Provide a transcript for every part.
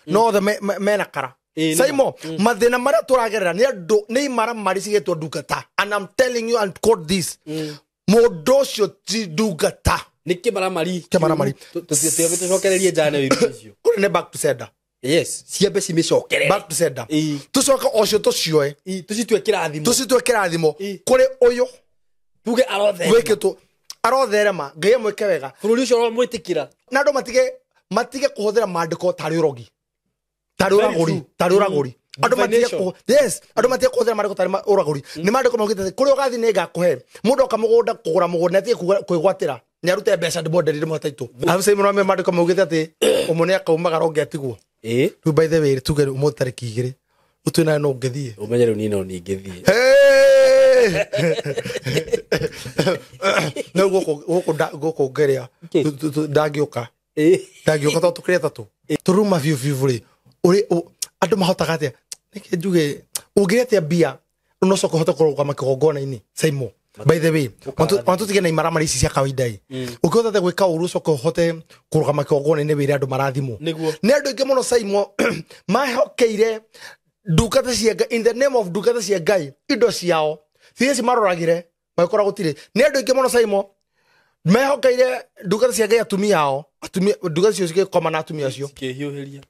No othe mena kara. Saimo mathina maria turagerera ni andu ni imaramari cigetwo ndungata, and I'm telling you and quote this, mundu ucio ti ndungata. Ni kimaramari. Kimaramari. Tucokererie njane wĩru icio. Kuri ni back to sender. Yes, ciambe cimicokerere. Back to sender. Tucoke ocio tucioe. Tucitue kirathimo. Tucitue kirathimo kuri uyu tuge arotherema. Wikitwo arotherema Ngai amwike wega. Bururi ucio aromwitikira. Na andu matige kuhuthira maandiko tari urogi. Tari uraguri, tari uraguri. Andu matige yes, andu matige kuhuthira maandiko tari uraguri. Ni maandiko maugite kuri ugathi ni ngakuhe. Mundu oka mugunda kugura mugunda atie kwigwatira. Ni arute mbeca ndimwenderie ndimwe taitũ. Abu sai muno maandiko maugite ati umwe ni akaumagara ũngĩ atigwo. Rĩu by the way tuge ũmũthĩ tarĩki 2 ũtue nawe no ũngĩthiĩ. Ũmenye rĩu niĩ no ningĩthiĩ. No gũkũ ngĩrĩa ndangĩũka. Ndangĩũka tondũ tũkĩrĩ atatũ. Tũruma biũ biũ rĩ andũ mahotaga atĩa? Nĩkĩ njuge ũngĩrĩa atĩa mbia no ũcoke ũhote kũrũgama kĩgongona-inĩ Saimo. By the way, wantu na imaramari ici cia kawaida i. Ũngĩhota atĩa gwĩka ũru ũcoke ũhote kũrũgama kĩgongona-inĩ wĩre andũ marathimwo? Nĩ andũ aingĩ mũno Saimo mahokeire ndungata cia Ngai, in the name of ndungata cia Ngai, indo ciao ciria cimaroragire magĩkora gũtirĩ. Nĩ andũ aingĩ mũno Saimo mehokeire ndungata cia Ngai atumia ao, atumia ndungata cio cigĩkoma na atumia acio cikĩhiũhĩria.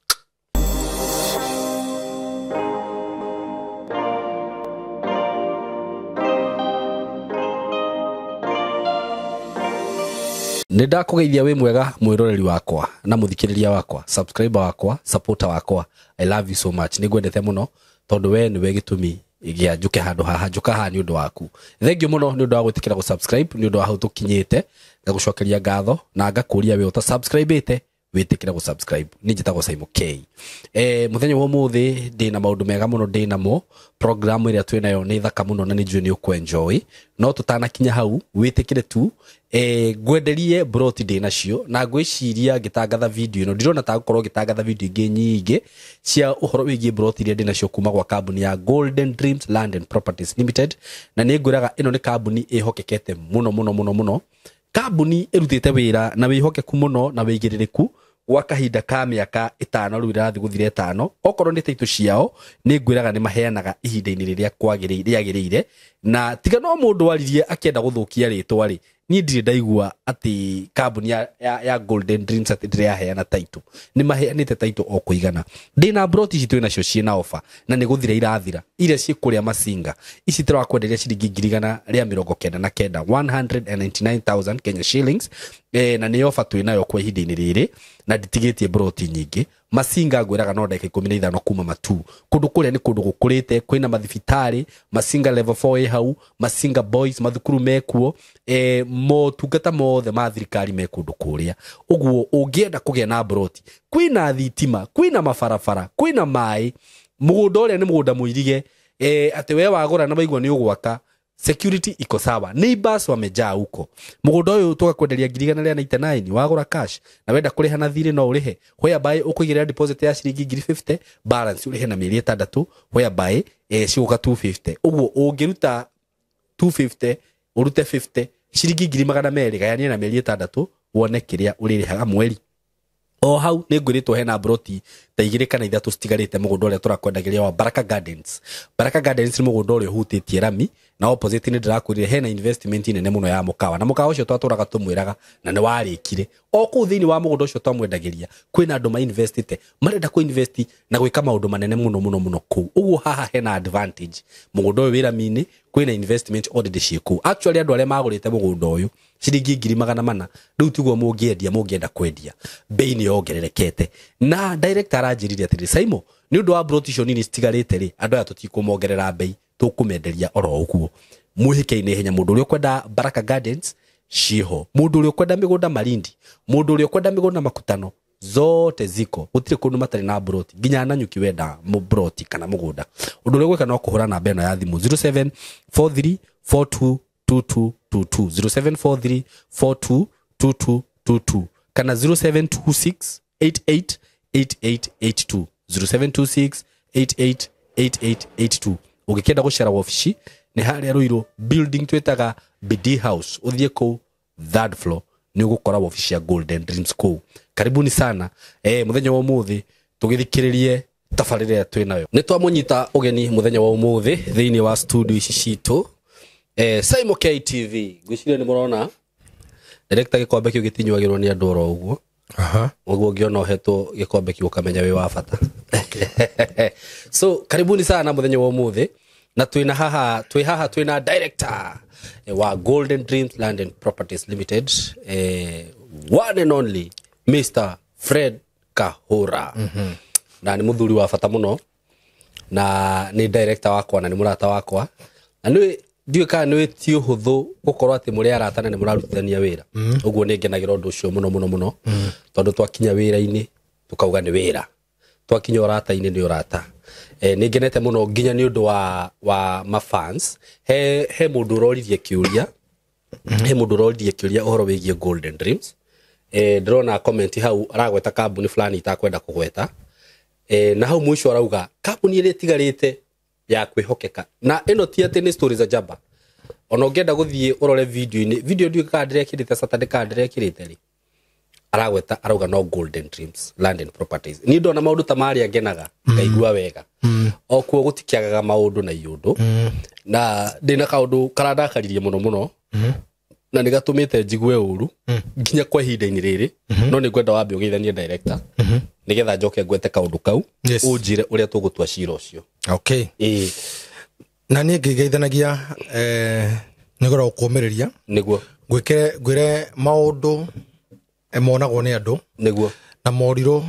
Nĩ ndakũgeithia wĩ mwega mwĩroreri wakwa na mũthikĩrĩria wakwa, subscriber wakwa, supporter wakwa. I love you so much. Nĩ ngwendete mũno tondũ we nĩwe gĩtũmi gĩa njuke handũ haha, njuka haha nĩ ũndũ waku. Thank you mũno nĩ ũndũ wa gwĩtĩkĩra gũ-subscribe, nĩ ũndũ wa hau tũkinyĩte. Ngagũcokeria ngatho na ngakũria we ũta-subscribe-ĩte wĩtĩkĩre gũ-subscribe. Niĩ njĩtagwo Saimo K. Mũthenya wa ũmũthĩ ndĩna maũndũ mega mũno ndĩnamo. Program ĩrĩa twĩnayo nĩ thaka mũno na nĩ njũĩ nĩ ũkũ-enjoy. No tũtanakinya hau wĩtĩkĩre tu ngwenderie broti ndĩnacio na ngwĩciria ngĩtangatha video ĩno ndirona ta ngũkorwo ngĩtangatha video ingĩ nyingĩ cia ũhoro wĩgiĩ broti iria ndĩnacio kuma gwa kambuni ya Golden Dreams Land and Properties Limited. Na nĩ ngwĩraga ĩno nĩ kambuni ĩhokekete mũno mũno mũno mũno, kambuni ĩrutĩte wĩra na wĩhokeku mũno na wĩigĩrĩrĩku gwa kahinda ka mĩaka 5 rĩu ĩrathiĩ gũthira 5. Okorwo nĩ taitũ ciao nĩ ngwĩraga nĩ maheanaga ihinda-inĩ rĩrĩa rĩagĩrĩire, na tiga no mũndũ waririe akĩenda gũthũkia rĩtwa rĩ, niĩ ndirĩ ndaigua atĩ kambuni ya Golden Dreams atĩ ndĩraheana taitũ. Nĩ maheanĩte taitũ o kũigana. Ndĩna broti ici twĩ nacio ciĩna ofa na nĩ gũthira irathira, iria ciĩ kũrĩa Masinga. Ici tũrakwenderia ciringi 199,000, 199,000 Kenya shillings. Na nĩ ofa twĩ nayo kwa ihinda-inĩ rĩrĩ na nditigĩtie broti nyingĩ. Masinga ngwĩraga no ndagĩka 15 kuma Matu. Kũndũ kũrĩa nĩ kũndũ gũkũrĩte, kwĩna mathibitarĩ, Masinga level 4 ĩ hau, Masinga boys mathukuru mekuo, motungata mothe ma thirikari me kũndũ kũrĩa. Ũguo ũngĩenda kũgĩa na broti, kwĩna thitima, kwĩna mabarabara, kwĩna maĩ, mũgũnda ũrĩa nĩ mũgũnda mũirige, atĩ we wagũra na waigua nĩ ũgwaka, security iko sawa, neighbors wamejaa huko. Mũgũnda ũyũ tũgakwenderia 199 wagũra cash, na wenda kũrĩha na thirĩ no ũrĩhe, whereby ũkũigĩrĩra deposit ya ciringi 50,000, balance ũrĩhe na mĩeri 6, whereby cigũka 250. Ũguo ũngĩruta 250 ũrute 50 ciringi 200,000 gayania na mĩeri 6 wone kĩrĩa ũrĩrĩhaga mweri. O hau nĩ ngwĩrĩtwo hena broti ta 2 kana 3 citigarĩte mũgũnda ũrĩa tũrakwendagĩria wa Baraka Gardens. Baraka Gardens nĩ mũgũnda ũrĩa ũhutĩtie rami na opposite nĩ ndĩrakwĩrire hena investment nene mũno ya mũkawa, na mũkawa ũcio twatũraga tũmwĩraga na nĩ warĩkire. O kũu thĩinĩ wa mũgũnda ũcio twamwendagĩria kwĩna andũ ma investite, marenda kũ invest na gwĩka maũndũ manene mũno mũno mũno kũu. Ũguo haha hena advantage, mũgũnda ũyũ wĩ rami-inĩ, kwĩna investment already ciĩ kũu. Actually andũ arĩa magũrĩte mũgũnda ũyũ ciringi 400,000 rĩu tiguo mũngĩendia, mũngĩenda kwendia bei nĩ yongererekete. Na director aranjĩrire atĩrĩ, Saimo, nĩ ũndũ wa broti icio nini citigarĩte rĩ, andũ aya tũtikũmongerera bei, tũkũmenderia oro ũguo. Mwĩhĩke-inĩ ihenya, mũndũ ũrĩa ũkwenda Baraka Gardens ciĩho, mũndũ ũrĩa ũkwenda mĩgũnda Malindi, mũndũ ũrĩa ũkwenda mĩgũnda Makutano, zote ziko, gũtirĩ kũndũ matarĩ na broti, nginya Nanyuki wenda broti kana mũgũnda. Ũndũ ũrĩa ũgwĩka no kũhũra namba ĩno ya thimũ 0743422222, 0743422222 kana 0726888882, 0726888882. Ũngĩkĩenda gũcera wabici nĩ harĩa Ruiru building twĩtaga BD House, ũthiĩ kũu third floor nĩ ũgũkora wabici ya Golden Dreams kũu. Karibuni sana. Mũthenya wa ũmũthĩ Tũgĩthikĩrĩrie tabarĩra ĩrĩa twĩ nayo. Nĩ twamũnyita ũgeni mũthenya wa ũmũthĩ thĩinĩ wa studio ici citũ, Saimo KTV. Ngwĩciria nĩ mũrona director, gĩkombe kĩu gĩtinyuagĩrwo nĩ andũ oro ũguo. Ũguo ũngĩona ũhetwo gĩkombe kĩu ũkamenya wĩ wa bata. So karibuni sana mũthenya wa ũmũthĩ, na twĩna haha, twĩ haha twĩna director wa Golden Dreams Land and Properties Limited, one and only Mr. Fred Kahura. Na nĩ mũthuri wa bata mũno, na nĩ director wakwa, na nĩ mũrata wakwa, na nĩ ndiũĩ kana nĩ ti ũhũthũ gũkorwo atĩ mũrĩ arata na nĩ mũrarutithania wĩra. Ũguo nĩ ngenagĩra ũndũ ũcio mũno mũno mũno, tondũ twakinya wĩra-inĩ tũkauga nĩ wĩra, twakinya ũrata-inĩ nĩ ũrata. Nĩ ngenete mũno nginya nĩ ũndũ wa mafans. He mũndũ ũroririe kĩũria, he mũndũ ũroririe kĩũria ũhoro wĩgiĩ Golden Dreams. Ndĩrona comment hau aragweta kambuni fulani itakwenda kũgweta. Na hau mũico arauga kambuni ĩrĩa ĩtigarĩte ya kwĩhokeka, na ĩno ti atĩ nĩ stories za jaba. Ona ũngĩenda gũthiĩ ũrore video-inĩ, video ndiũĩ kana ndĩrekĩrĩte Saturday kana ndĩrekĩrĩte rĩ, aragweta arauga no Golden Dreams Land and Properties. Niĩ ndona maũndũ ta marĩa ngenaga, ngaigua wega. O kuo gũtikĩagaga maũndũ na iũndũ. Na ndĩna kaũndũ karandakaririe mũno mũno, na nĩ gatũmĩte njigue ũru nginya kwa ihinda-inĩ rĩrĩ. No nĩ ngwenda wambe ũgeithanie director, nĩgetha njoke ngwete kaũndũ kau. Yes. Ũnjĩre ũrĩa tũgũtua cira ũcio. Okay. Ĩĩ. Na niĩ ngĩgeithanagia, nĩ ngoragwo kũũmĩrĩria. Nĩguo. Ngwĩkĩre ngwĩre maũndũ monagwo nĩ andũ. Nĩguo. Na morirũ,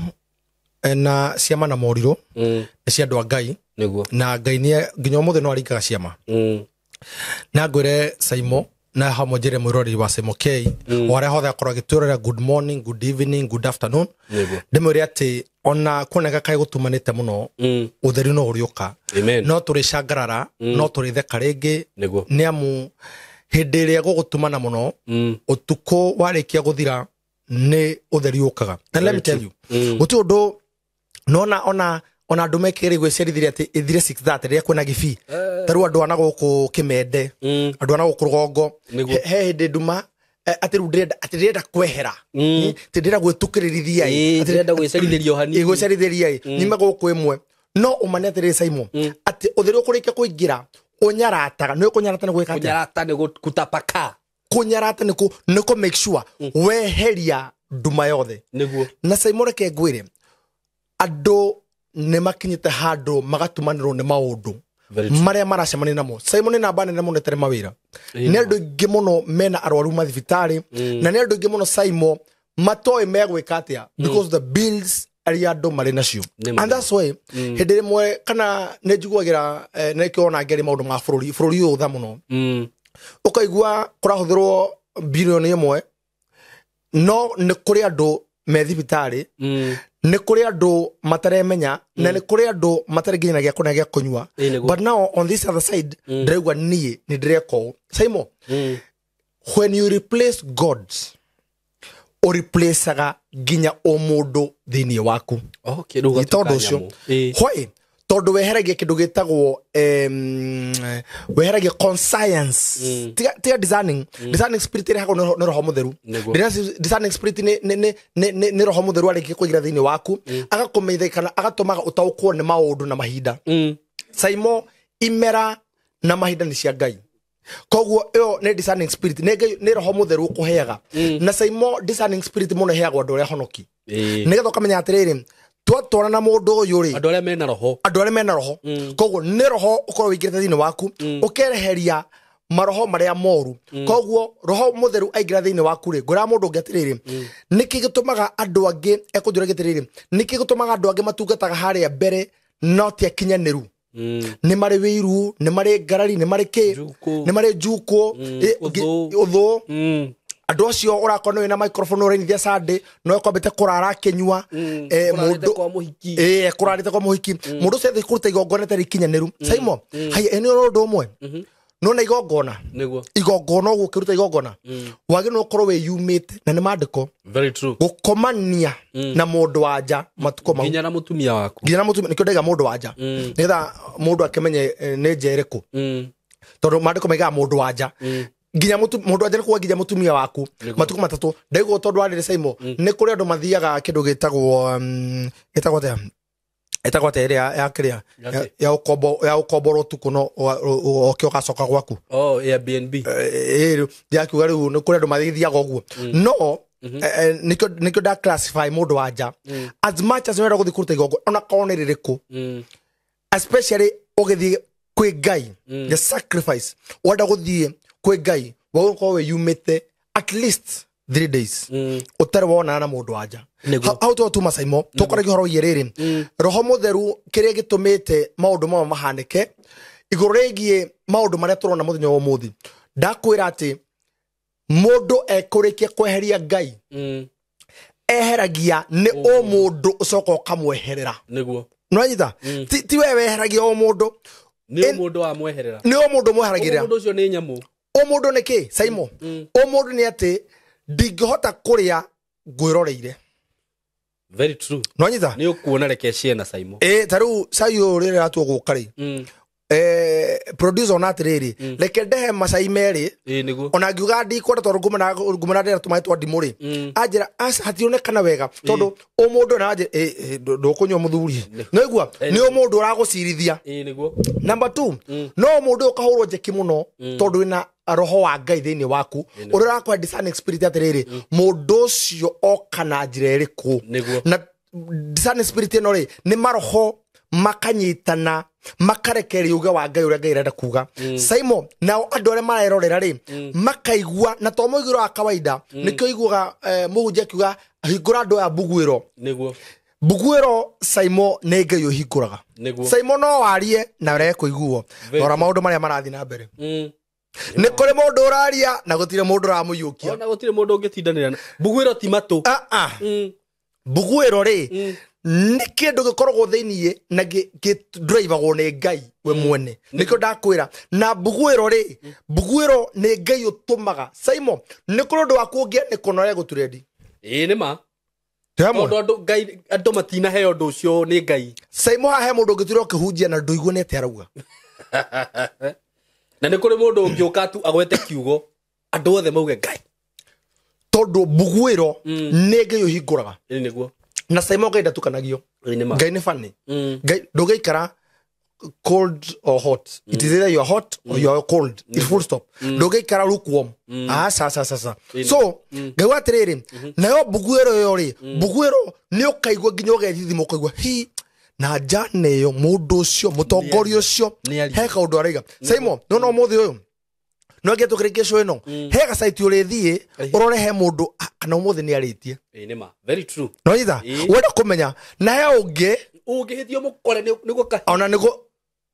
na ciama na morirũ nĩ cia andũ a Ngai. Nĩguo. Na Ngai nĩ nginya ũmũthĩ no aringaga ciama. Na ngwĩre Saimo, na hamwe njĩre mwĩroreri wa Saimo K, o harĩa hothe akorwo agĩtwĩrorera, good morning, good evening, good afternoon. Nĩguo. Ndĩmwĩre atĩ ona kuoneka kaĩ gũtumanĩte mũno, ũtheri no ũrĩũka. Amen. No tũrĩcangarara, no tũrĩtheka rĩngĩ. Nĩguo. Nĩ amu hĩndĩ ĩrĩa gũgũtumana mũno, ũtukũ warĩkia gũthira nĩ ũtheri ũkaga. And let me tell you, gũtirĩ ũndũ nona ona andũ mekĩrĩ gwĩciarithĩria atĩ ĩthire 6:30 rĩrĩa kwĩna gĩbii. Ta rĩu andũ a na gũkũ Kĩmende, andũ a na gũkũ rũgongo, Nĩguo. he hĩndĩ nduma, atĩ rĩu ndĩrenda, atĩ ndĩrenda kwehera. Atĩ ndĩrenda gwĩtukĩrĩrithia ĩ. Ĩĩ, ndĩrenda gwĩcarithĩria o hanini. Ĩ, gwĩcarithĩria ĩ. Nyume gũkũ ĩmwe. No ũmane atĩrĩrĩ Saimo, atĩ ũtheri ũkũrĩkia kũingĩra, ũnyarataga. Nĩ ũkũnyarata nĩ gwĩka atĩa? Kũnyarata nĩ gũtapaka. Kũnyarata nĩ kũ make sure weheria nduma yothe. Nĩguo. Na Saimo, reke ngwĩre, andũ nĩ makinyĩte handũ magatumanĩrwo nĩ maũndũ Very true. marĩa maracemania namo. Saimo, nĩ namba nene mũno ĩtarĩ mawĩra. Ĩĩ. Nĩ andũ aingĩ mũno mena arwaru mathibitarĩ, na nĩ andũ aingĩ mũno Saimo matoĩ megwĩka atĩa, because the bills arĩa andũ marĩ nacio. Nĩ ma. And that's why hĩndĩ ĩmwe kana nĩ njiguagĩra, nĩkĩo ona ngeri maũndũ ma bũrũri ũyũ tha mũno. Ũkaigua kũrahũthĩrwo bilioni 1, no nĩ kũrĩ andũ me thibitarĩ, nĩ kũrĩ andũ mataremenya, na nĩ kũrĩ andũ matarĩ nginya na gĩa kũrĩa gĩa kũnyua. Ĩĩ, nĩguo. But now on this other side, ndĩraigua niĩ nĩ ndĩreka ũũ. Saimo, when you replace God, ũreplacaga nginya ũmũndũ thĩinĩ waku. Okay, rĩu Nĩ tondũ gatuĩka ũcio. nyamũ. Ĩĩ. Why? Tondũ weheragia kĩndũ gĩtagwo, weheragia conscience. Tiga discerning spirit ĩrehagwo nĩ roho mũtheru. Nĩguo. Discerning spirit nĩ roho mũtheru arĩkia kũingĩra thĩinĩ waku, agakũmenyithia kana agatũmaga ũtaũkwo nĩ maũndũ na mahinda. Saimo, imera na mahinda nĩ cia Ngai. Koguo ĩyo nĩ discerning spirit, nĩ Ngai, nĩ roho mũtheru ũkũheaga. Na Saimo, discerning spirit mũno ĩheagwo andũ arĩa honoki. Nĩgetha ũkamenya atĩrĩrĩ, twatwarana na mũndũ ũyũ rĩ, Andũ arĩa mena roho. Andũ arĩa mena roho. Koguo nĩ roho ũkorwo wĩingĩrĩte thĩinĩ waku, ũkereheria maroho marĩa moru. Koguo roho mũtheru aingĩra thĩinĩ waku rĩ, ngwĩraga mũndũ ũngĩ atĩrĩrĩ, nĩkĩ gĩtũmaga andũ angĩ, ekũnjũragia atĩrĩrĩ, nĩkĩ gĩtũmaga andũ angĩ matungataga harĩa mbere no ti akinyanĩru? Nĩ marĩ wĩiru, nĩ marĩ ngarari, nĩ marĩ kĩ, Njukũ. nĩ marĩ njukũ, Ũthũ. ũthũ. Andũ acio ũrakorwo nĩ wĩna microphone ũrainithia Sunday, no ekwambĩte kũrara akĩnyua, Kũrarĩte mũndũ kwa mũhiki. Ĩĩ, kũrarĩte kwa mũhiki. Mũndũ ũcio athiĩ kũruta igongona rĩtarĩ ikinyanĩru. Saimo, haya, ĩ nĩ ũndũ ũmwe. Nona igongona. Nĩguo. Igongona ũguo ũkĩruta igongona, wagĩrĩirwo ũkorwo wĩyumĩte, na nĩ maandĩko. Very true. Gũkomania na mũndũ wa nja matukũ mau. Nginya na mũtumia waku. Nginya na mũtumia, nĩkĩo ndaiga mũndũ wa nja. Nĩgetha mũndũ akĩmenye, nĩ nja ĩrĩkũ. Tondũ maandĩko maigaga mũndũ wa nja. Nginya mũndũ wa nja nĩ kuga nginya mũtumia waku. Nĩguo. Matukũ matatũ. Ndaigua tondũ warĩrĩ Saimo, nĩ kũrĩ andũ mathiaga kĩndũ gĩtagwo, gĩtagwo atĩa? Ĩtagwo atĩa ĩrĩa ya kĩrĩa ya ũkombo ya ũkomborwo ũtukũ no oke ũgacoka gwaku? Oh, Airbnb. Ĩĩ, ndiakiuga rĩu nĩ kũrĩ andũ mathiaga ũguo, no nĩkĩo nda classify mũndũ wa nja as much as ũrenda gũthiĩ kũruta igongona ona korwo nĩ rĩrĩkũ, especially ũgĩthiĩ kwĩ Ngai, the sacrifice wenda gũthiĩ kwĩ Ngai wagũkorwo wĩyumĩte at least 3 days ũtarĩ wonana na mũndũ wa nja. Hau to tuma Saimo tũkoragia ũhoro wĩgiĩ rĩrĩ roho mũtheru kĩrĩa gĩtũmĩte maũndũ mamwe mahanĩke igũrũ rĩgiĩ maũndũ marĩa tũrona mũthenya wa ũmũthĩ. Ndakwĩra atĩ mũndũ ekũrĩkia kweheria Ngai, eheragia nĩ o mũndũ ũcoka ũkamweherera. Nĩguo. Nĩwanyita? Ti we weheragia o mũndũ, nĩ mũndũ wamweherera, nĩ o mũndũ mweheragĩra. Mũndũ ũcio nĩ nyamũ. O mũndũ nĩ kĩ Saimo? O mũndũ nĩ atĩ ndingĩhota kũrĩa ngwĩroreire. Very true. Nĩwanyita? Nĩ ũkuona reke ciena Saimo. Ĩ ta rĩu cai ũyũ rĩrĩa ratua gũka rĩ, producer ona atĩrĩrĩ, reke ndehe macai merĩ. Ĩ nĩguo. Ona ngiuga ndikwenda tondũ nguma na ndĩra tũmaĩ twa ndimũ rĩ, anjĩra aca hationekana wega tondũ o mũndũ na anjĩra ndũkũnyua mũthuri. Nĩwaigua? Nĩ o mũndũ ũragũcirithia. Ĩ nĩguo. Number 2, no mũndũ ũkahũrwo njeki mũno tondũ wĩna roho wa Ngai thĩinĩ waku ũrĩa ũrakũhe discerning spirit atĩrĩrĩ, mũndũ ũcio oka na njĩra ĩrĩkũ. Na discerning spirit ĩno rĩ nĩ maroho makanyitana makarekereria uge wa Ngai ũrĩa Ngai arenda kuga. Saimo, nao andũ arĩa marerorera rĩ makaigua na to mũiguĩro wa kawaida. Nĩkĩo iguaga mũhunjia akiuga hingũra andũ aya mbuguĩro. Nĩguo. Mbuguĩro Saimo nĩ Ngai ũhingũraga. Nĩguo. Saimo no warie na ũrege kũiguo. Rora maũndũ marĩa marathiĩ na mbere. Nĩ kũrĩ mũndũ ũraria na gũtirĩ mũndũ ũramũiyũkia. Ona gũtirĩ mũndũ ũngĩtindanĩra. Mbuguĩro ti matũ. Mbuguĩro rĩ nĩ kĩndũ gĩkoragwo thĩiniĩ na gĩdrivagwo nĩ Ngai we mwene. Nĩkĩo ndakwĩra na mbuguĩro rĩ, mbuguĩro nĩ Ngai ũtũmaga. Saimo, nĩ kũrĩ ũndũ waku ũngĩanĩkwo na ũrege gũturendi. Ĩ nĩ ma. Twĩ hamwe? Tondũ andũ Ngai andũ matinaheo ũndũ ũcio nĩ Ngai. Saimo, haha he mũndũ ũngĩtura ũkĩhunjia na ndũigue nĩ atĩa arauga. Na nĩ kũrĩ mũndũ ũngĩũka tu agwete kiugo andũ othe mauge Ngai. Tondũ mbuguĩro nĩ Ngai ũhingũraga. Ĩ nĩguo. Na Saimo Ngai ndatukanagio. Ĩ nĩ ma. Ngai nĩ funny. Ngai ndũngĩikara cold or hot. It is either you are hot or you are cold. It's full stop. Ndũngĩikara lukewarm. Aca aca aca. So Ngai wa atĩrĩrĩ, nayo mbuguĩro ĩyo rĩ, mbuguĩro nĩ ũkaigua nginya ũgethithima ũkaigua hi na njana ĩyo mũndũ ũcio mũtongoria ũcio he kaũndũ araiga. Saimo, no no mũthĩ ũyũ no ngä tå kä rä kä ĩno he gacaiti å rä thiä å rore he må ndå kana å må thä nä arä tie. Ĩ nĩ ma. Very true. No nyita wenda kå menya na he å ngä Ũngĩhĩtio mũkore nĩguo ka ona nä gå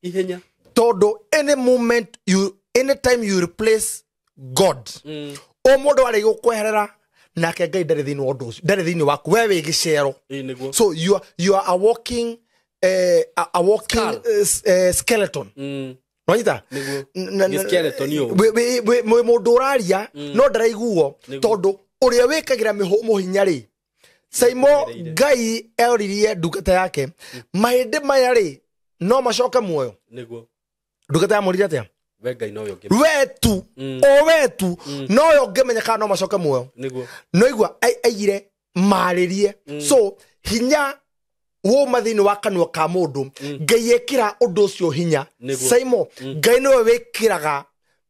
ihenya. Tondũ any moment you anytime you replace God, o mũndũ arĩ gũkweherera nake Ngai ndarĩ thĩinĩ wa ũndũ ũcio, ndarĩ thĩinĩ waku, we wĩ gĩcero. Ĩ nĩguo. So you are a walking a walking skeleton. Nwanyita? Nĩguo. Nĩ skeleton ũũ. Wĩ mũndũ ũraria no ndaraiguo tondũ ũrĩa wĩkagĩra mĩhũmũ hinya rĩ, Saimo, Ngai oririe ndungata yake mahĩndĩ maya rĩ no macoke muoyo. Nĩguo. Ndungata yamũririe atĩa? We Ngai nowe ũngĩmenya. We tu, o we tu nowe ũngĩmenya kana no macoke muoyo. Nĩguo. No igua aigire marĩrie. So hinya woma thĩinĩ wa kanua ka mũndũ, Ngai ekĩra ũndũ ũcio hinya. Saimo, Ngai nĩwe wĩkĩraga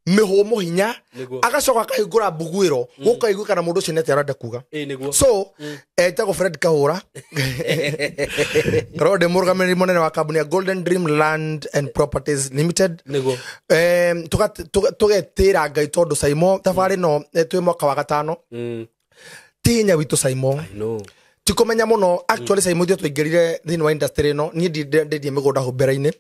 mĩhũmũ hinya, agacoka akahingũra mbuguĩro gũkaigua kana mũndũ ũcio nĩ atĩa arenda kuga. Ĩ nĩguo. So etagwo Fred Kahũra, ngoragwo ndĩ mũrũgamĩrĩri mũnene wa kambuni ya Golden Dream Land and Properties Limited. Nĩguo. Tũgetĩra Ngai tondũ Saimo thabarĩ ĩno twĩ mwaka wa gatano. Ti hinya witũ Saimo. I know. Ti kũmenya mũno actually Saimo ithuĩ twaingĩrire thĩinĩ wa industry ĩno niĩ ndendie mĩgũnda hau mbere-inĩ.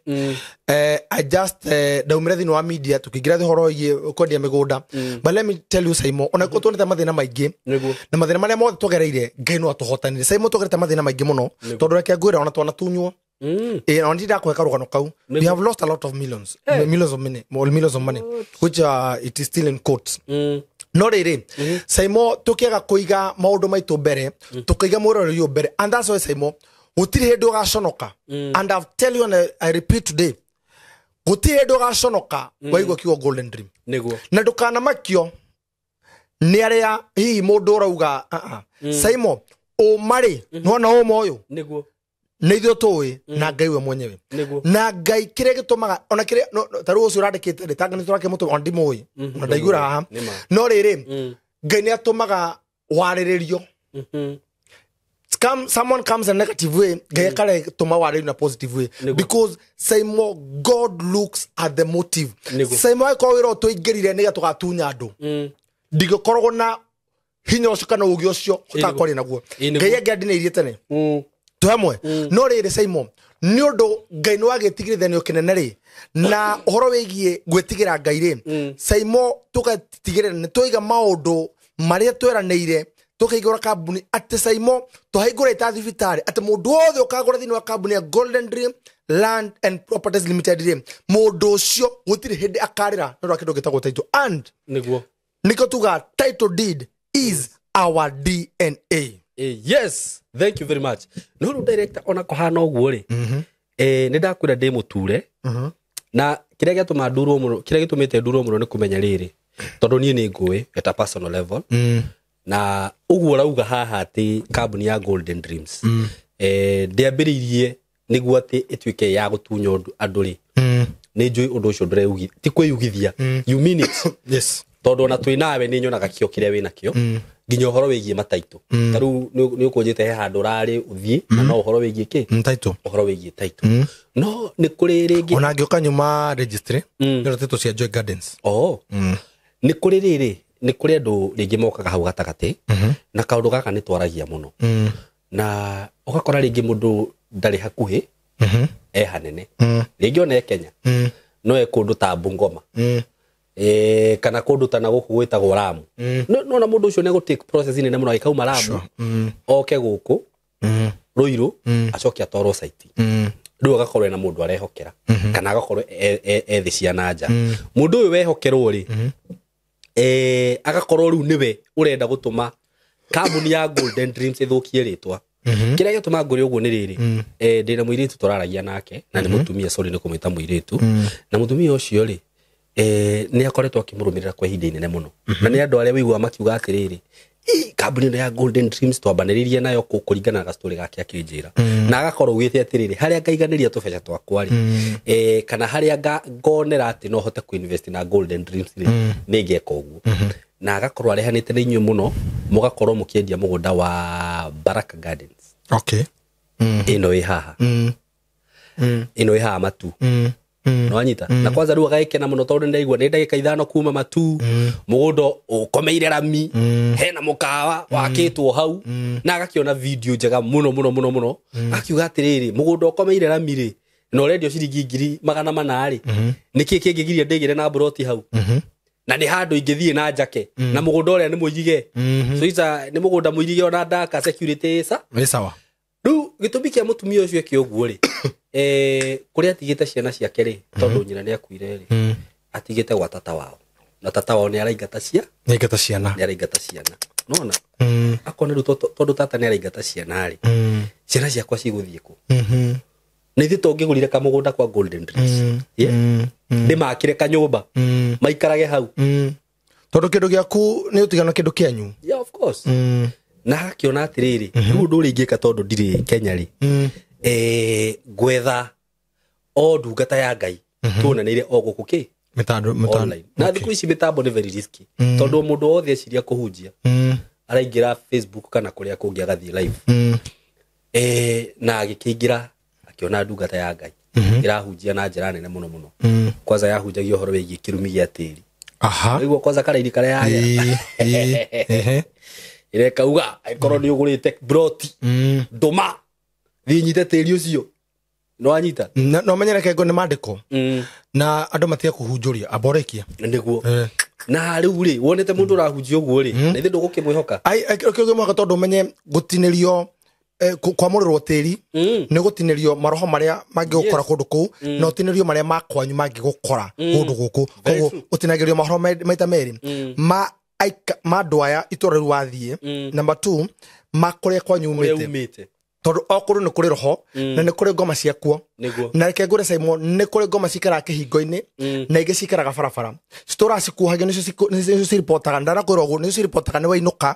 I just ndaumire thĩinĩ wa media tũkĩingĩra ũhoro wĩgiĩ kwendia mĩgũnda. But let me tell you Saimo, ona korwo tuonete mathĩna maingĩ Nĩguo. na mathĩna marĩa mothe tũgereire Ngai no atũhotanire. Saimo tũgerete mathĩna maingĩ mũno tondũ reke ngwĩre ona twanatunywo. Ona ndinda kũhe karũgano kau. We have lost a lot of millions, millions of money, millions of money, which it is still in court. No rĩrĩ, Saimo tũkĩaga kũiga maũndũ maitũ mbere, tũkaiga mwĩroreri ũyũ mbere, and that's why Saimo gũtirĩ hĩndĩ ũgaconoka. And I've tell you and I repeat today, gũtirĩ hĩndĩ ũgaconoka waigua kiugo Golden Dream. Nĩguo. Na ndũkanamakio nĩ arĩa hihi mũndũ ũrauga Saimo ũma rĩ, nĩwona ũma ũyũ? Nĩguo. Nĩ ithuĩ tũĩ na Ngai we mwenyewe. Na Ngai kĩrĩa gĩtũmaga ona kĩrĩa ta rĩu ũcio ũrandĩkĩte rĩ tanga nĩ tũrakĩmũtũma ona ndimũĩ ona ndaiguĩra haha. No rĩrĩ Ngai nĩ atũmaga warĩrĩrio. Someone comes in a negative way, Ngai akaretũma warĩrĩrio na positive way. Because Saimo, God looks at the motive. Saimo angĩkorwo wĩra ũyũ tũingĩrire nĩgetha tũgatunya andũ, ndingĩkoragwo na hinya ũcio kana ũũgĩ ũcio hotaga kwaria naguo. Ngai angĩandinĩirie tene. Twemwe. No rĩrĩ Saimo, nĩ ũndũ Ngai nĩ wagĩtigĩrithanio kĩnene rĩ, na ũhoro wĩgiĩ gwĩtigĩra Ngai rĩ, Saimo tũgatigĩrĩra nĩ twaiga maũndũ marĩa tweranĩire, tũkaigũra kambuni atĩ Saimo tũhingũre ta thibitarĩ atĩ mũndũ wothe ũkagũra thĩinĩ wa kambuni ya Golden Dream Land and Properties Limited rĩ, mũndũ ũcio gũtirĩ hĩndĩ akarĩra nĩ ũndũ wa kĩndũ gĩtagwo title. And nĩguo nĩkĩo tugaga title deed is our DNA. Yes, thank you very much. No rĩu director ona kũhana ũguo rĩ, nĩ ndakwĩra ndĩ mũture, na kĩrĩa gĩatũma ndurwo mũno, kĩrĩa gĩtũmĩte ndurwo mũno nĩ kũmenya rĩrĩ, tondũ niĩ nĩ ngũĩ at a personal level, na ũguo ũrauga haha atĩ kambuni ya Golden Dreams ndĩambĩrĩirie nĩguo atĩ ĩtuĩke ya gũtunya andũ rĩ, nĩ njũĩ ũndũ ũcio ndũreugi, ti kwĩyugithia, you mean it. Yes. Tondũ ona twĩ nawe nĩ nyonaga kĩo kĩrĩa wĩ nakĩo, nginya ũhoro wĩgiĩ mataitũ. Ta rĩu nĩ ũkũnjĩte he handũ ũrarĩ ũthiĩ, na no ũhoro wĩgiĩ kĩ? Title. Ũhoro wĩgiĩ title. No nĩ kũrĩ rĩngĩ ona ngĩũka nyuma registry, nĩ ũndũ title cia Joy Gardens. Nĩ kũrĩ rĩrĩ, nĩ kũrĩ andũ rĩngĩ mokaga hau gatagatĩ, na kaũndũ gaka nĩ twaragia mũno. Na ũgakora rĩngĩ mũndũ ndarĩ hakuhĩ, e hanene. Rĩngĩ ona e Kenya, no e kũndũ ta Bungoma. Kana kũndũ ta na gũkũ gwĩtagwo Lamu. No na mũndũ ũcio nĩ egũ take process nene mũno agĩkauma Lamu, oke gũkũ Ruiru, acoke atwarwo site. Rĩu agakorwo ena mũndũ arehokera, kana agakorwo e thĩ cia na nja. Mũndũ ũyũ wehokerwo rĩ, agakorwo rĩu nĩwe ũrenda gũtũma kambuni ya Golden Dreams ĩthũkie rĩtwa. Kĩrĩa gĩatũma ngũre ũguo nĩ rĩrĩ, ndĩna mũirĩtu tũraragia nake, na nĩ mũtumia, sorry nĩ kũmwĩta mũirĩtu. Na mũtumia ũcio rĩ, nĩ akoretwo akĩmũrũmĩrĩra kwa ihinda inene mũno. Na nĩ andũ arĩa wĩiguaga makiuga atĩrĩrĩ, kambuni ĩno ya Golden Dreams twambanĩrĩirie nayo kũringana na gastory gake akĩnjĩra. Na agakorwo augĩte atĩrĩrĩ, harĩa ngaiganĩria tũbeca twakwa rĩ, kana harĩa ngonera atĩ no hote kũinvest na Golden Dreams rĩ, nĩ ngeka ũguo. Na agakorwo arehanĩte na inyuĩ mũno, mũgakorwo mũkĩendia mũgũnda wa Baraka Gardens. Okay. Ĩno ĩ haha. Ĩno ĩ haha Matu. Nwanyita. Na kwanza rĩu agagĩkena mũno tondũ nĩndaigua nĩ ndagĩka 5 kuma Matu, mũgũnda ũkomeire rami, hena mũkawa wakĩtwo hau, na agakĩona video njega mũno mũno mũno mũno, akiuga atĩrĩrĩ, mũgũnda ũkomeire rami rĩ, na ũrendio ciringi 400,000 rĩ, nĩkĩ kĩngĩgiria ndĩgĩre na mburoti hau? Na nĩ handũ ingĩthiĩ na njake, na mũgũnda ũrĩa nĩ mũirige. So isa nĩ mũgũnda mũirige ona ndaka security ĩca. Nĩ sawa. Rĩu gĩtũmi kĩa mũtumia ũcio eke ũguo rĩ, kũrĩa atigĩte ciana ciake rĩ, tondũ nyina nĩ akuire rĩ, atigĩte gwa tata wao. Na tata wao nĩ araingata cia? Nĩ araingata ciana. Nĩ araingata ciana. Nona? Akona rĩu tondũ tata nĩ araingata ciana rĩ, ciana ciakwa cigũthiĩ kũ? Nĩ ithuĩ tũngĩgũrire kamũgũnda kwa Golden Dreams. Ndĩmakĩre kanyũmba, maikarage hau. Tondũ kĩndũ gĩaku nĩ ũtigana kĩndũ kĩanyu. Yeah, of course. Na akiona atĩrĩrĩ, rĩu ũndũ ũrĩa ingĩka tondũ ndirĩ Kenya rĩ, ngwetha o ndungata ya Ngai tuonanĩire o gũkũ kĩ? Online. Na thikũ ici mĩtambo nĩ very risky, tondũ mũndũ wothe eciria kũhunjia, araingĩra Facebook kana kũrĩa kũngĩ agathiĩ live. Na agĩkĩingĩra akĩona ndungata ya Ngai ĩrahunjia na njĩra nene mũno mũno. Kwanza yahunjagia ũhoro wĩgiĩ kĩrumi gĩa tĩri. Nĩguo kwanza karaini karĩa yagera. Ĩrekauga angĩkorwo nĩ ũgũrĩte broti, ndũma, thiĩ nyite tĩri ũcio. Nĩwanyita? No menyere kengo nĩ mandĩko. Na andũ matige kũhunjũria, amba ũrĩkie. Nĩguo. Na rĩu rĩ, wonete mũndũ ũrahunjia ũguo rĩ, na ithe ndũgũkĩmwĩhoka? Ai, ũkĩmwĩhoka tondũ ũmenye gũtinĩrio, kwamũrĩrwo tĩri, nĩ gũtinĩrio maroho marĩa mangĩgũkora kũndũ kũu, na ũtinĩrio marĩa ma kwanyu mangĩgũkora kũndũ gũkũ. Koguo ũtinagĩrio maroho maita merĩ. Ma andũ aya itũra rĩu wathiĩ, number 2, ma kũrĩa kwanyu umĩte. Tondu o kũndũ nĩ kũrĩ roho na nĩ kũrĩ ngoma ciakuo. Na reke ngũre Simon, nĩ kũrĩ ngoma cikaraga kĩhingo-inĩ na ingĩ cikaraga barabara. Citũraga cikuhagio, nĩcio ciripotaga, ndanakwĩra ũguo, nĩcio ciripotaga nĩ wainũka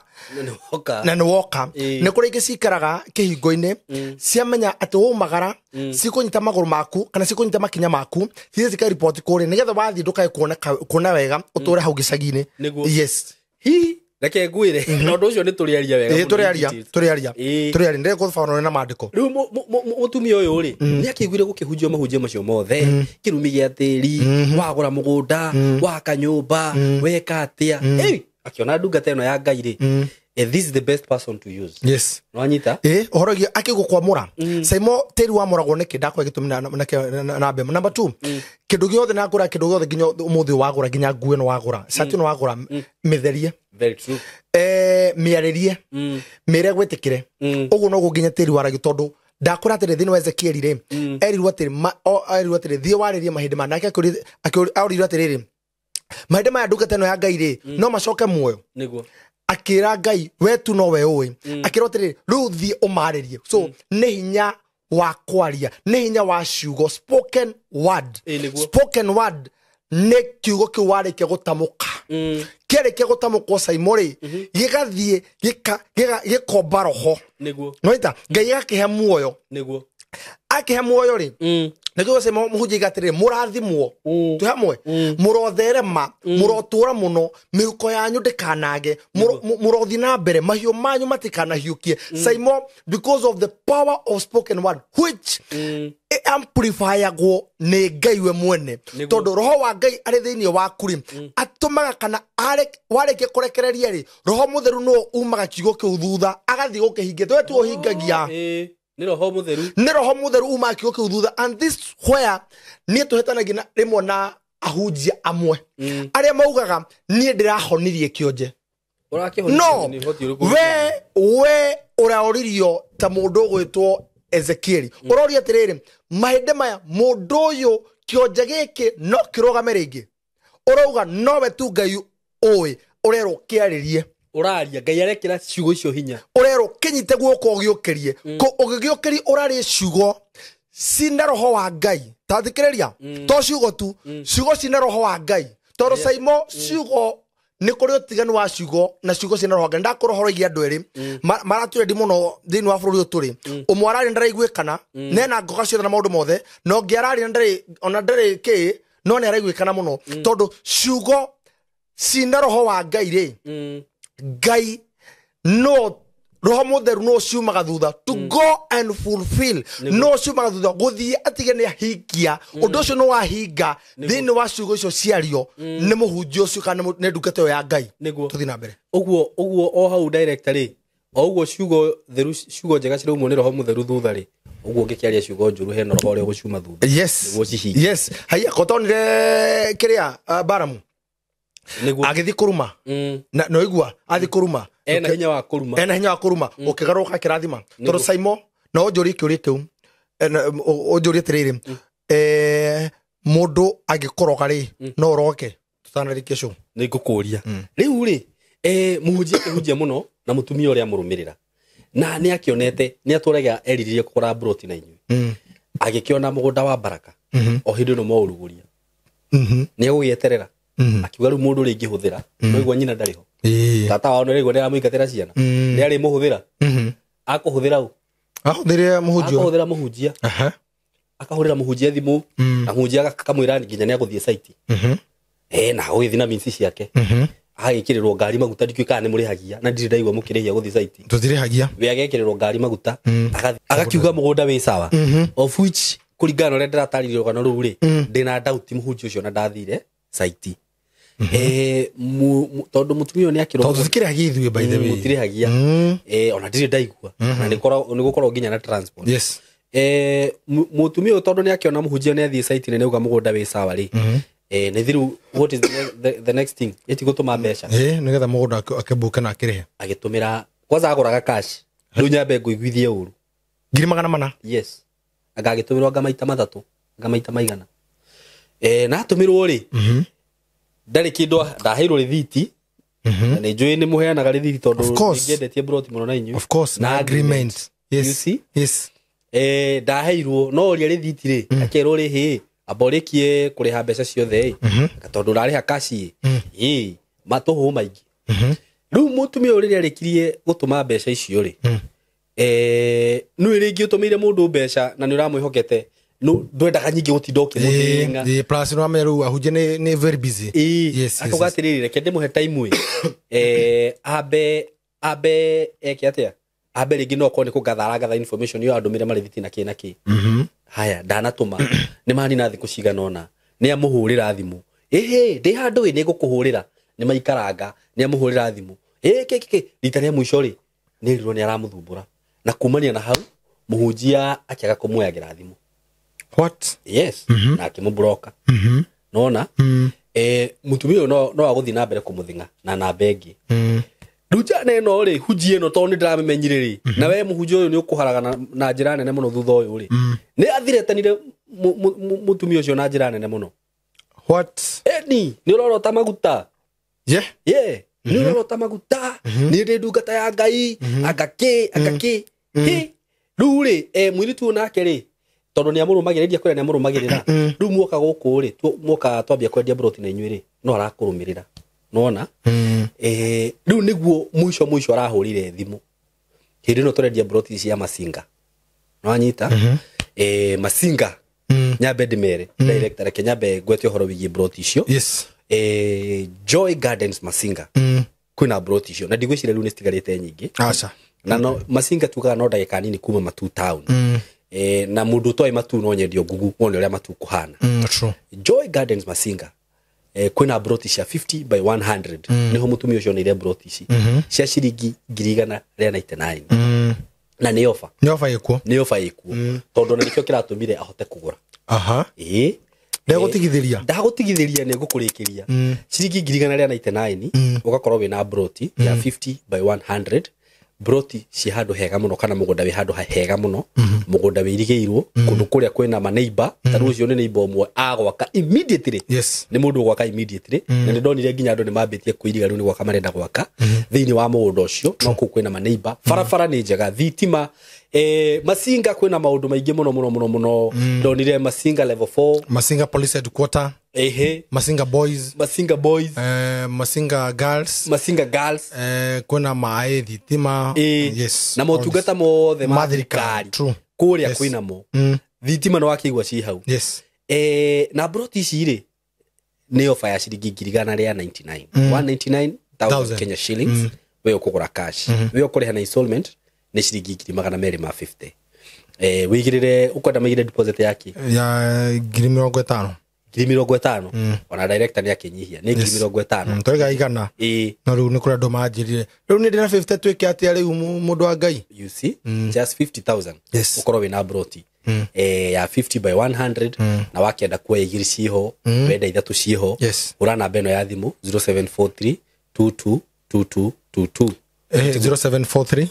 na nĩ woka. Nĩ kũrĩ ingĩ cikaraga kĩhingo-inĩ, ciamenya atĩ waumagara cikũnyita magũrũ maku kana cikũnyita makinya maku, cithiĩ cikaripoti kũrĩa nĩgetha wathiĩ ndũkae kuona wega, ũtũre hau gĩcagi-inĩ. Yes. Hi, reke ngwire na ũndũ ũcio nĩ tũrĩaria wega. Tũrĩaria tũrĩaria ndĩgũbana na maandĩko. Rĩu mũtumia ũyũ rĩ nĩ akĩiguire gũkĩhunjio mahunjio macio mothe, kĩrumi gĩa tĩri, wagũra mũgũnda, waka nyũmba, weka atĩa, akĩona ndungata ĩno ya Ngai rĩ, this is the best person to use. Yes. Nwanyita? Ũhoro wĩgiĩ akĩgũkwamũra. Saimo tĩri wamũragwo nĩkĩ? Ndakũhe gĩtũmi na mbemo. Number 2, kĩndũ gĩothe na ngũra, kĩndũ gĩothe nginya ũmũthĩ wagũra, nginya nguo ĩno wagũra, cati ĩno wagũra, mĩtherie. Very true. Mĩarĩrie. Mĩre gwĩtĩkĩre. Ũguo noguo nginya tĩri waragio, tondũ ndakũra atĩrĩ thĩinĩ wa Ezekiel rĩ, erirwo atĩrĩ thiĩ warĩrie mahĩndĩ maya, nake akĩũrio atĩrĩrĩ, mahĩndĩ maya ndungata ĩno ya Ngai rĩ, no macoke muoyo? Nĩguo. Akĩra Ngai, we tu no we ũĩ. Akĩrwo atĩrĩrĩ, rĩu thiĩ ũmarĩrie. So nĩ hinya wa kwaria, nĩ hinya wa ciugo, spoken word. Spoken word nĩ kiugo kĩu warĩkia gũtamũka. Kĩarĩkia gũtamũkwo Saimo rĩ, gĩgathiĩ gĩkomba roho. Nĩguo. Nĩwaita? Ngai agakĩhe muoyo. Nĩguo. Akĩhe muoyo rĩ, nĩguo Saimo mũhunjia aiga atĩrĩrĩ, mũrathimwo. Twĩ hamwe? Mũrotherema, mũrotũra mũno, mĩhuko yanyu ndĩkanage, mũrothiĩ na mbere, mahiũ manyu matikanahiũkie. Saimo, because of the power of spoken word, which amplifyagwo nĩ Ngai we mwene. Tondũ roho wa Ngai arĩ thĩinĩ waku rĩ, atũmaga kana warĩkia kũrekereria rĩ, roho mũtheru nĩwe umaga kiugo kĩu thutha, agathiĩ gũkĩhingia. Tũwe tu ũhingagia. Nĩ roho mũtheru. Nĩ roho mũtheru umaga kiugo kĩu thutha. And this where niĩ tũhetanagia na rĩmwe na ahunjia amwe arĩa maugaga niĩ ndĩrahonirie kĩonje. No, we ũraoririo ta mũndũ ũgwĩtwo Ezekiel. Ũroria atĩrĩrĩ, mahĩndĩ maya mũndũ ũyũ kĩonje gĩkĩ no kĩrũgame rĩngĩ? Ũrauga nowe tu Ngai ũĩ, ũrerwo kĩarĩrie. Ũraria, Ngai arekĩra ciugo icio hinya. Ũrerwo kĩnyite guoko ũgĩũkĩrie. Ũgĩgĩũkĩria ũraria ciugo cina roho wa Ngai. Ta thikĩrĩria, to ciugo tu, ciugo cina roho wa Ngai. Tondũ Saimo ciugo nĩ kũrĩ ũtiganu wa ciugo na ciugo cina roho wa Ngai. Ndakũra ũhoro wĩgiĩ andũ erĩ maratũrendi mũno thĩinĩ wa bũrũri ũyũ tũrĩ. Ũmwe araria ndaraiguĩkana, nena ngoga ciothe na maũndũ mothe, na ũngĩ araria ndarĩ ona ndarĩ kĩ, no nĩ araiguĩkana mũno. Tondũ ciugo cina roho wa Ngai rĩ, Ngai no roho mũtheru no ciumaga thutha to go and fulfill, no ciumaga thutha gũthiĩ atige nĩ ahingia ũndũ ũcio, nĩ wahinga thĩinĩ wa ciugo icio ciario nĩ mũhunjia ũcio kana nĩ ndungata ĩyo ya Ngai. Tũthiĩ na mbere. Ũguo o hau director rĩ, o ũguo ciugo theru, ciugo njega ciraumwo nĩ roho mũtheru thutha rĩ, ũguo ũngĩkĩaria ciugo njũru hena roho ũrĩa ũgũciuma thutha. Yes. Yes. Haiya, kotonire kĩrĩa Baramu agĩthiĩ kũruma na noigua athiĩ kũruma, ena hinya wa kũruma, ena hinya wa kũruma, ũkĩgarũrũka kĩrathima. Tondũ Saimo no ũnjũrie kĩũria kĩu, ũnjũrie atĩrĩrĩ, mũndũ angĩkũroga rĩ, no ũroke? Tũtanarĩkia show. Nĩ ngũkũria. Rĩu rĩ, mũhunjia akĩhunjia mũno na mũtumia ũrĩa amũrũmĩrĩra, na nĩ akĩonete nĩ atũraga erirĩrie kũgũra broti na inyuĩ, agĩkĩona mũgũnda wa Baraka o hĩndĩ ĩno maũrugũria, nĩ egũgĩeterera. Akiuga rĩu mũndũ ũrĩa ingĩhũthĩra, noigua nyina ndarĩ ho, tata wao nĩraigua nĩaramũingatĩra ciana, nĩ arĩmũhũthĩra. Akũhũthĩra ũ? Ahũthĩre mũhunjia. Akũhũthĩra mũhunjia. Akahũrĩra mũhunjia thimũ, na mũhunjia akamwĩra nginya nĩ agũthiĩ site. Na agũgĩthiĩ na minsi ciake. Agagĩkĩrĩrwo ngari maguta, ndikĩũĩ kana nĩ mũrĩhagia, na ndirĩ ndaigua mũkĩrĩhia gũthiĩ site. Tũtirĩhagia. We agekĩrĩrwo ngari maguta, agakiuga mũgũnda wĩ sawa. Of which kũringana na ũrĩa ndĩratarĩria rũgano rũu rĩ, ndĩna doubt mũhunjia ũcio na ndathire site. Tondũ mũtumia ũyũ nĩ akĩrwo Tondũ tũtikĩrĩhagia ithuĩ, by the way. Mũtirĩhagia. Ona ndirĩ ndaigua. Na nĩ gũkorwo nginya na transport. Yes. Mũtumia ũyũ tondũ nĩ akĩona mũhunjia nĩ athiĩ site nĩ auga mũgũnda wĩ sawa rĩ. Nĩ thiru, what is the next thing? Ĩti gũtũma mbeca. Nĩgetha mũgũnda akĩmbuke na akĩrĩhe. Agĩtũmĩra, kwanza agũraga cash. Rĩu nyambe ngũiguithie ũru. 400,000. Yes. Anga agĩtũmĩrwo anga maita matatũ, anga maita maigana. Na atũmĩrwo rĩ, ndarĩ kĩndũ ndaheirwo rĩthiti. Na nĩ njũĩ nĩ mũheanaga rĩthiti tondũ nĩngĩendetie broti mũno na inyuĩ. Of course, na agreement. Yes. You see? Yes. Ndaheirwo no ũrĩa rĩthiti rĩ akerwo rĩhĩ amba ũrĩkie kũrĩha mbeca ciothe ĩ tondũ ũrarĩha kaci ĩ matũhũ maingĩ. Rĩu mũtumia ũyũ rĩrĩa arĩkirie gũtũma mbeca icio rĩ, nĩwe rĩngĩ ũtũmĩire mũndũ mbeca na nĩ ũramwĩhokete, ndwendaga nyingĩ gũtinda ũkĩmũthĩnga. Ĩ, plus no amenya rĩu ahunjia nĩ very busy. Yes, akauga atĩrĩrĩ, reke ndĩmũhe time ĩ, ambe eke atĩa, ambe rĩngĩ no okorwo nĩ kũngatha aragatha information ĩyo andũmĩre marĩthiti na kĩ na kĩ. Haya, ndanatũma nĩ manina thikũ cigana ũna, nĩ amũhũrĩra thimũ, ĩhĩ ndĩ handũ ĩ nĩ ngũkũhũrĩra, nĩ maikaranga, nĩ amũhũrĩra thimũ ĩ kĩ kĩ kĩ, rita rĩa mũico rĩ nĩ rirwo nĩ aramũthumbũra, na kumania na hau mũhunjia akĩaga kũmuoyagĩra thimũ. What? Yes. Na akĩmũbroka. Nona mũtumia ũyũ no agũthiĩ na mbere kũmũthinga na namba ĩngĩ. Rĩu njana ĩno rĩ, hunjia ĩno tondũ nĩ ndĩramĩmenyire rĩ, na we mũhunjia ũyũ nĩ ũkũharaga na njĩra nene mũno thutha ũyũ rĩ, nĩ athiretanire mũtumia ũcio na njĩra nene mũno. What? Eni nĩ ũrorota maguta. Yeah. Yeah. Nĩ ũrorota maguta, nĩ ndĩ ndungata ya Ngai, anga kĩ anga kĩ. Rĩu rĩ, mũirĩtu ũyũ nake rĩ, tondũ nĩ amũrũmagĩrĩria kũrĩa nĩ amũrũmagĩrĩra, rĩu muoka gũkũ rĩ, muoka twambia kwendia broti na inyuĩ rĩ, no arakũrũmĩrĩra. Nona? Rĩu nĩguo mũico arahũrire thimũ hĩndĩ ĩno tũrendia broti cia Masinga. Nĩwanyita? Masinga nyambe ndĩmere director, reke nyambe ngwete ũhoro wĩgiĩ broti icio. Yes. Joy Gardens Masinga kwĩna broti icio na ndigwĩciria rĩu nĩ citigarĩte nyingĩ. Aca. Na no Masinga tugaga no ndagĩka nini kuma Matu town. Na mũndũ ũtoĩ Matu no nyendio Google wone ũrĩa Matu kũhana. True. Joy Gardens Masinga kwĩna broti cia 50 by 100. Nĩho mũtumia ũcio oneire broti ici cia ciringi 199,000. Na nĩ ofa. Nĩ ofa ĩkuo. Nĩ ofa ĩkuo. Tondũ na nĩkĩo kĩratũmire ahote kũgũra. Aha. Ĩĩ. Ndegũtigithĩria. Ndagũtigithĩria nĩ ngũkũrĩkĩria. Ciringi 199,000 ũgakorwo wĩna broti ya 50 by 100. Broti ci handũ hega mũno kana mũgũnda wĩ handũ hega mũno, mũgũnda wĩirigĩirwo kũndũ kũrĩa kwĩna maneiba, ta rĩu ũcio nĩ neighbor ũmwe agwaka immediately. Yes. Nĩ mũndũ ũgwaka immediately. Na nĩ ndonire nginya andũ nĩ mambĩtie kwĩiriga rĩu nĩ gwaka marenda gwaka thĩinĩ wa mũgũnda ũcio, no kũu kwĩna maneiba, barabara nĩ njega, thitima, Masinga kwĩna maũndũ maingĩ mũno mũno mũno mũno. Ndonire Masinga level 4, Masinga police headquarter, ehe, Masinga boys, Masinga boys, Masinga girls, Masinga girls, kwĩna maĩ, thitima. Yes. Na motungata mothe ma thirikari kũrĩa kwĩna mo. Thitima nĩ wakĩigua ci hau. Yes. Na broti ici rĩ nĩ ofa ya ciringi 199,000. 199,000 Kenya shillings. We ũkũgũra cash. We ũkũrĩha na installment nĩ ciringi 250,000. Wĩigĩrĩre ũkwenda maigĩrĩre deposit yake ya 50,000. 50,000. Ona director nĩ akĩnyihia nĩ 50,000. Twaiga igana. No rĩu nĩ kũrĩa andũ manjĩrire rĩu nĩ ndĩna 50 twĩke atĩa rĩu mũndũ wa Ngai. You see, just 50,000. Yes. Ũkorwo wĩna broti ya 50 by 100 na wakĩenda kuoya igĩrĩ ciho, wenda ithatũ ciho. Yes. Ũra namba ĩno ya thimũ 0743 22 22 22. 0743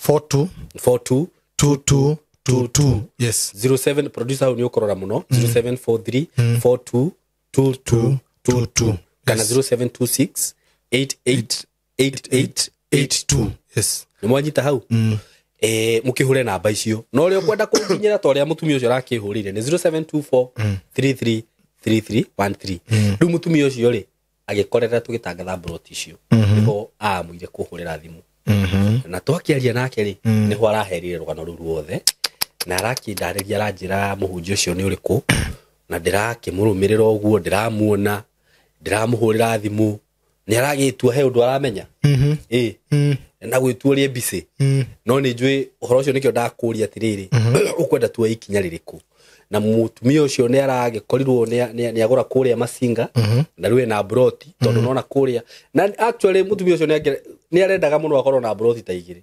42 42 22 22. Yes. 07 producer hau nĩ ũkũrora mũno. 0743 42 22 22 kana 0726 88 88 82. Yes. Nĩ mwanyita hau. Mũkĩhũre namba icio no ũrĩa ũkwenda kũnginyĩra ta ũrĩa mũtumia ũcio arakĩhũrĩire nĩ 0724 33 33 13. Rĩu mũtumia ũcio rĩ agĩkorera tũgĩtangatha broti icio nĩho aamũire kũhũrĩra thimũ. Na twakĩaria nake rĩ nĩho araherire rũgano rũu ruothe na arakĩndarĩria aranjĩra mũhunjia ũcio nĩ ũrĩkũ na ndĩrakĩmũrũmĩrĩra ũguo, ndĩramuona, ndĩramũhũrĩra thimũ, nĩ aragĩtua he ũndũ aramenya. Na gwĩtua ũrĩa mbici. No nĩ njũĩ ũhoro ũcio nĩkĩo ndakũria atĩrĩrĩ, ũkwenda tuoe ikinya rĩrĩkũ. Na mũtumia ũcio nĩ aragĩkorirwo nĩ agũra kũrĩa Masinga na rĩu ena broti tondũ nona kũrĩa na actually mũtumia ũcio nĩ arendaga mũno akorwo na broti ta igĩrĩ.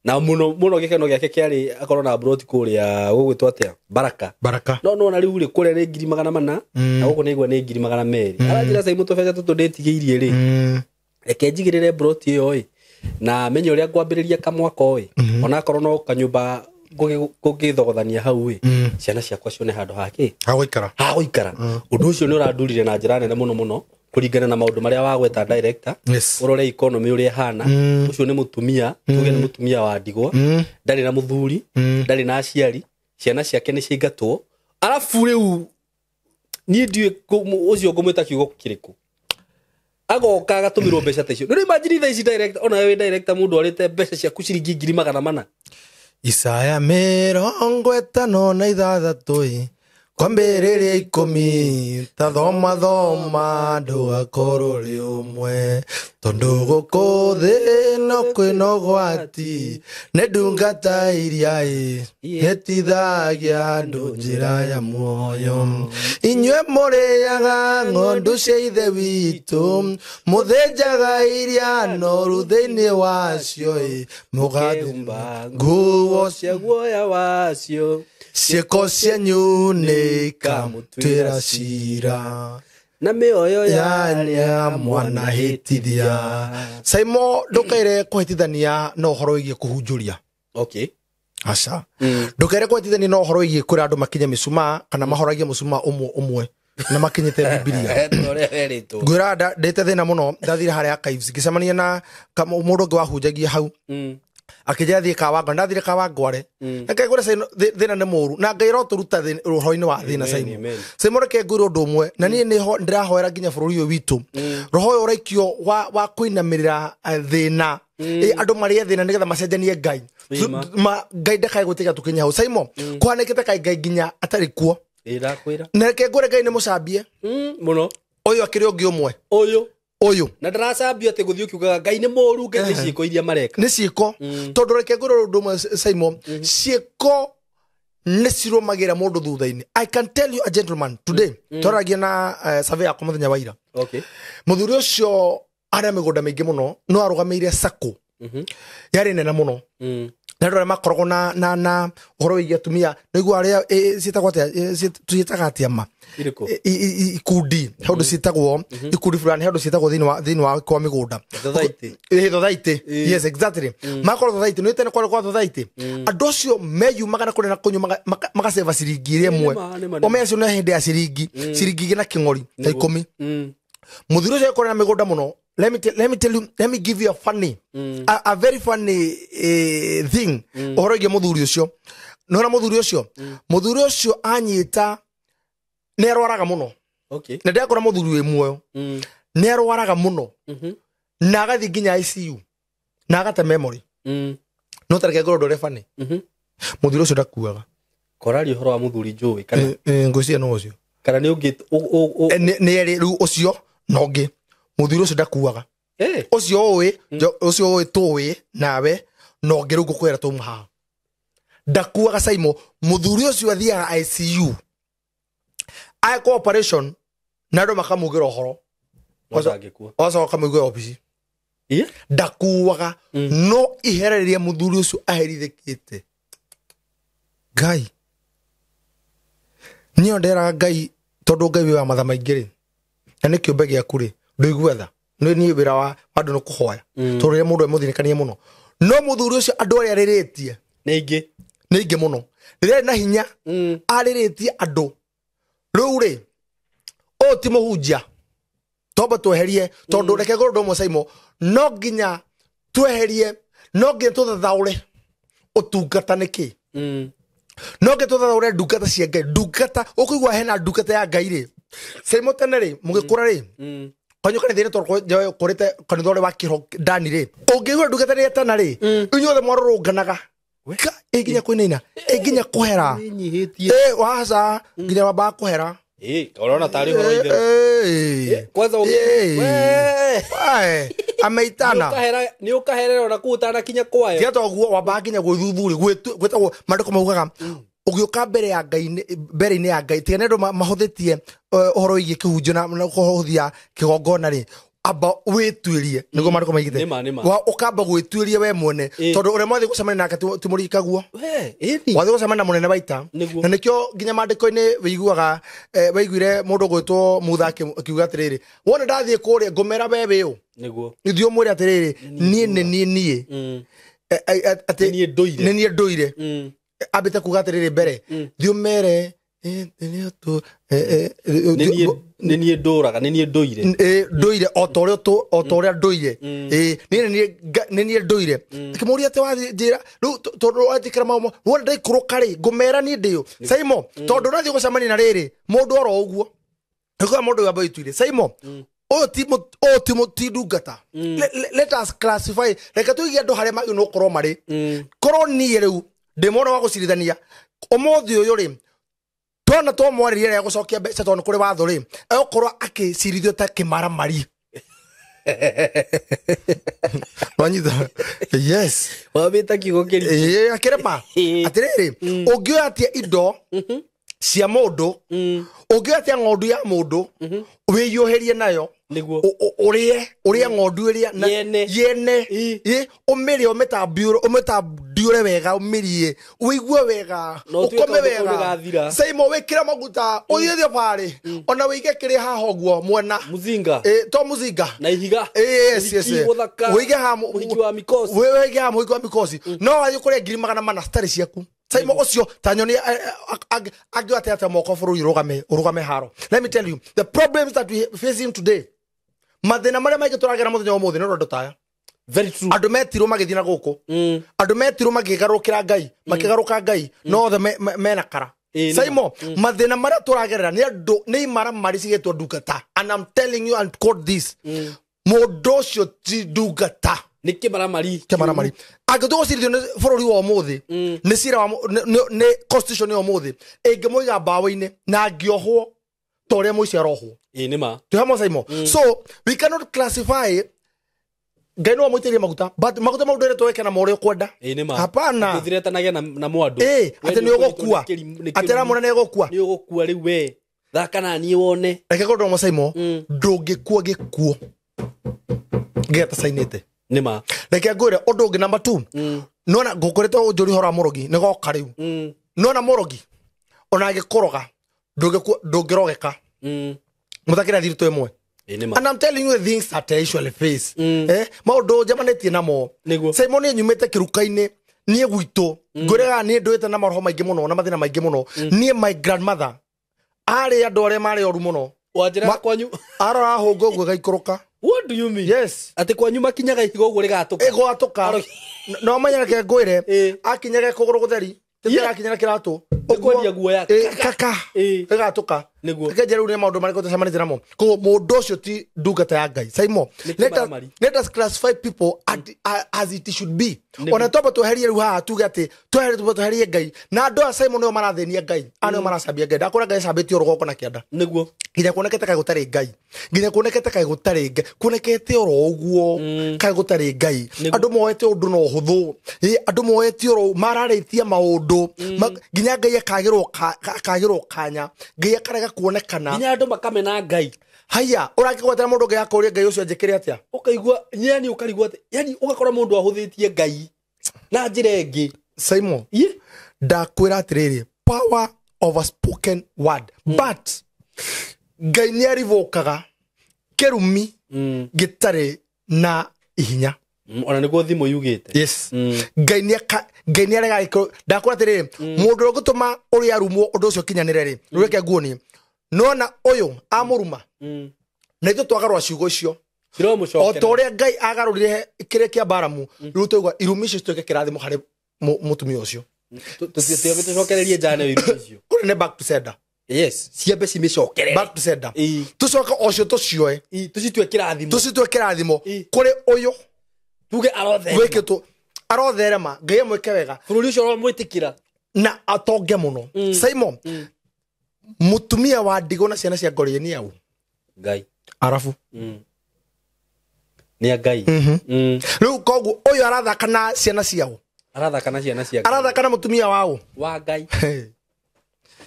Na mũno mũno gĩkeno gĩake kĩarĩ akorwo na broti kũrĩa gũgwĩtwo atĩa Baraka. Baraka. No nona rĩu rĩ kũrĩa nĩ 400,000 na gũkũ nĩ igua nĩ 200,000. Aranjĩra cai mũtũbeca tũtũ ndĩtigĩirie rĩ, reke njigĩrĩre broti ĩyo ĩ na menye ũrĩa ngwambĩrĩria kamwaka ĩ, onakorwo no kanyũmba ngũgĩthogothania hau ĩ, ciana ciakwa cione handũ hake ha gũikara. Ha gũikara. Ũndũ ũcio nĩ ũrandurire na njĩra nene mũno mũno Kũringana na maũndũ marĩa wagweta director, Yes. ũrore economy ũrĩa ĩhana. Ũcio nĩ mũtumia, tuge nĩ mũtumia wa ndigwa, ndarĩ na mũthuri, ndarĩ na aciari, ciana ciake nĩ ciaingatwo. Arabu rĩu niĩ ndiũĩ ũcio ngũmwĩta kiugo kĩrĩkũ. Agoka agatũmĩrwo mbeca ta icio. Nĩ imagine thaa ici director, ona wewe director, mũndũ arĩte mbeca ciaku ciringi 400,000. Isaya 56 kwambĩrĩria 10 ta thoma thoma ndũgakorwo rĩ ũmwe tondũ gũkũ thĩ no kwĩna ũgwati nĩ ndungata iria ĩhĩtithagia andũ njĩra ya muoyo. Inyuĩ mũrĩaga ng'ondu cia ithe witũ, mũthĩnjaga iria noru thĩinĩ wacio, mũgathimba nguo cia guoya wacio. Ciĩko cianyu nĩ ikamũtuĩra cira na mĩoyo ya mwanahĩtithia. Saimo, ndũkaire kũhĩtithania na ũhoro wĩgiĩ kũhunjũria. Okay. Aca, ndũkaire kũhĩtithania na ũhoro wĩgiĩ kwĩra andũ makinye mĩcumaa kana mahoragie mũcumaa ũmwe ũmwe na makinyĩte Bibilia. Ũrĩa werĩtwo. Ngwĩra ndĩte thĩna mũno. Ndathire harĩa archives, ngĩcemania na mũndũ ũngĩ wahunjagia hau, akĩnjĩra thiĩ Kawangware. Ndathire Kawangware, reke ngwĩre Saimo, thĩna nĩ mũru na Ngai arotũruta ũhoro-inĩ wa thĩna. Amen, Saimo, amen. Saimo, reke ngwĩre ũndũ ũmwe, na niĩ nĩho ndĩrahoera nginya bũrũri ũyũ witũ, roho ũyũ ũraikio wa kũinamĩrĩra thĩna. Andũ marĩe thĩna nĩgetha macenjanie Ngai. Ĩma. Ngai ndakae gwĩtĩka tũkinye hau, Saimo, kũhanĩkĩte kaĩ Ngai nginya atarĩ kuo. Ĩ, ndakwĩra. Na reke ngwĩre, Ngai nĩ mũcambie. Mũno. Ũyũ akĩrĩ ũngĩ ũmwe. Ũyũ. Ũyũ. Na ndaracambio atĩ gũthiĩ ũkiugaga Ngai nĩ mũru, Ngai nĩ ciĩko iria mareka. Nĩ ciĩko, tondũ reke ngwĩre ũndũ ũmwe, Saimo, ciĩko nĩ cirũmagĩra mũndũ thutha-inĩ. I can tell you a gentleman today, twaragia na survey yakwa mũthenya wa ira. Mũthuri ũcio arĩ na mĩgũnda mĩingĩ mũno, no arũgamĩire sacco yarĩ nene mũno, na andũ arĩa makoragwo na ũhoro wĩgiĩ atumia, nĩguo arĩa ciĩtagwo atĩa, tũciĩtaga atĩa ma? Irĩkũ? Ikundi, he ũndũ ciĩtagwo ikundi fulani, he ũndũ ciĩtagwo thĩinĩ wa kwa mĩgũnda. Thothaitĩ. Ĩ, thothaitĩ, yes, exactly. Makorwo thothaitĩ nĩ tene kwarĩ kwa thothaitĩ, andũ acio meyumaga na kũrĩa na kũnyua magaceba ciringi ĩrĩa ĩmwe. Nĩma, nĩma, nĩma. Ũmenye acio nĩ hĩndĩ ya ciringi igĩrĩ na kĩng'ori ta 10. Mũthuri ũcio akorwo na mĩgũnda mũno. Let me tell you, let me give you a funny, a very funny thing ũhoro wĩgiĩ mũthuri ũcio. Nĩwona mũthuri ũcio anyita nĩ arwaraga mũno. Na ndĩrakora mũthuri wĩ muoyo, nĩ arwaraga mũno na agathiĩ nginya ICU na agate memory. No tareke ngorwo ũndũ ũrĩa funny, mũthuri ũcio ndakuaga. Koraria ũhoro wa mũthuri njũĩ kana? Ngwĩciria no ũcio. Kana nĩ ũngĩ Nĩ erĩ rĩu, ũcio na ũngĩ. Mũthuri ũcio ndakuaga. Ũcio ũĩ, ũcio ũĩ tũĩ nawe na ũngĩ rĩu ngũkwĩra tũma haha ndakuaga. Saimo, mũthuri ũcio athiaga ICU agekwo operation na andũ makamugĩra ũhoro. No ndangĩkua. Agacoka akamũigua obici. Ĩ? Ndakuaga. No ihera rĩrĩa mũthuri ũcio aherithĩkĩte Ngai, niĩ nderaga Ngai, tondũ Ngai wĩ wa matha maingĩ rĩ, na nĩ kĩũmbe gĩaku rĩ, ndũigue tha. Nĩ niĩ wĩra wa andũ nĩ kũhoya, tondũ rĩrĩa mũndũ emũthĩnĩkanie mũno, no mũthuri ũcio andũ arĩa arĩrĩtie Nĩ ingĩ. Nĩ ingĩ mũno. Rĩrĩa arĩ na hinya, arĩrĩtie andũ rĩu rĩ, ũyũ ti mũhunjia, twamba tweherie, tondũ reke ngorwo ũndũ ũmwe, Saimo, no nginya tweherie, no nginya tũthathaũre ũtungata nĩ kĩ. No nginya tũthathaũre ndungata cia Ngai. Ndungata, ũkũigua hena ndungata ya Ngai rĩ, Saimo, tene rĩ, mũgĩkũra rĩ, kwanyu kanitha-inĩ, tondũ kũrĩte kanitha ũrĩa wa kĩro ndani rĩ, ũngĩigua ndungata nĩ etana rĩ, inyuothe mwarũrũnganaga. Ĩ nginya kũinaina, ĩ nginya kũhera. Wĩnyihĩtie. Ĩ waca, nginya wambaga kũhera. Ĩ, ũrona tarĩ ũhoro itherũ. Ĩ. Kwanza Ĩ. We! Wae, ameitana. Nĩ ũkaherera ona kũu ũtanakinya kwayo. Tiga toguo, wambaga nginya gwĩthuthuria, gwĩtagwo maandĩko maugaga ũgĩũka mbere ya Ngai mbere-inĩ ya Ngai, tiga nĩ andũ mahũthĩtie ũhoro wĩgiĩ kĩhunjio na kũhũthia kĩgongona rĩ, amba wĩtuĩrie, nĩguo maandĩko maigĩte. Nĩma, nĩma. Wa ũkamba gwĩtuĩria we mwene, tondũ ũrĩa mwathiĩ gũcemania nake ti mũrikaguo. We, ĩni. Wathiĩ gũcemania na mũnene wa ita. Nĩguo. Na nĩkĩo nginya maandĩko-inĩ wĩiguaga, waiguire mũndũ gwĩtwo Mutha akiuga atĩrĩrĩ, wona ndathiĩ kũrĩa ngũmera we wĩ ũ? Nĩguo. Ithuĩ ũmwĩre atĩrĩrĩ, niĩ nĩ niĩ atĩ Nĩ niĩ ndũire. Nĩ niĩ ndũire. Ambĩte kuga atĩrĩrĩ, mbere thiĩ ũmere Nĩ niĩ ndũraga, nĩ niĩ ndũire. Ndũire o ta ũrĩa ndũire. Nĩ niĩ ndũire. Akĩmũria atĩ wathiĩ njĩra rĩu tondũ wanjĩkĩra maũndũ wona ndaikũrũka rĩ ngũmera niĩ ndĩũ. Saimo tondũ ũrathiĩ gũcemania na rĩrĩ mũndũ oro ũguo. Nĩkuo mũndũ ũyũ ambaituire. Saimo ũyũ ti ndungata. Let us classify. Reke tũige andũ harĩa magĩrĩirwo nĩ gũkorwo marĩ. Korwo niĩ rĩu ndĩ mwana wa gũcirithania ũmũthĩ ũyũ rĩ twana twamwarĩria rĩa gũcokia mbeca tondũ kũrĩ watho rĩ egũkorwo akĩcirithio ta kĩmaramari. Wanyita? Yes. Wamĩta kiugo kĩritũ. Akĩrema. Atĩrĩrĩ, ũngĩoya atĩa indo cia mũndũ, ũngĩoya atĩa ng'ondu ya mũndũ wĩiyũhĩrie nayo nĩguo ũrĩe ng'ondu ĩrĩa yene ũmĩrĩe ũmĩtambiũre wega ũmĩrĩe ũigue wega ũkome wega Saimo wĩkĩre maguta ũthiĩ thabarĩ ona wĩige kĩrĩ haha ũguo mwena muzinga to muzinga na ihiga yes yes wĩige haha mũhiki wa mikosi wĩige haha mũhiki wa mikosi no wathiĩ kũrĩa 400,000 citarĩ ciaku. Saimo ũcio ta nyoni angĩoya atĩa moko bũrũri ũrũgame haro. Let me tell you the problems that we facing today, mathĩna marĩa maingĩ tũragera mũthenya wa ũmũthĩ nĩ ũndũ taya. Very true. Andũ metirwo magĩthiĩ na gũkũ, andũ metirwo makĩgarũrũkĩra Ngai, makĩgarũka Ngai, no othe mena kara. Saimo mathĩna marĩa tũragerera nĩ andũ nĩ imaramari cigĩtwo ndungata, and I'm telling you and quote this, mũndũ ũcio ti ndungata, nĩ kĩmaramari. Kĩmaramari angĩtua gũcirithio nĩ bũrũri wa ũmũthĩ nĩ cira wa nĩ constitution ya ũmũthĩ ĩngĩmũiga mbaũ-inĩ na angĩohwo ta ũrĩa mũici arohwo. Nĩ ma. Twĩ hamwe Saimo. So we cannot classify Ngai no amũitĩrĩrie maguta, but maguta mau ndwĩrĩtwo wĩke namo ũrĩa ũkwenda. Nĩ ma. Hapana. Ndũthiretanagia na mwandũ. Atĩ nĩ ũgũkua. Atĩ aramwĩra nĩ egũkua. Nĩ ũgũkua rĩu we. Thaka na niĩ wone. Reke ngũndũ ũmwe Saimo, ndũngĩkua gĩkuũ gĩatacainĩte. Nĩ ma. Reke ngwĩre ũndũ ũngĩ namba 2. Nona ngũkoretwo ũnjũri ũhoro wa mũrogi nĩ goka rĩu. Nona mũrogi ona angĩkũroga ndũngĩrogeka. Mũthakĩra thiritũ ĩmwe. And I'm telling you the things that I usually face. Maũndũ njemanĩtie namo. Saimo niĩ nyumĩte kĩruka-inĩ niĩ gwitũ ngwĩraga niĩ ndũĩte na maroho maingĩ mũno na mathĩna maingĩ mũno. Niĩ my grandmother arĩ andũ arĩa marĩ oru mũno. Wanjĩraga kwanyu arora hũngũ ũguo ĩgaikũrũka. What do you mean? Yes. Atĩ kwanyu makinyaga ihiga ũguo rĩgatũka. Ĩgwatũka. No menya reke ngwĩre akinyaga kũgũrũ gũtheri tĩtĩrakinyĩra kĩratũ ũkwendia guoya kaka ĩgatũka. Nĩguo. Reke njĩre rĩu nĩ maũndũ marĩkũ tũcemanĩtie namo. Koguo mũndũ ũcio ti ndungata ya Ngai. Saimo, let us classify people as it should be. Ona twamba tweherie rĩu haha tuge atĩ tweherie Ngai na andũ aya Saimo nĩo marathĩnia Ngai, aya nĩo maracambia Ngai. Ndakũra Ngai acambĩtio rũgongo na kĩanda. Nĩguo. Nginya kuonekete kaĩ gũtarĩ Ngai. Nginya kuonekete kaĩ gũtarĩ Ngai. Kuonekete oro ũguo kaĩ gũtarĩ Ngai. Andũ moete ũndũ na ũhũthũ. Andũ moete oro mararĩtie maũndũ. Nginya Ngai akagĩrwo kanya. Ngai akarega kuonekana. Nginya andũ makamena Ngai. Haya, ũrakĩgwatĩra mũndũ Ngai akũria Ngai ũcio anjĩkĩre atĩa? Ũkaigua yani ũkarigwo atĩ yani ũgakora mũndũ ahũthĩtie Ngai na njĩra ĩngĩ. Saimo, ndakwĩra atĩrĩrĩ, power of a spoken word. But Ngai nĩ arivũkaga kĩrumi gĩtarĩ na ihinya. Ona nĩguo thimũ yugĩte. Yes. Ngai nĩ arega gĩkĩro. Ndakwĩra atĩrĩrĩ, mũndũ ũrĩa ũngĩtũma ũrĩa arumwo ũndũ ũcio ũkinyanĩre rĩ, reke nguonie. Nona ũyũ amũruma na ithuĩ twagarũra ciugo icio o ta ũrĩa Ngai agarũrire kĩrĩa kĩa Baramu, rĩu twaigua irumi icio cituĩke kĩrathimo harĩ mũtumia ũcio. Tũcokererie njane irumi icio. Kũrĩ nĩ back to sender. Yes, ciambe cimĩcokerere. Back to sender. Tũcoke ocio tũcioe. Tũcitue kĩrathimo. Tũcitue kĩrathimo kũrĩ ũyũ. Tuge arotherema. Wĩkĩtwo arotherema Ngai amwĩke wega. Bũrũri ũcio ũramwĩtĩkĩra na atonge mũno. Saimo, mũtumia wa ndigũ na ciana cia ngoriĩ nĩ au? Ngai. Arabu. Nĩ a Ngai. Rĩu koguo ũyũ arathaka na ciana ciao. Arathaka na ciana cia Ngai. Arathaka na mũtumia wao. Wa Ngai.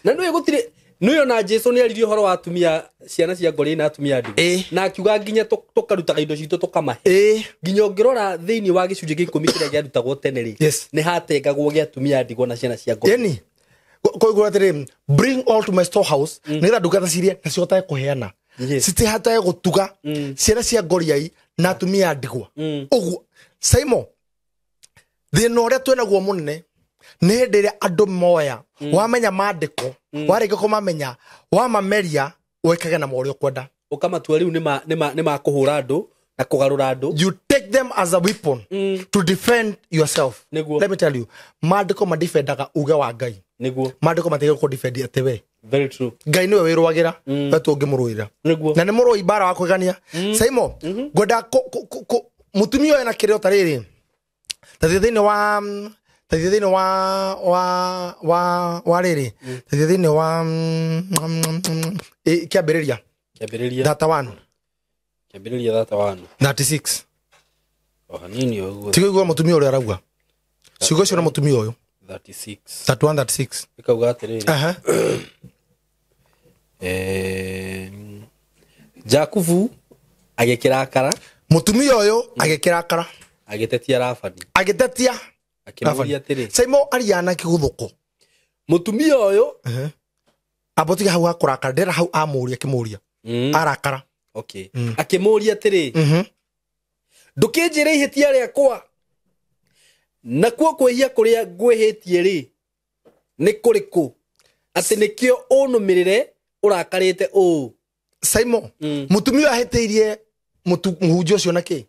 Na nĩũĩ gũtirĩ nĩũĩ ona Jesu nĩ aririe ũhoro wa atumia ciana cia ngoriĩ na atumia ndigũ. Na akiuga nginya tũkarutaga indo citũ tũkamahe. Nginya ũngĩrora thĩinĩ wa gĩcunjĩ gĩa 10 kĩrĩa kĩarutagwo tene rĩ, nĩ hatengagwo gĩa atumia ndigũ na ciana cia ngoriĩ. Ĩni. Koguo atĩrĩ, bring all to my storehouse nĩgetha ndungata cirie na cihotage kũheana. Citihotage gũtuga ciana cia ngoriai na atumia ndigwa. Ũguo Saimo, thĩna ũrĩa twĩnaguo mũnene Nĩ hĩndĩ ĩrĩa andũ moya wamenya maandĩko warĩkia kũmamenya wamameria wĩkage na ũrĩa ũkwenda. Ũkamatua rĩu nĩ makũhũra andũ na kũgarũra andũ. You take them as a weapon to defend yourself. Nĩguo. Let me tell you, maandĩko madefendaga uge wa Ngai. Nĩguo. Maandĩko matige kũdefend atĩ we. Very true. Ngai nĩwe wĩrũagĩra we tũngĩmũrũĩra. Nĩguo. Na nĩ mũrũi mbara wa kwĩgania. Saimo, ngwenda mũtumia ũyũ ena kĩrĩo ta rĩrĩ. Ta thiĩ thĩinĩ wa ta thiĩ thĩinĩ wa wa wa wa rĩrĩ. Ta thiĩ thĩinĩ wa kĩambĩrĩria. Kĩambĩrĩria. 31. Kĩambĩrĩria 31. 36. O hanini ũguo. Tiga igua mũtumia ũrĩa arauga. Ciugo icio na mũtumia ũyũ. 36. 31 36. Ĩkauga atĩrĩrĩ. Aha. Jakubu agĩkĩrakara. Mũtumia ũyũ agĩkĩrakara. Agĩtetia Labani. Agĩtetia. Akĩmũũria atĩrĩ. Saimo aria na kĩgũthũko. Mũtumia ũyũ. Amba ũtige hau hakũrakara, ndĩrenda hau amũria akĩmũria. Arakara. Okay. Akĩmũũria atĩrĩ. Ndũkĩnjĩre ihĩtia rĩakwa. Nakuo kwĩhia kũrĩa ngwĩhĩtie rĩ nĩ kũrĩkũ? Atĩ nĩkĩo ũnũmĩrĩre ũrakarĩte ũũ. Saimo, mũtumia ũyũ ahĩtĩirie mũhunjia ũcio na kĩ?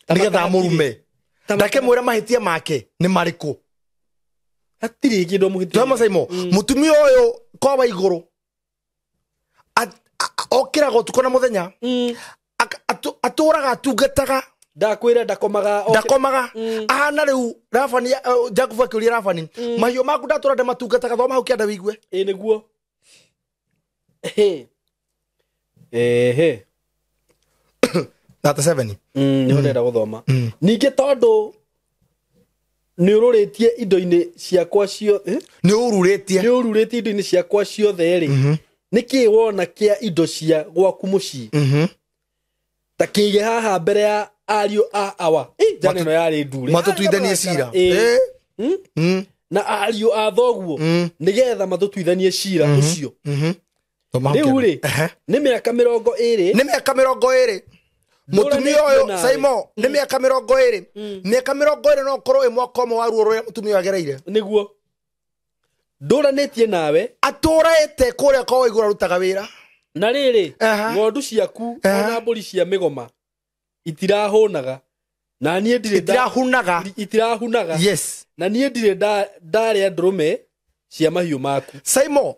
Nĩgetha amũrume. Ndakĩmwĩra mahĩtia make nĩ marĩkũ. Hatirĩ kĩndũ amũhĩtĩirie. Twama Saimo, mũtumia ũyũ kwa wa igũrũ okĩraga ũtukũ na mũthenya. Atũraga atungataga. Ndakwĩra ndakomaga. Ndakomaga. Ahana rĩu Labani, Jakubu akĩũria Labani, mahiũ maku ndatũra ndĩmatungataga, thoma hau kĩanda wĩigue. Ĩ nĩguo. Ehe. 37. Nĩho ndĩrenda gũthoma. Ningĩ tondũ nĩ ũrũrĩtie indo-inĩ ciakwa ciothe. Nĩ ũrurĩtie. Nĩ ũrurĩtie indo-inĩ ciakwa ciothe rĩ. Nĩkĩ wona kĩa indo cia gwaku mũciĩ? Ta kĩige haha mbere ya ariũ a awa. Njana ĩno yarĩ ndure. Matũtuithanie cira. Na ariũ a thoguo nĩgetha matũtuithanie cira ũcio. Rĩu rĩ, nĩ mĩaka 20. Nĩ mĩaka 20. Mũtumia ũyũ Saimo nĩ mĩaka 20. Mĩaka 20 no ũkorwo ĩ mwaka ũmwe wa ruo rũrĩa mũtumia ũyũ agereire. Nĩguo. Ndũranĩtie nawe. Atũrĩte kũrĩa kwa igũrũ arutaga wĩra. Na rĩrĩ, ng'ondu ciaku ona mbũri cia mĩgoma itirahũnaga. Na niĩ ndirĩ itirahunaga. Itirahunaga. Yes. Na niĩ ndirĩ ndarĩa ndũrũme cia mahiũ maku. Saimo,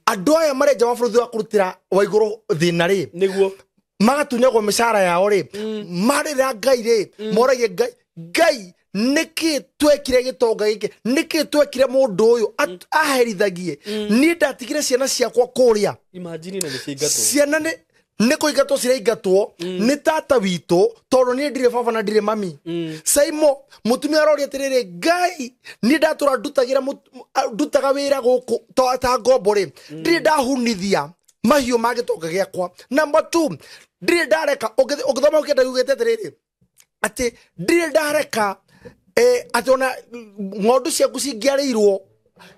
andũ aya marenja wa bũrũri wa kũrutĩra wa igũrũ thĩna rĩ. Nĩguo. Magatunyagwo mĩcara yao rĩ. Marĩra Ngai rĩ, moragie Ngai, Ngai nĩkĩ twekire gĩtonga gĩkĩ? Nĩkĩ twekire mũndũ ũyũ aherithagie? Niĩ ndatigire ciana ciakwa kũrĩa. Imagine na nĩciaingatwo. Ciana nĩ kũingatwo ciraingatwo nĩ tata witũ tondũ niĩ ndirĩ baba na ndirĩ mami. Saimo, mũtumia aroria atĩrĩrĩ, Ngai niĩ ndatũra ndutaga wĩra gũkũ ta ngombo rĩ, ndirĩ ndahunithia mahiũ ma gĩtonga gĩakwa. Number 2, ndirĩ ndareka ũngĩthoma ũkĩenda yugĩte atĩrĩrĩ atĩ ndirĩ ndareka atĩ ona ng'ondu ciaku cingĩarĩirwo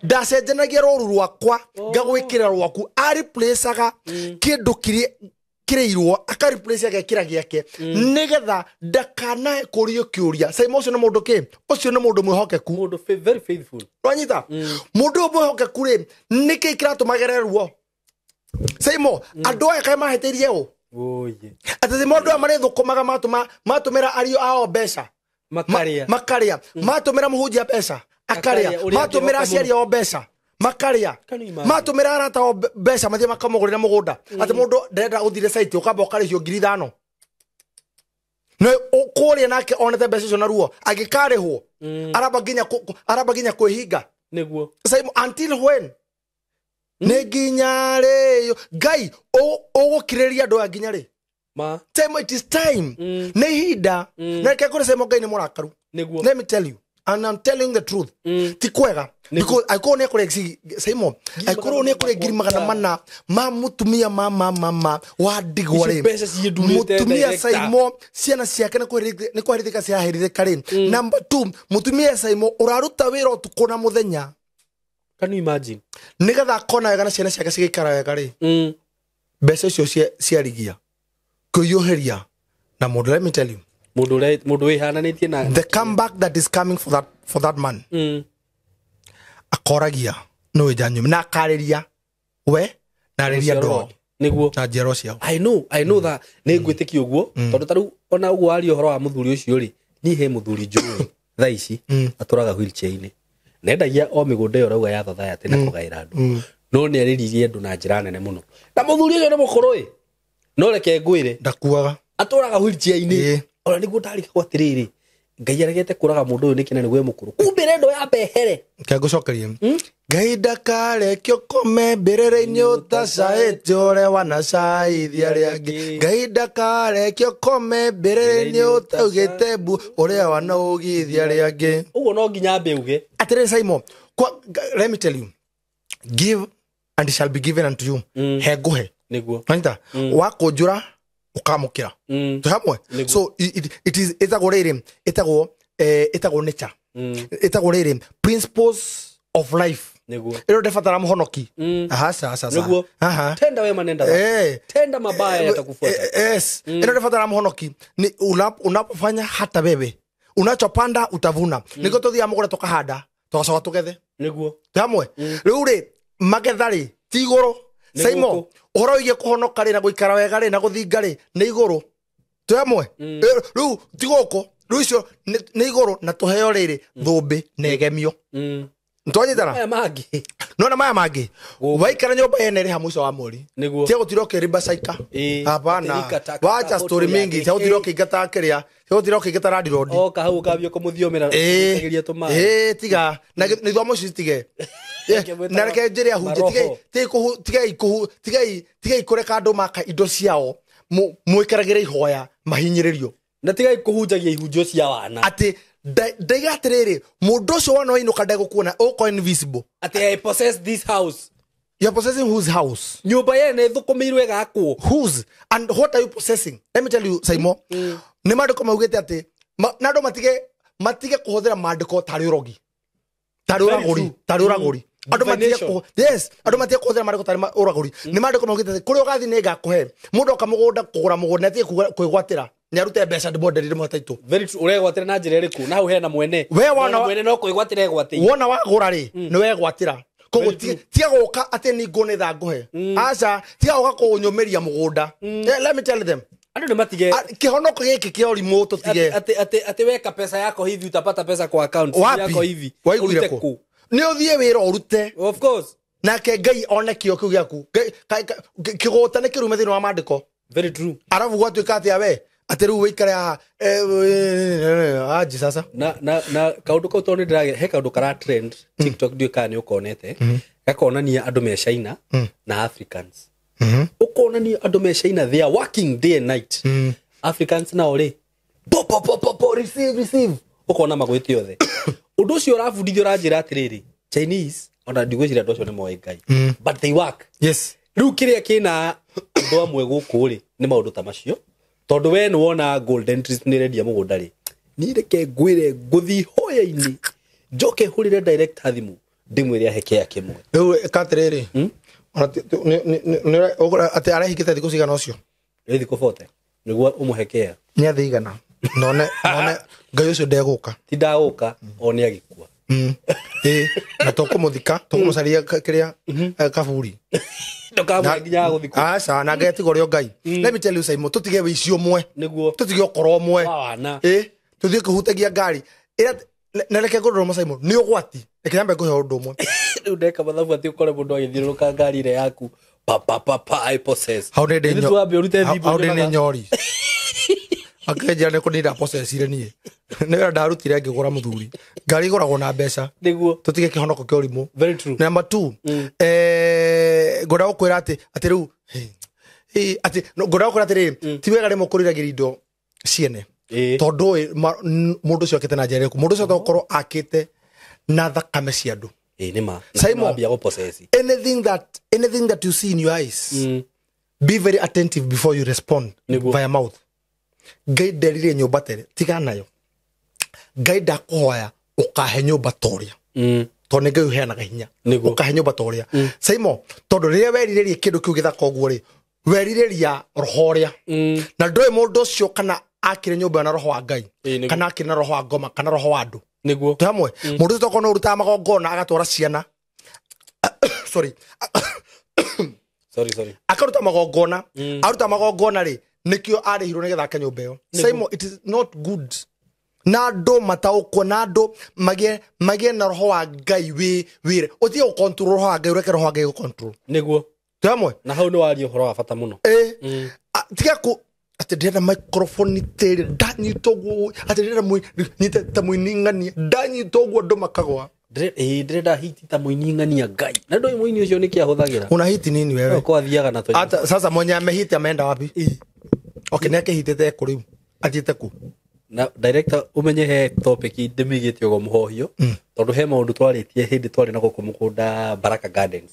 ndacenjanagia rũru rwakwa ngagwĩkĩra rwaku. Areplacaga kĩndũ kĩrĩa kĩrĩirwo akareplace agekĩra gĩake nĩgetha ndakanae kũrio kĩũria. Saimo, ũcio nĩ mũndũ kĩ? Ũcio nĩ mũndũ mwĩhokeku. Mũndũ very faithful. Wanyita? Mũndũ ũyũ mwĩhokeku rĩ, nĩkĩ kĩratũma agerere ruo? Saimo, andũ aya kaĩ mahĩtĩirie ũ? Atĩ mũndũ aya marĩthũkũmaga matũmĩra ariũ ao mbeca. Makarĩa. Makarĩa. Matũmĩra mũhunjia mbeca. Akarĩa. Matũmĩra aciari ao mbeca. Makarĩa. Matũmĩra arata ao mbeca mathiĩ makamũgũrĩra mũgũnda. Atĩ mũndũ ndĩrenda ũthire site ũkamba ũkarĩhio 5,000. No kũrĩa nake onete mbeca icio na ruo angĩkarĩhwo aramba nginya kwĩhinga. Nĩguo. Saimo, until when? Nĩ nginya rĩ Ngai ũgũkirĩrĩria andũ aya nginya rĩ? Ma. Saimo, it is time. Nĩ ihinda. Na reke ngwĩre Saimo, Ngai nĩ mũrakaru. Nĩguo. Let me tell you, and I'm telling the truth. Ti kwega. Because angĩkorwo nĩ ekũrĩa Saimo, angĩkorwo nĩ ekũrĩa 400,000 ma mũtumia ma wa ndigwa rĩ. Mũtumia Saimo, ciana ciake nĩ kũherithĩka ciraherithĩka rĩ. Number 2, mũtumia Saimo ũraruta wĩra ũtukũ na mũthenya. Can you imagine? Nĩgetha akona wega na ciana ciake cigĩikara wega rĩ. Mbeca icio ciarigia kũiyũhĩria na mũndũ. Let me tell you, Mũndũ wĩhananĩtie na the comeback that is coming for that man. Akoragia no ĩnja na akarĩria we na arĩria andũ ao niguo na njiarwa ciao. I know that nĩ ngwĩtĩkia ũguo tondũ ta rĩu ona ũguo waria ũhoro wa mũthuri ũcio rĩ, niĩ he mũthuri njũĩ thaa ici atũraga wheelchair-inĩ nendagia o mĩgũnda ĩyo ũrauga ya thathaya na kũgaĩra andũ, no nĩ arĩririe andũ na njĩra nene mũno, na mũthuri ũcio nĩ mũkũrũ ĩ, no reke ngwĩre ndakuaga atũraga wheelchair-inĩ. Ona nĩguo ndarigagwo atĩrĩrĩ, Ngai aregete kũraga mũndũ ũyũ nĩkĩ na nĩguo e mũkũrũ, kumbe ĩrendwo ya mbehere. Reke ngũcokerie. Ngai ndakareke ũkome mbĩrĩra-inĩ ũtacaĩte ũrĩa wanacaithia arĩa angĩ. Ngai ndakareke ũkome mbĩrĩra-inĩ ũtaugĩte mbu ũrĩa wanaugithia arĩa angĩ. Ũguo no nginya ambe uge atĩrĩrĩ Simon, let me tell you, give and it shall be given unto you. He ngũhe nĩguo nanyita wakũnjũra ũkamũkĩra tũ hamwe. So it is ĩtagwo rĩrĩ, ĩtagwo ĩtagwo nature, ĩtagwo rĩrĩ principles of life. Nĩguo ĩro ndebatara mũhonoki. Aha, sasa nĩguo tenda wema nenda tenda mabaya yatakufuata. Yes, ĩro ndebatara mũhonoki ni unapofanya hata wewe unachopanda utavuna. Nĩguo tũthiaga mũgũnda tũkahanda tũgacoka tũgethe. Nĩguo tũ hamwe. Rĩu rĩ magetha rĩ ti igũrũ Simon, ũhoro wĩgiĩ kũhonoka rĩ na gũikara wega rĩ na gũthinga rĩ nĩ igũrũ tũ hamwe. Rĩu ti gũkũ, rĩu icio nĩ igũrũ na tũheo rĩrĩ thũmbĩ na ĩgemio. Ntwanyitana maya mangĩ nona maya mangĩ waikara nyũmba yene rĩha mũico wa mweri nĩguo tia gũtira ũkĩribacaika. Hapana, wacha story mingi tia gũtira ũkĩingata kĩrĩa, tia gũtira ũkĩingata randirondi oka hau ũkambia kũmũthiomĩra ũkĩgeria tũmaĩ. Tiga na ithomo icio citige. Na reke njĩre ahunjie, tigai kũreka andũ maka indo ciao mwĩkaragĩre ihoya mahinyĩrĩrio na tigai kũhunjagia ihunjio cia wana atĩ ndaiga atĩrĩrĩ mũndũ ũcio wona wainũka ndegũkuona ũkorwo invisible atĩ I possess this house. You are possessing whose house? Nyũmba yene ĩthũkũmĩirwo ĩgakwo. Whose and what are you possessing? Let me tell you Simon, nĩ maandĩko maugĩte atĩ na andũ matige kũhũthĩra maandĩko tarĩ ũrogi, tarĩ ũragũri, tarĩ ũragũri. Andũ matige yes, andũ matige kũhũthĩra maandĩko tarĩ ũragũri. Nĩ maandĩko maugĩte atĩ kũrĩa ũgathiĩ nĩ ngakũhe. Mũndũ oka mũgũnda kũgũra mũgũnda nĩ atige kwĩgwatĩra nĩ arute mbeca ndĩmwenderie ndĩmũhe taitũ. Very true. Ũregwatĩra na njĩra ĩrĩkũ? Na hau hena mwene. We wona mwene no kwĩgwatĩra egwatĩire. Wona wagũra rĩ nĩ wegwatĩra. Koguo tiga gũka atĩ nĩ ngũ nĩ tha ngũhe. Aca, tiga gũka kũnyũmĩria mũgũnda. Let me tell them. Andũ nĩ matige kĩhonoko gĩkĩ kĩa ũrimũ tũtige. Atĩ weka pesa yako hivi utapata pesa kwa account yako hivi. Waiguire kũ? Nĩ ũthiĩ wĩra ũrute. Of course. Nake Ngai one kĩo kĩu gĩaku. Kĩgũta nĩ kĩrume thĩinĩ wa maandĩko. Very true. Arabu gwatuĩka atĩa we? Atĩ rĩu wĩikare haha aji sasa. Na kaũndũ kau tondũ nĩndĩragĩa he kaũndũ kara trend TikTok ndiũĩ kana nĩ ũkonete gakonania andũ me China na Africans. Ũkonania andũ me China they are working day and night. Africans nao rĩ po po po po receive ũkona magwĩte othe. Ũndũ ũcio ũrabundithio ũranjĩra atĩrĩrĩ Chinese ona ndigwĩciria andũ acio nĩ moĩ Ngai but they work. Yes. Rĩu kĩrĩa kĩna andũ amwe gũkũ rĩ nĩ maũndũ ta macio tondũ we nĩ wona Golden Trees nĩ rendia mũgũnda rĩ, niĩ reke ngwĩre ngũthiĩ hoya-inĩ njoke hũrĩre director thimũ ndĩmwĩre ahe kĩa kĩmwe. Rĩu ĩka atĩrĩrĩ atĩ arehingĩte thikũ cigana ũcio? Nĩ thikũ 40 nĩguo ũmũhe kĩa. Nĩ athĩ igana none Ngai ũcio ndegũka. Ti ndagũka o nĩ agĩkua. Na tũkũmũthika tũkũmũcaria kĩrĩa kaburi. Ndũkamũhe nginya gũthikwo. Aca, na Ngai atigwo ũrĩ o Ngai. Let me tell you Simon, tũtige wĩici ũmwe. Nĩguo. Tũtige ũkora ũmwe. Tũthiĩ kũhutagia ngari. Na reke ngũrũrwo Simon, nĩ ũgwati. Reke nyambe ngũhe ũndũ ũmwe. Rĩu ndeka mathabu atĩ ũkore mũndũ agĩthiũrũrũka ngari ĩrĩa yaku pa pa pa pa I possess. Hau nĩ nyori. Akenjĩra nĩ kũ ndapossessire niĩ. Nĩ wĩra ndarutire ngĩgũra mũthuri. Ngari igũragwo na mbeca. Nĩguo. Tũtige kĩhonoko kĩa ũrimũ. Very true. Number 2, ngwenda gũkwĩra atĩ rĩu atĩ ngwenda gũkwĩra atĩrĩrĩ ti wega rĩmwe kũriragĩria indo ciene. Tondũ mũndũ ũcio akĩte na njĩra ĩrĩkũ? Mũndũ ũcio tokorwo akĩte na thakame cia andũ. Nĩ ma. Simon, anything that you see in your eyes, be very attentive before you respond via mouth. Ngai nderire nyũmba tere tiga nayo. Ngai ndakũhoya ũkahe nyũmba toria. Tondũ nĩ Ngai ũheanaga hinya. Ũkahe nyũmba toria. Simon, tondũ rĩrĩa werirĩria kĩndũ kĩu gĩthaka ũguo rĩ, werirĩria roho ũrĩa. Na ndũĩ mũndũ ũcio kana akire nyũmba na roho wa Ngai, kana akire na roho wa ngoma, kana roho wa andũ. Nĩguo. Twĩ hamwe. Mũndũ ũcio tokorwo nĩ ũrutaga magongona agatwara ciana. Sorry. Sorry, sorry. Akaruta magongona. Aruta magongona rĩ, nĩkĩo arĩhirwo nĩgetha ake nyũmba ĩyo. Simon, it is not good. Na andũ mataũkwo, na andũ magĩe na roho wa Ngai wĩre. Ũtige gũ-control roho wa Ngai, ũreke roho wa Ngai gũ-control. Nĩguo. Twĩ hamwe? Na hau nĩ waria ũhoro wa bata mũno. Tiga ku atĩ ndĩrenda microphone tĩrĩ, ndanyita ũguo, atĩ ndĩrenda nyite ta mũini ng'ania, ndanyita ũguo andũ makagwa. Ndĩrenda hiti ta mũini ng'ania Ngai. Na ndũĩ mũini ũcio nĩkĩ ahũthagĩra? Una hiti nini wewe? Ko athiaga na tũnyamũ. Ata, sasa mwenye amehiti ameenda wapi? Okay, nĩ akĩhitĩte kũ rĩu? Athiĩte kũ? Na director umenye he topic ndĩmĩigĩte ũguo mũhohio, tondũ he maũndũ twarĩtie hĩndĩ twarĩ na gũkũ mũgũnda Baraka Gardens.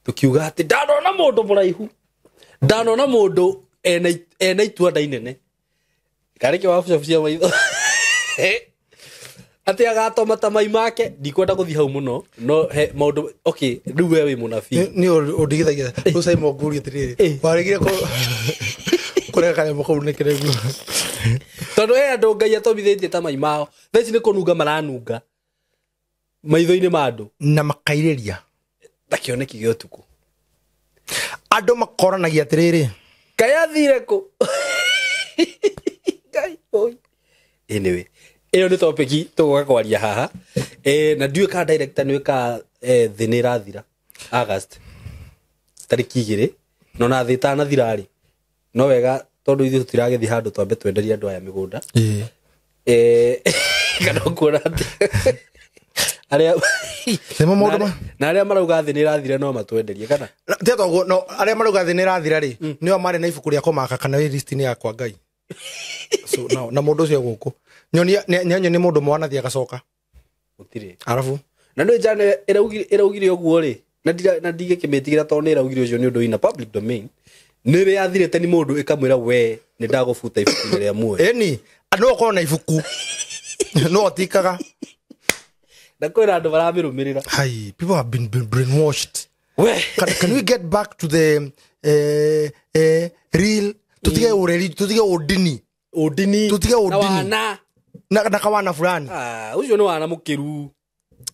Tukiuga atĩ ndanona mũndũ mũraihu, ndanona mũndũ ena itua inene, karĩ kĩ wabucabucia maitho atĩ agatoma ta mai make. Ndikwenda gũthiĩ hau mũno, no he maũndũ. Okay, rĩu we wĩ mũnabii. Nĩ ũndigithagia rĩu Simon, ngũrie atĩrĩrĩ, waregire kũrega kanyamũ kau nĩ kĩregu? Tondũ he andũ Ngai atomithĩtie ta mai mao, thaa ici nĩ kũnunga maranunga maitho-inĩ ma andũ na makairĩria ta kĩoneki gĩa ũtukũ. Andũ makoranagia atĩrĩrĩ, Ngai athire kũ? Ngai oi. Anyway, ĩyo nĩ topic tũgũka kwaria haha. Na ndiũĩ kana director nĩ ka thĩ nĩ ĩrathira August tarĩki 2, no na thĩ ĩtanathira rĩ, no wega tondũ ithuĩ tũtiragĩthiĩ handũ twambe twenderie andũ aya mĩgũnda. Kana ũkuona atĩ arĩa na arĩa marauga thĩ nĩ ĩrathira no matwenderie kana? Tiga toguo, no arĩa marauga thĩ nĩ ĩrathira rĩ, nĩo marĩ na ibuku rĩa kũmaka kana wĩ list-inĩ yakwa Ngai. So no, na mũndũ ũcio gũkũ nyonia nĩ mũndũ mwanathiĩ agacoka gũtirĩ. Arabu na nĩ njane ĩraugire ũguo rĩ, na ndigĩkĩmĩtigĩra tondũ nĩ ĩraugire ũcio nĩ ũndũ ina public domain. Nĩ yathirĩte nĩ mũndũ ĩkamwĩra we nĩ ndagũbuta ibuku rĩa muoyo. Ĩni no ũkorwo na ibuku no atikaga na kwĩna andũ maramĩrũmĩrĩra. Hai, people have been brainwashed. We can we get back to the real? Tutige ureri, tutige udini. Udini. Tutige udini. Na na kawana fulani. Ucio nĩ wana mũkĩru.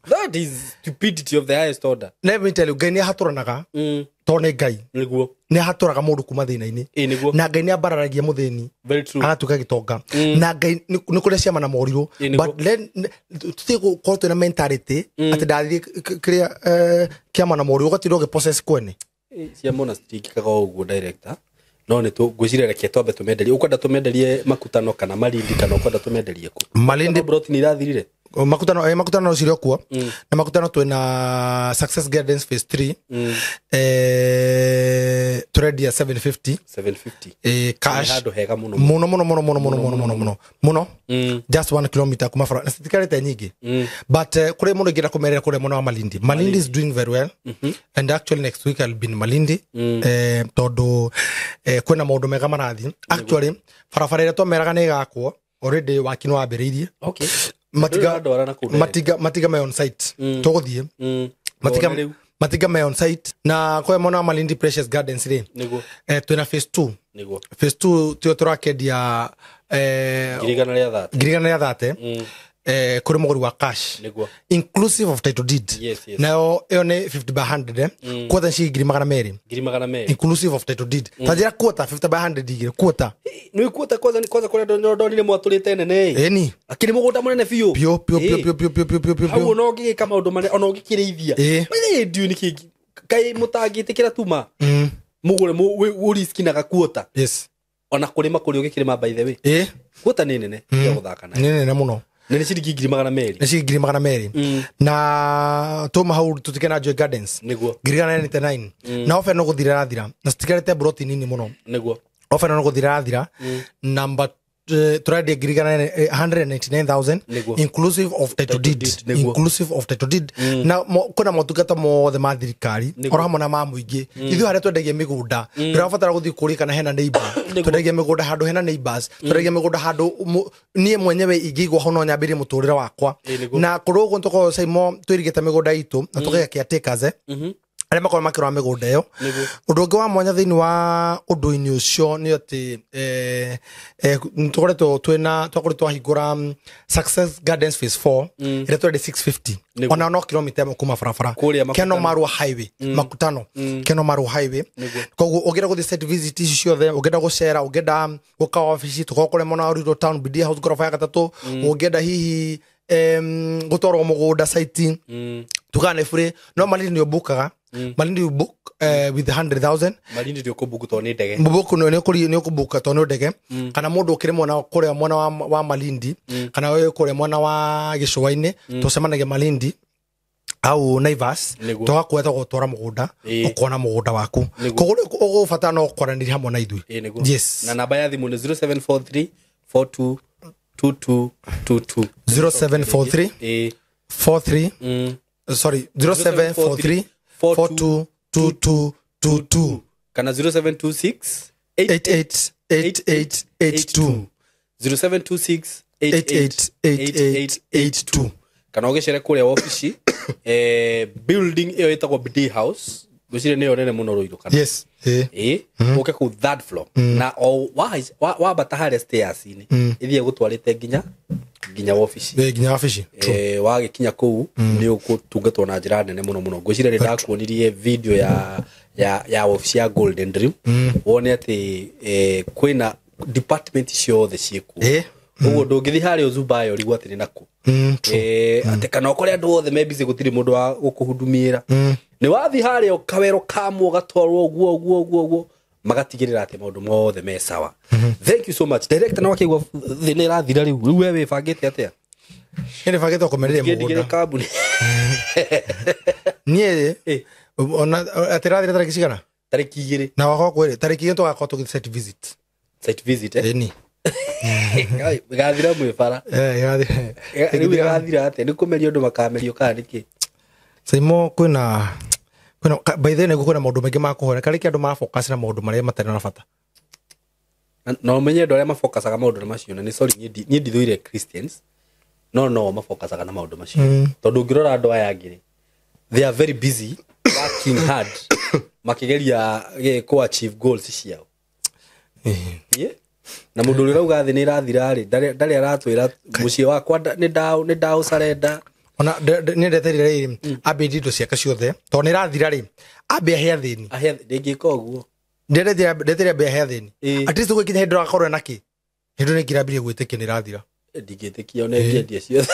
That is stupidity of the highest order. Let me tell you, Ngai nĩ ahatũranaga. Tondũ nĩ Ngai. Nĩguo. Nĩ ahatũraga mũndũ kuma thĩna-inĩ. Nĩguo. Na Ngai nĩ ambararagia mũthĩni. Very true. Agatuĩka gĩtonga. Na Ngai nĩ kũrĩa ciama na morirũ. But then tũtige gũkorwo twĩna mentality atĩ ndathiĩ kĩrĩa kĩama na morirũ ũgatinda ũgĩ-possess kwene. Ciama ona citingĩkaga o ũguo director. No nĩ ngwĩciria reke twambe tũmenderie. Ũkwenda tũmenderie Makutano kana Malindi kana ũkwenda tũmenderie kũ? Malindi broti nĩ irathirire. Makutano Makutano cirĩ o kuo. Na Makutano twĩna Success Gardens phase 3. Tũrendia 750. 750. Cash. Handũ hega mũno. Mũno mũno mũno mũno mũno mũno mũno mũno. Mũno. Just 1 kilometer kuma bara. Na citikarĩte nyingĩ. But kũrĩ mũndũ ingĩenda kũmerera kũrĩa mwena wa Malindi. Malindi is doing very well. And actually next week I'll be in Malindi. Tondũ kwĩna maũndũ mega marathiĩ. Actually barabara ĩrĩa twameraga nĩ ĩgakwo. Already waki nĩ wambĩrĩirie. Okay. Matiga me on site. Tũgũthiĩ. Matiga me on site. Na kwa mwena wa Malindi Precious Gardens rĩ. Nĩguo. Twĩna phase 2. Nĩguo. Phase 2 tio tũrakendia 130,000. Kũrĩ mũgũri wa cash. Nĩguo. Inclusive of title deed. Yes, yes. Nayo ĩyo nĩ 50 by 100. Quarter ciringi 200. 200. Inclusive of title deed. Ta njĩra quarter 50 by 100 igĩrĩ quarter. Nĩ quarter kwanza kũrĩa ndonire mwatũrĩte nene. Ĩni. Akĩrĩ mũgũnda mũnene biũ. Biũ biũ biũ biũ biũ biũ biũ. Hau ona ũngĩgĩka maũndũ marĩa ona ũngĩkĩrĩithia. Ĩ ndiũĩ nĩkĩ kaĩ mũtangĩtĩkĩra tuma. Mũgũre ũriski na gakuota. Yes. Ona kũrĩma kũrĩa ũgĩkĩrĩma by the way. Quarter nĩ nene ya gũthaka nayo. Nĩ nene mũno. Nĩ ciringi 200,000. Nĩ ciringi 200,000. Na tuma hau tutike na Joy Gardens. Nĩguo. 199. Na ofe no gũthira rathira. Na citikarĩte broti nini mũno. Nĩguo. Ofe no gũthira rathira. Number tũrendia 199,000 inclusive of title deed. Inclusive of title deed. Na kwĩna motungata mothe ma thirikari oro hamwe na ma mũingĩ. Ithuĩ harĩa twendagia mĩgũnda ndũrabatara gũthiĩ kũũria kana hena neighbor. Twendagia mĩgũnda handũ hena neighbors. Twendagia mĩgũnda handũ niĩ mwenyewe ingĩigua ho no nyambĩrĩrie mũtũrĩre wakwa. Na kũrĩ ũguo tũkoragwo Simon twĩrigĩte mĩgũnda itũ na tũkaiga caretakers. Arĩa makorwo makĩrora mĩgũnda ĩyo. Ũndũ ũngĩ wa mwanya thĩinĩ wa ũndũ-inĩ ũcio nĩ atĩ tũkoretwo twĩna twakoretwo twahingũra Success Gardens Phase 4 ĩrĩa tũrendie 650. Ona no kilomita ĩmwe kuma barabara. Keno Marua Highway. Makutano. Keno Marua Highway. Koguo ũngĩenda gũthiĩ site visit ici ciothe, ũngĩenda gũcera, ũngĩenda gũka wabici, tũkorwo kũrĩa mwena wa Ruiru Town, BD House ngoroba ya gatatũ, ũngĩenda hihi gũtwarwo mũgũnda site, tugaga nĩ bure. No Malindi nĩ ũbukaga. Malindi you book with 100,000. Malindi ndio kũbuku tondũ nĩ ndege. Mbuku nĩ ũkũbuka tondũ nĩ ndege. Kana mũndũ ũkĩrĩ mwena kũrĩa mwena wa Malindi, kana wĩ kũrĩa mwena wa gĩcũa-inĩ, tũcemanagia Malindi au Naivas, tũgakuoya tũgagũtwara mũgũnda, ũkona mũgũnda waku. Koguo ũgũbatara no kwaranĩria hamwe na ithuĩ. Yes. Na namba ya thimũ nĩ 0743 42 22 22. 0743 43 sorry 0743 42 22 22 kana 0726 88 88 82. 0726 88 88 82. Kana ũgĩcere kũrĩa wabici, building ĩyo ĩtagwo BD House, ngwĩciria nĩyo nene mũno Ruiru kana. Yes. Ũke kũu third floor. Na o wambata harĩa stairs-inĩ, ĩthiĩ gũtwarĩte nginya wabici. Nginya wabici. Wagĩkinya kũu nĩ ũgũtungatwo na njĩra nene mũno mũno. Ngwĩciria nĩ ndakuonirie video ya wabici ya Golden Dream. Wone atĩ kwĩna department ciothe ciĩkuo. Ũguo ndũngĩthiĩ harĩa ũzumbayo ũrigwo atĩ nĩ nakũ. Atĩ kana ũkore andũ othe me busy gũtirĩ mũndũ wa gũkũhudumĩra. Nĩ wathiĩ harĩa kawero kamwe gatwarwo ũguo ũguo ũguo ũguo, magatigĩrĩra atĩ maũndũ mothe me sawa. Thank you so much. Director, na wakĩigua thĩ nĩ ĩrathira rĩu. Rĩu we wĩbangĩte atĩa? Niĩ ndĩbangĩte kũmereria mũgũnda. Kambuni. Niĩ ona atĩ ĩrathira tarĩki cigana? Tarĩki 2. Na wakwa kwĩrĩ tarĩki 2 tũgakorwo tũgĩthiĩ site visit. Site visit, eh? Ĩni. Ĩgathira mwĩ bara. Rĩu ĩgathira atĩa? Nĩ kũmerio andũ makamerio kana nĩkĩ? Saimo kwĩna by the way kwĩna maũndũ maingĩ ma kũhora. Karĩki andũ marafocus na maũndũ marĩa matarĩ na bata. Na ũmenye andũ arĩa mafocusaga maũndũ na macio, na nĩ sorry niĩ ndithũire Christians, no mafocusaga na maũndũ macio. Tondũ ũngĩrora andũ aya angĩ, they are very busy working hard makĩgeria kũ achieve goals ciao. Na mũndũ ũrĩa ũrauga thĩ nĩ ĩrathira rĩ, ndarĩ aratwĩra mũciĩ wakwa nĩ ndaũcarenda. Ona nĩ ndeterire rĩ, ambe indo ciake ciothe tondũ nĩ ĩrathira rĩ, ambe ahe athĩni. Ahe ndĩngĩka ũguo. Ndeterire ambe ahe athĩni. At least gũgĩkinya hĩndĩ ũrakorwo na kĩ? Hĩndĩ nĩ ngĩrambire gwĩtĩkia nĩ ĩrathira. Ndingĩtĩkia ona ĩngĩendia ciothe.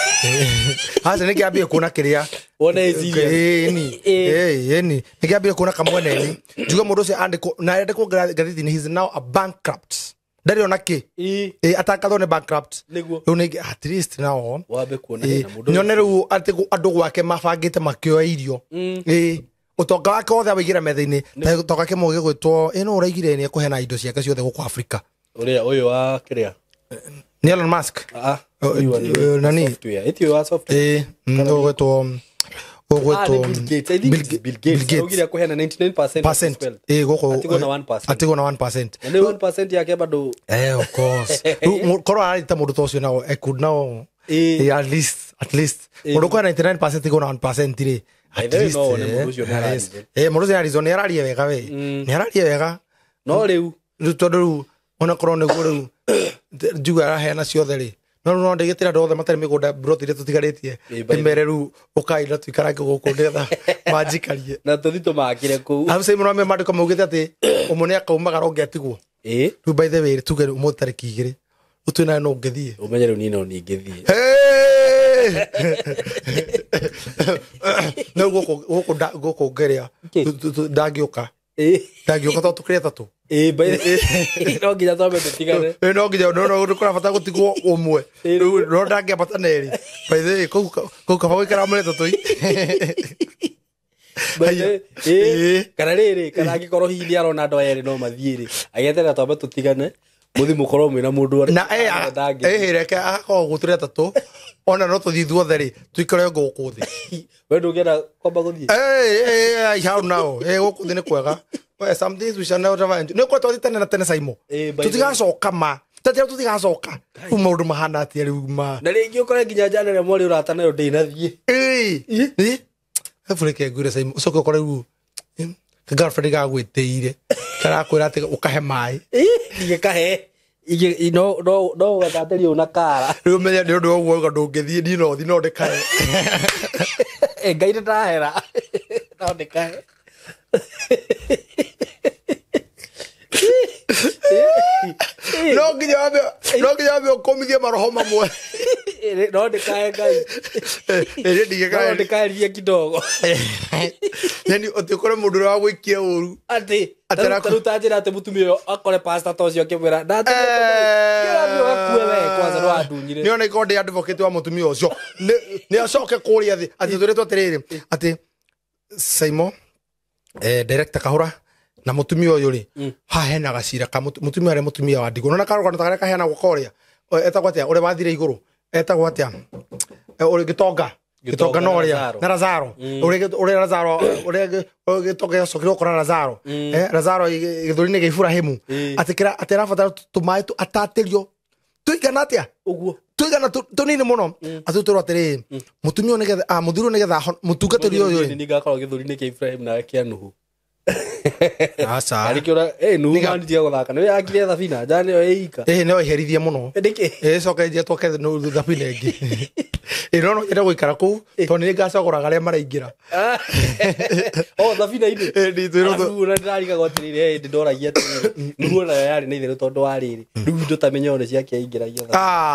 Aca nĩ ngĩambire kuona kĩrĩa. Wone serious. Ĩni. Nĩ ngĩambire kuona kamweneni. Njuge mũndũ ũcio andĩkwo na andĩkwo ngathĩti-inĩ, he is now a bankrupt. Ndarĩ ona kĩ. Atangathwo nĩ bankrupt. Rĩu nĩ at least now wambe kuona hena mũndũ. Nyone rĩu atĩ andũ gwake mabangĩte makĩoya irio. Ũtonga wake wothe awĩigĩra metha-inĩ. Ta ũtonga kĩmwe gĩgwĩtwo ĩno ũraigire nĩ ekũheana indo ciake ciothe gũkũ Afrika. Ũrĩa ũyũ wa kĩrĩa? Ni Elon Musk. Nani? Software. Ĩti wa software. Ũgwĩtwo Bill Gates. Bill Gates. Augire kũheana 99% gũkũ atigwo na 1%. Atigwo na 1%. Na nĩ 1% yake bado. Of course. Korwo ararĩ ta mũndũ ta ũcio nao, I could now at least mũndũ kwĩna 99% atigwo na 1% rĩ. At least mũndũ ũcio mũndũ ũcio nĩ araria wega we. Nĩ araria wega. No rĩu tondũ rĩu onakorwo nĩguo rĩu njuga araheana ciothe rĩ. No no ndĩgĩtĩra andũ othe matarĩ mĩgũnda broti iria tũtigarĩtie ndĩmere rĩu ũkai na tũikarange gũkũ nĩgetha manjikarie na tũthi tũmakĩre kũu. Amu Simon wa maandĩko maugĩte atĩ ũmwe nĩ akaumagara ũngĩ atigwo. Rĩu by the way tuge ũmũthĩ tarĩki 2 ũtue nawe no ũngĩthiĩ. Ũmenye rĩu niĩ no ningĩthiĩ. No gũkũ ngĩrĩa ndangĩũka. Ndangĩũka tondũ tũkĩrĩ atatũ. No nginya twambe tũtigane. No nginya no kũrabata gũtigwo ũmwe. Rĩu no ndangĩambata na erĩ. By the way kũu kaba gũikara mũrĩ atatũ. Kana rĩrĩ kana angĩkorwo hihi nĩ arona andũ aya erĩ no mathiĩ rĩ, agĩeterera twambe tũtigane mũthiĩ mũkorwo mwĩna mũndũ ũrĩa na reke agakorwo gũtũrĩ atatũ ona no tũthiĩ ithuothe rĩ tũikare gũkũ thĩ. We ndũngĩenda kwamba gũthiĩ? How now? Gũkũ thĩ nĩ kwega. Some things we shall never enjoy. Nĩ ũkoretwo ũthiĩ tene na tene Saimo. Tũtigacoka ma. Tatĩra tũtigacoka. Rĩu maũndũ mahana atĩa rĩu ma. Na rĩngĩ ũkore nginya njana ĩrĩa mwarĩ ũrata nayo ndĩnathiĩ. Reke ngwĩre Saimo, ũcoke ũkore rĩu Girlfriend gagwĩtĩire karakwĩra atĩ ũkahe maĩ ingĩkahe no no no gatatĩrio na kara rĩu ũmenye nĩ ũndũ wa ũguo auga ndũngĩthiĩ niĩ no thiĩ no ndĩkahe Ngai ndahera no ndĩkahe no nginya wambe ũkũmithie maroho mamwe no ndĩkahe Ngai ĩrĩ ndingĩkahe no ndĩkaheria kidogo yani ũtĩ ũkore mũndũ ũrĩa wagwĩkia ũru atĩ tarĩu ta njĩra atĩ mũtumia ũyũ akore pastor ta ũcio akĩmwĩra ndaatĩrathiĩ ũgakue we kwanza nĩwandunyire nĩ ona ikorwo ndĩ advocate wa mũtumia ũcio nĩ acoke kũrĩa thĩ atĩ twĩrĩtwo atĩrĩrĩ atĩ Saimo director Kahũra na mũtumia ũyũ rĩ haha hena gacira ka mũtumia ũrĩa mũtumia wa ndigwa nona karũgano ta karĩa kaheanagwo korĩa etagwo atĩa ũrĩa wathire igũrũ etagwo atĩa ũrĩa gĩtonga gĩtonga na ũrĩa na Lazaro ũrĩa Lazaro ũrĩa gĩtonga gĩacokire gũkora Lazaro Lazaro gĩthũri-inĩ gĩa Iburahĩmu atĩ atĩ arabatara tũmaĩ atatĩrio tũigana atĩa ũguo tũigana tũnini mũno atĩ twĩrwo atĩrĩrĩ mũtumia ũyũ nĩgetha mũthuri ũyũ nĩgetha mũtungatĩri ũyũ rĩ nĩngakorwo gĩthũri-inĩ kĩa Ibrahim na kĩa Nuhu aca arĩkĩora Nuhu manditia gũthaka nĩwe yakire thabina njaa nĩyo ĩika nĩyo ĩherithie mũno nĩkĩ ĩcoke nje twake thabina ĩngĩ no no nyende gũikara kũu tondũ nĩ ngacagũraga arĩa maraingĩra o thabina-inĩ na ndĩrarigagwo atĩrĩrĩ hĩndĩ ndoragia atĩrĩrĩ Nuhu nayo yarĩ na itherũ tondũ wa rĩrĩ rĩu indo ta mĩnyoo nĩ ciake aingĩragia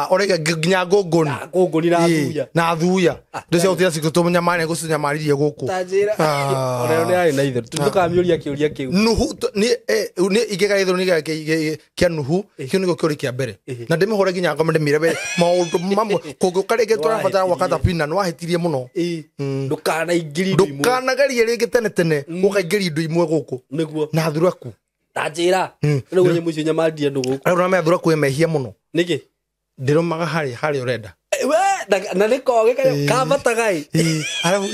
ũraiga nginya ngũngũni ngũngũni na thuya na thuya indo cia gũtira cigĩtũnyamania gũcinyamaririe gũkũ ta njĩra onayo nĩ yarĩ na itherũ tũkamĩũria kĩũria kĩu Nuhu nĩ ingĩga gĩthũri kĩa Nuhu kĩu nĩkĩo kĩũria kĩa mbere na ndĩmĩhũre nginya ngome ndĩmĩre maũndũ mamwe kũngĩũka rĩngĩ tũrabatara gwaka thabina nĩwahĩtirie mũno ndũkanaingĩrie indo imwe ndũkanagerie rĩngĩ tene tene ũkaingĩria indo imwe gũkũ nĩguo na thuraku ta njĩra rĩu nyamũ icio nyamaririe andũ gũkũ rĩu namenya thuraku ĩ mehia mũno nĩkĩ ndĩrũmaga harĩa ũrenda na nĩ kogĩ kabataga ĩ arabu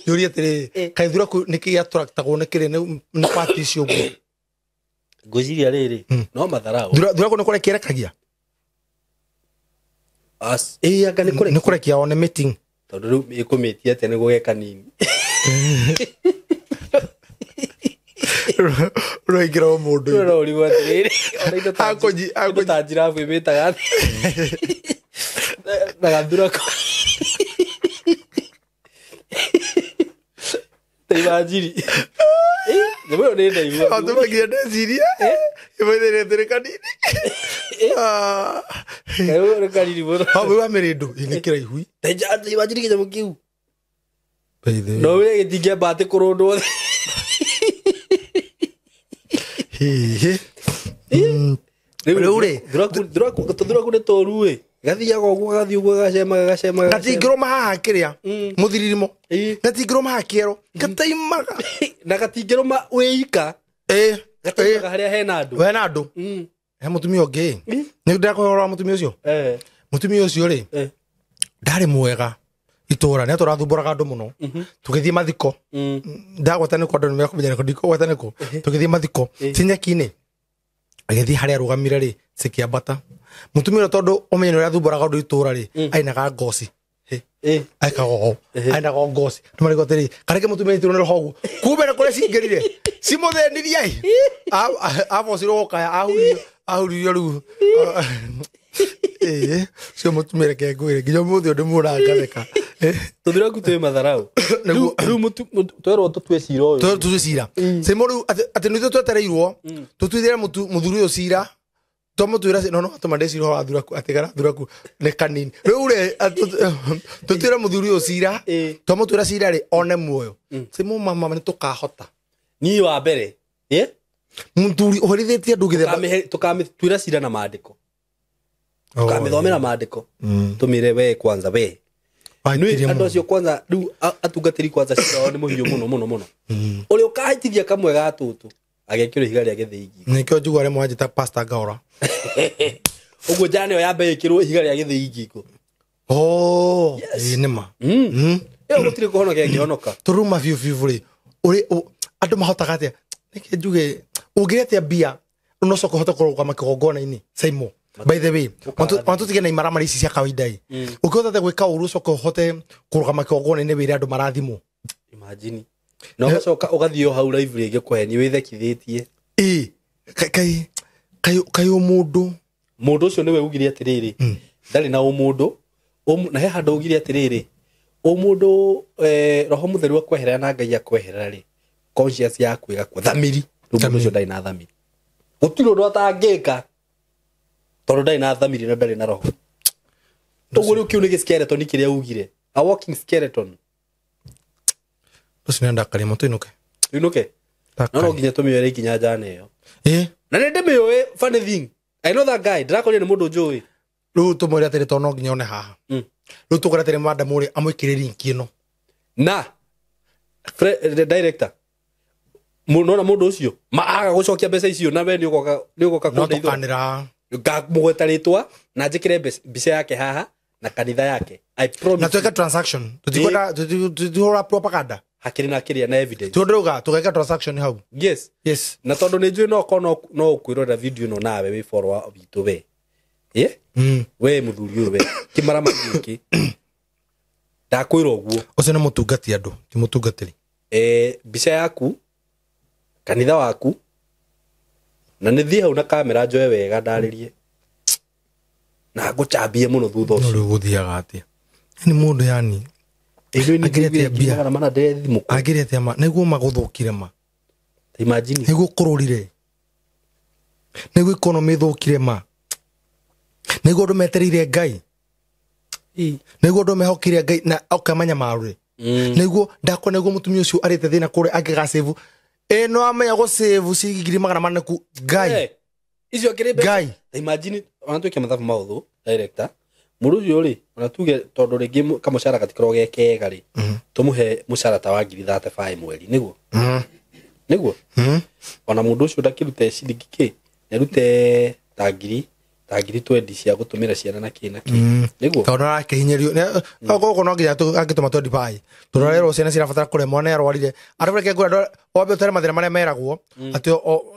yũrie atĩrĩrĩ kaĩ thuraku nĩkĩ gĩatũraktagwo nĩ kĩrĩ nĩ pati icio ũguo ngwĩciria rĩrĩ no matharau thuraku nĩ kũrekia ĩrekagia anga nĩ kũrekia one meeting tondũ rĩu ĩkũmĩtia atĩa nĩguo ge kanini rũingĩra o mũndũ no ũrigwo atĩrĩrĩ ona indo ta njirabu ĩmĩtaga na gathurako ta imanjiri nyamũ ĩyo nĩ ndaihu atũmagia ndeciria ĩmaithĩrĩte nĩ kanini nĩ kanini mũno hau wa mĩrĩndũ nĩ kĩraihu ta imanjiri kĩnyamũ kĩu no wĩre gĩtingĩamba atĩ kũrũndwo hihi rĩu rĩ tũthuraku nĩ tũru ĩ gathiaga ũguo gathiĩ ũguo gacema gacema gatingĩrũma haha kĩrĩa mũthiririmo gatingĩrũma haha kĩero gataimaga na gatingĩrũma wĩika gataimaga harĩa hena andũ hena andũ he mũtumia ũngĩ nĩ ndĩrakũhe ũhoro wa mũtumia ũcio mũtumia ũcio rĩ ndarĩ mwega itũra nĩ atũrathumbũraga andũ mũno tũgĩthiĩ mathiko ndagweta nĩkũ andũ nĩmekũmenya nĩkũ ndikũgweta nĩkũ tũgĩthiĩ mathiko ci nyeki-inĩ agĩthiĩ harĩa arũgamire rĩ cikĩambata mũtumia ũrĩa tondũ ũmenye nĩ ũrĩa athumbũraga andũ itũra rĩ ainaga ngoci aikaga ũũ ainaga ngoci nĩ marigwo atĩrĩ karĩke mũtumia nyitirwo nĩ roho ũguo kumbe nĩ kũrĩa cingĩrire cimũthĩnirie abocirwo gũkaya ahuririo rĩu cio mũtumia reke ngwĩre nginya ũmũthĩ ũyũ ndĩmuonaga ngatheka tũthuraku twĩ matharau rĩu twerwo tũtue cira ũyũ tũtue cira Saimo rĩu atĩ nĩ ithuĩ twetereirwo tũtuithĩre mũthuri ũyũ cira twamũtuĩra no no atũma ndĩcira ũhoro wa thuraku atĩ gara thuraku nĩ kanini rĩu rĩ tũtuĩre mũthuri ũyũ cira twamũtuĩra cira rĩ one muoyo Saimo mama nĩ tũkahota niĩ wa mbere mũthuri ũherithĩtie andũ gĩthemba tũkamĩtuĩra cira na maandĩko tũkamĩthomera maandĩko tũmĩre we kwanza we andũ acio kwanza rĩu atungatĩri kwanza cira wao nĩ mũhiũ mũno mũno mũno ũrĩa ũkahĩtithia kamwe ga tũtũ agekĩrwo ihiga rĩa gĩthĩi ngingo nĩkĩo njigua arĩa mwanjĩta pastor Ngaũra ũguo njana ĩyo yambe ĩkĩrwo ihiga rĩa gĩthĩi ngingo ĩĩ nĩ ma ĩyo gũtirĩ kũhonoka ĩngĩhonoka tũruma biũ biũ rĩ andũ mahotaga atĩa nĩkĩ njuge ũngĩrĩa atĩa mbia no coke ũhote kũrũgama kĩgongona-inĩ Saimo by the way ona tũtige na imaramari ici cia kawaida ĩ ũngĩhota atĩa gwĩka ũru ũcoke ũhote kũrũgama kĩgongona-inĩ wĩre andũ marathimwo imagine Na ũgacoka ũgathiĩ o hau live rĩngĩ kũheni wĩthekithĩtie. Ĩ kai kai kai ũmũndũ. Mũndũ ũcio nĩwe ugire atĩrĩrĩ ndarĩ na ũmũndũ na he handũ ugire atĩrĩrĩ ũmũndũ roho mũtheru akweherera na Ngai akweherera rĩ conscious yaku ĩgakua thamiri. Rĩu mũndũ ũcio ndarĩ na thamiri, gũtirĩ ũndũ atangĩka tondũ ndarĩ na thamiri na ndarĩ na roho. Ũguo rĩu kĩu nĩ gĩ-skeleton kĩrĩa ugire, a walking skeleton. Ũcio nĩ ndakaria mũno tũinũke. Tũinũke no nginya tũmĩoere ikinya njana ĩyo. Na nĩ ndĩmĩũĩ, funny thing, I know that guy, ndĩrakorire nĩ mũndũ njũĩ. Rĩu tũmwĩre atĩrĩ tondũ no nginya one haha. Rĩu tũkwĩra atĩrĩ madam ũrĩ amwĩkĩre link ĩno. Na the director nona mũndũ ũcio maaga gũcokia mbeca icio na we nĩ ũgoka no tũkanĩra ngamũgweta rĩtwa na njĩkĩre mbica yake haha na kanitha yake. I promise. Na tuweke transaction. Tutikwenda tutihũra propaganda. Hakiri na kiria na evidence. Tuondroga tugeka transaction hau. Yes. Yes. Na tondu ni njui no kono no ukwirora video no nawe wi follower witũ we. Eh? We muthuri uyu we. Kimarama giki. Ndakwira uguo. Ucio ni mutungati andu, ti mutungatiri. Mbica yaku, kanitha waku, na nĩ thiĩ hau na kamera njoe wega ndaririe. Na ngũcambie mũno thutha ũcio. No rĩu gũthiaga atĩa? Ni mũndũ yani agire atia ma niguo maguthukire ma. Imagine niguo kururire, niguo economy thukire ma, niguo andu metereire Ngai, niguo andu mehokire Ngai na ukamanya marure, niguo ndakwa niguo mutumia ucio arite thina kure angigacevu no amenya gucevu ciringi 400 ku Ngai icio akiri Ngai. Imagine ona tuike mathabu mauthu director mũndũ ũcio rĩ ona tuge tondũ rĩngĩ kamũcara gatikorwo ge kega rĩ tũmũhe mũcara ta wa 35,000 mweri nĩguo nĩguo ona mũndũ ũcio ndakĩrute ciringi kĩ nĩarute ta ngiri 20 cia gũtũmĩra ciana na kĩ na kĩ nĩguo tondũ arakĩhinyĩrio gũkũ no nginya angĩtũma 25 tondũ arerwo ciana cirabatara kũrĩa mwana arwarire andũ reke ngwĩra wambe ũtare mathĩna marĩa meragwo atĩ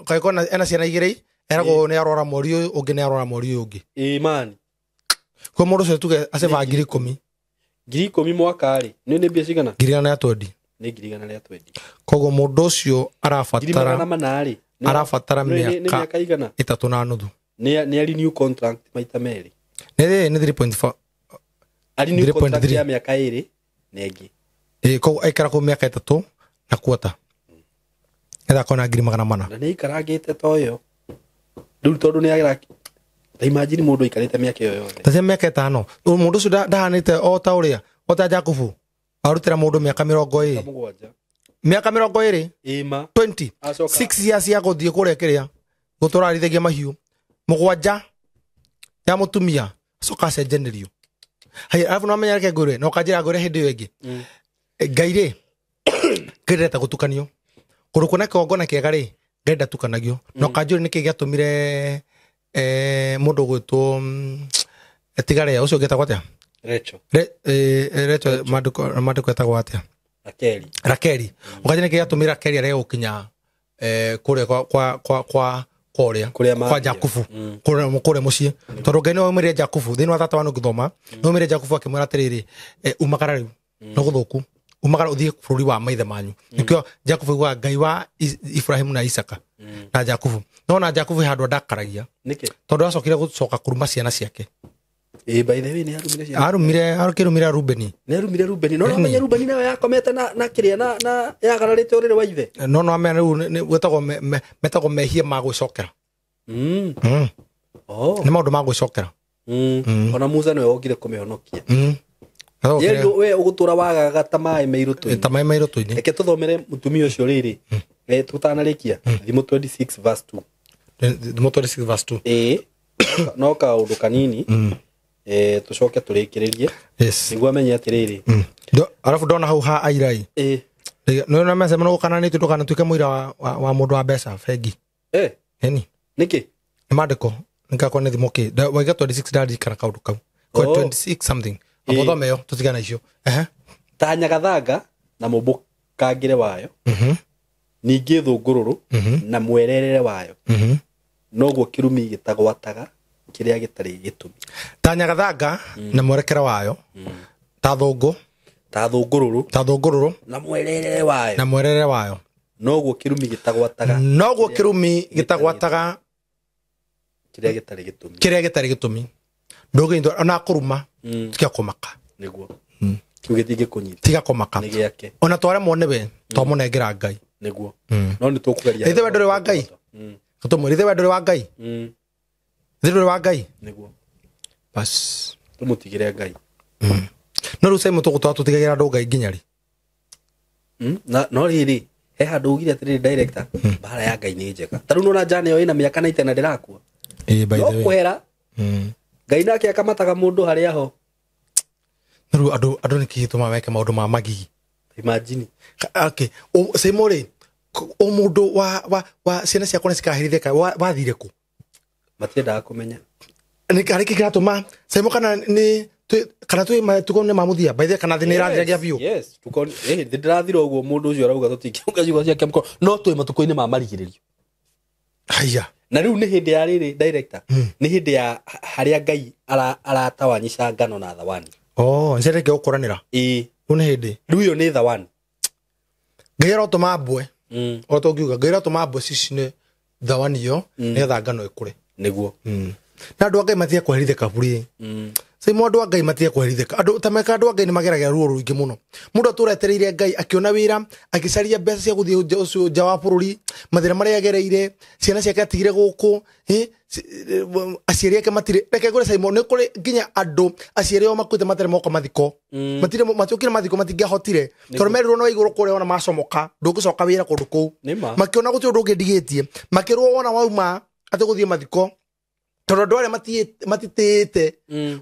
kaĩko ena ciana igĩrĩ eragwo nĩ arwara mweri ũyũ ũngĩ nĩ arwara mweri ũyũ ũngĩ. Imani kwa mũndũ ũcio tuge aceba 10,000 10,000 mwaka rĩ nĩ mbia cigana 120 nĩ 120. Koguo mũndũ ũcio arabatara arabatara mĩaka 3.5 nĩ renew contract maita merĩ nĩ 3.4 renew contract ya mĩaka 2 na ĩngĩ. Koguo aikara kũu mĩaka 3 na quarter etha kona 400. Na nĩ aikarangĩte toyo rĩu tondũ nĩ agera. Imagine mũndũ aikarĩte mĩaka ĩyo yothe. Ta mĩaka 5. Mũndũ ũcio ndahanĩte o ta ũrĩa o ta Jakubu arutĩra mũndũ mĩaka 20. Mĩaka 20. Ĩma. 20. 6 years ya gũthiĩ kũrĩa kĩrĩa gũtũra arithagia mahiũ. 7 ya mũtumia acoka acenjanĩrio. Haya arabu no menya reke ngwĩre no kanjĩra ngwĩre hĩndĩ ĩyo ĩngĩ. Ngai rĩ Ngai ndenda gũtukanio. Kũndũ kwĩna kĩgongona kĩega rĩ Ngai ndatukanagio. No kanjũri nĩkĩ gĩatũmire mundu gwitwo tigare ucio getagwo atia Recho Recho manduko etagwo atia Rakeli ukaje niki gatumira Rakeli arege gukinya kuria kwa kwa kwa kwa kuria kwa Jakubu kuria mucii tondu Ngai niwe waumĩrire Jakubu thiini wa tata wa nũngĩthoma niwe waumĩrire Jakubu akĩmwĩra atĩrĩrĩ umagara rĩu no gũthũku umagara ũthiĩ bũrũri wa maithe manyu nĩkĩo Jakubu aiguaga Ngai wa Ibrahimu na Isaka na Jakubu no na Jakubu handũ ndakaragia nĩkĩ tondũ acokire gũcoka kũruma ciana ciake. By the way nĩ arumire ciana arumire arũkĩrumire Rubeni nĩ arumire Rubeni no amenya Rubeni nayo yakomete na kĩrĩa na yagararĩte ũrĩrĩ wa ithe no amenya rĩu gwĩtagwo metagwo mehia ma gwĩcokera. Nĩ maũndũ ma gwĩcokera. Ona Musa nĩwe wokire kũmĩhonokia. We ũgũtũra wagaga ta maĩ me ta maĩ me irũtũ-inĩ. Reke tũthomere mũtumia ũcio rĩrĩ tũtanarĩkia Thimo 26 verse 2. Thimo 26 verse 2. No kaũndũ kanini tũcoke tũrĩkĩrĩrie nĩguo amenye atĩrĩrĩ arabu ndona hau ha airai nĩ na mbeca mũno gũkananĩtio ndũkanatuĩke mũira wa mũndũ wa mbeca bengi. Ĩni nĩkĩ nĩ mandĩko nĩngakwa nĩ thimo kĩ waiga 26 ndarikana kaũndũ kau 26 something amothome yo tutigana icio. Ta nyagathanga na mũmbũkangĩre wayo ningĩ thũngũrũrũ na mwererere wayo noguo kĩrumi gĩtagwataga kĩrĩa gĩtarĩ gĩtũmi. Ta nyagathanga na mwerekera wayo ta thũngũ Ta thũngũrũrũ. Ta thũngũrũrũ. Na mwerere wayo. Na mwerere wayo. Noguo kĩrumi gĩtagwataga. Noguo kĩrumi gĩtagwataga kĩrĩa gĩtarĩ gĩtũmi. Kĩrĩa gĩtarĩ gĩtũmi. Ndũngĩnyitwo ona kũruma. Tiga kũmaka. Nĩguo. Kĩu gĩtingĩkũnyita. Tiga kũmaka. Nĩ gĩake. Ona twaremwo nĩwe twamũnengera Ngai. Nĩguo. No nĩ tũkũgeria. Ithe we ndũrĩ wa Ngai. Tũmwĩre ithe we ndũrĩ wa Ngai. Ithe ndũrĩ wa Ngai. Nĩguo. Bas. Tũmũtigĩre Ngai. No rĩu Simon tũgũtwara tũtigagĩra andũ Ngai nginya rĩ? Na no rĩrĩ he handũ ugire atĩrĩrĩ director mbara ya Ngai nĩ njega. Ta rĩu nona Jane ĩyo ĩna mĩaka 90 na ndĩrakua. Ĩĩ by the way. No kwehera. Ngai nake akamataga mũndũ harĩa ho. Rĩu andũ nĩkĩ gĩtũmaga meke maũndũ ma magigi? Imagine. Okay. Simon rĩ o mũndũ wa ciana ciakwa nĩ cikaherithĩka wathire kũ? Matiendaga kũmenya. Nĩ harĩ kĩ kĩratũma Simon kana nĩ kana twĩ matukũ nĩ ma mũthia by the way kana thĩ nĩ ĩrathiragia biũ. Yes, tuko ndĩrathira ũguo mũndũ ũcio arauga tũtingĩuga ciugo ciake mũkono no twĩ matukũ-inĩ ma marigĩrĩrio. Haya. Na rĩu nĩ hĩndĩ ya rĩrĩ director nĩ hĩndĩ ya harĩa Ngai aratawanyica ngano na thawani. Oh, ncereke gũkũranĩra. Ĩĩ. Rĩu nĩ hĩndĩ. Rĩu ĩyo nĩ thawani. Ngai arotũma mbwe. O tũngiuga Ngai arotũma mbwe cicine thawani ĩyo nĩgetha ngano ĩkũre. Nĩguo. Na andũ a Ngai matige kweherithĩka buri. Simon andũ a Ngai matige kweherithĩka. Andũ ta meka andũ a Ngai nĩ mageragĩra ruo rũingĩ mũno. Mũndũ atũra etereire Ngai akĩona wĩra, akĩcaria mbeca cia gũthiĩ ũcio nja wa bũrũri, mathĩna marĩa agereire, ciana ciake atigire gũkũ, aciari ake matirĩ. Reke ngwĩre Simon, nĩ kũrĩ nginya andũ aciari ao makuĩte matarĩ moka mathiko. Matirĩ matiokire mathiko matingĩahotire. Tondũ merirwo no igũrũ kũrĩa ona macomoka, ndũngĩcoka wĩra kũndũ kũu. Makĩona gũtirĩ ũndũ ũngĩ ndigĩtie. Makĩrwo wona wauma atĩ gũthiĩ mathiko. Tondũ andũ arĩa matitĩĩte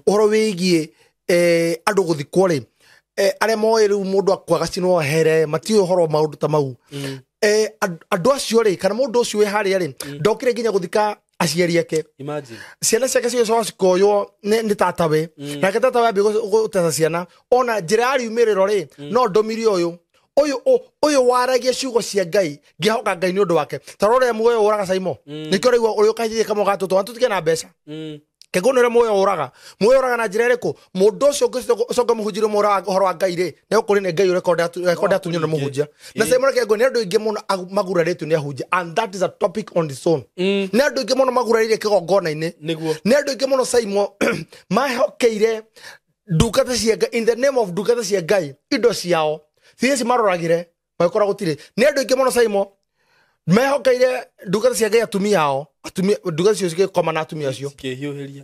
ũhoro wĩgiĩ andũ gũthikwo rĩ, arĩa moĩ rĩu mũndũ akua agacinwo here, matiũĩ ũhoro wa maũndũ ta mau. Andũ acio rĩ, kana mũndũ ũcio wĩ harĩa rĩ, ndokire nginya gũthika aciari ake. Imagine. Ciana ciake cigĩcoka cikoywo nĩ tatawe. Nake tatawe ambia gũteta ciana. Ona njĩra ya riumĩrĩro rĩ, no ndũmire ũyũ. Ũyũ waragia ciugo cia Ngai, ngĩhoka Ngai nĩ ũndũ wake. Ta rora ũrĩa muoyo ũraga Simon. Nĩkĩo ũraigua ũrĩa ũkahithia kamwe ga tũtũ, tũtige na mbeca. Kĩngũ nĩ ũrĩa muoyo ũraga. Muoyo ũraga na njĩra ĩrĩkũ? Mũndũ ũcio ũngĩcoka mũhunjĩrie ũraga ũhoro wa Ngai rĩ, nĩ ũkũrĩ nĩ Ngai ũrekonda atunywo nĩ mũhunjia. Na Simon reke ngwĩre, nĩ andũ aingĩ mũno magurarĩtio nĩ ahunjia, and that is a topic on its own. Nĩ andũ aingĩ mũno magurarĩire kĩgongona-inĩ. Nĩ andũ aingĩ mũno Simon mahokeire ndungata cia Ngai, in the name of ndungata cia Ngai, indo ciao. Ciria cimaroragire magĩkora gũtirĩ. Nĩ andũ aingĩ mũno Simon mehokeire ndungata cia Ngai atumia ao, atumia ndungata cio cigĩkoma na atumia acio. Cikĩhiũhĩria.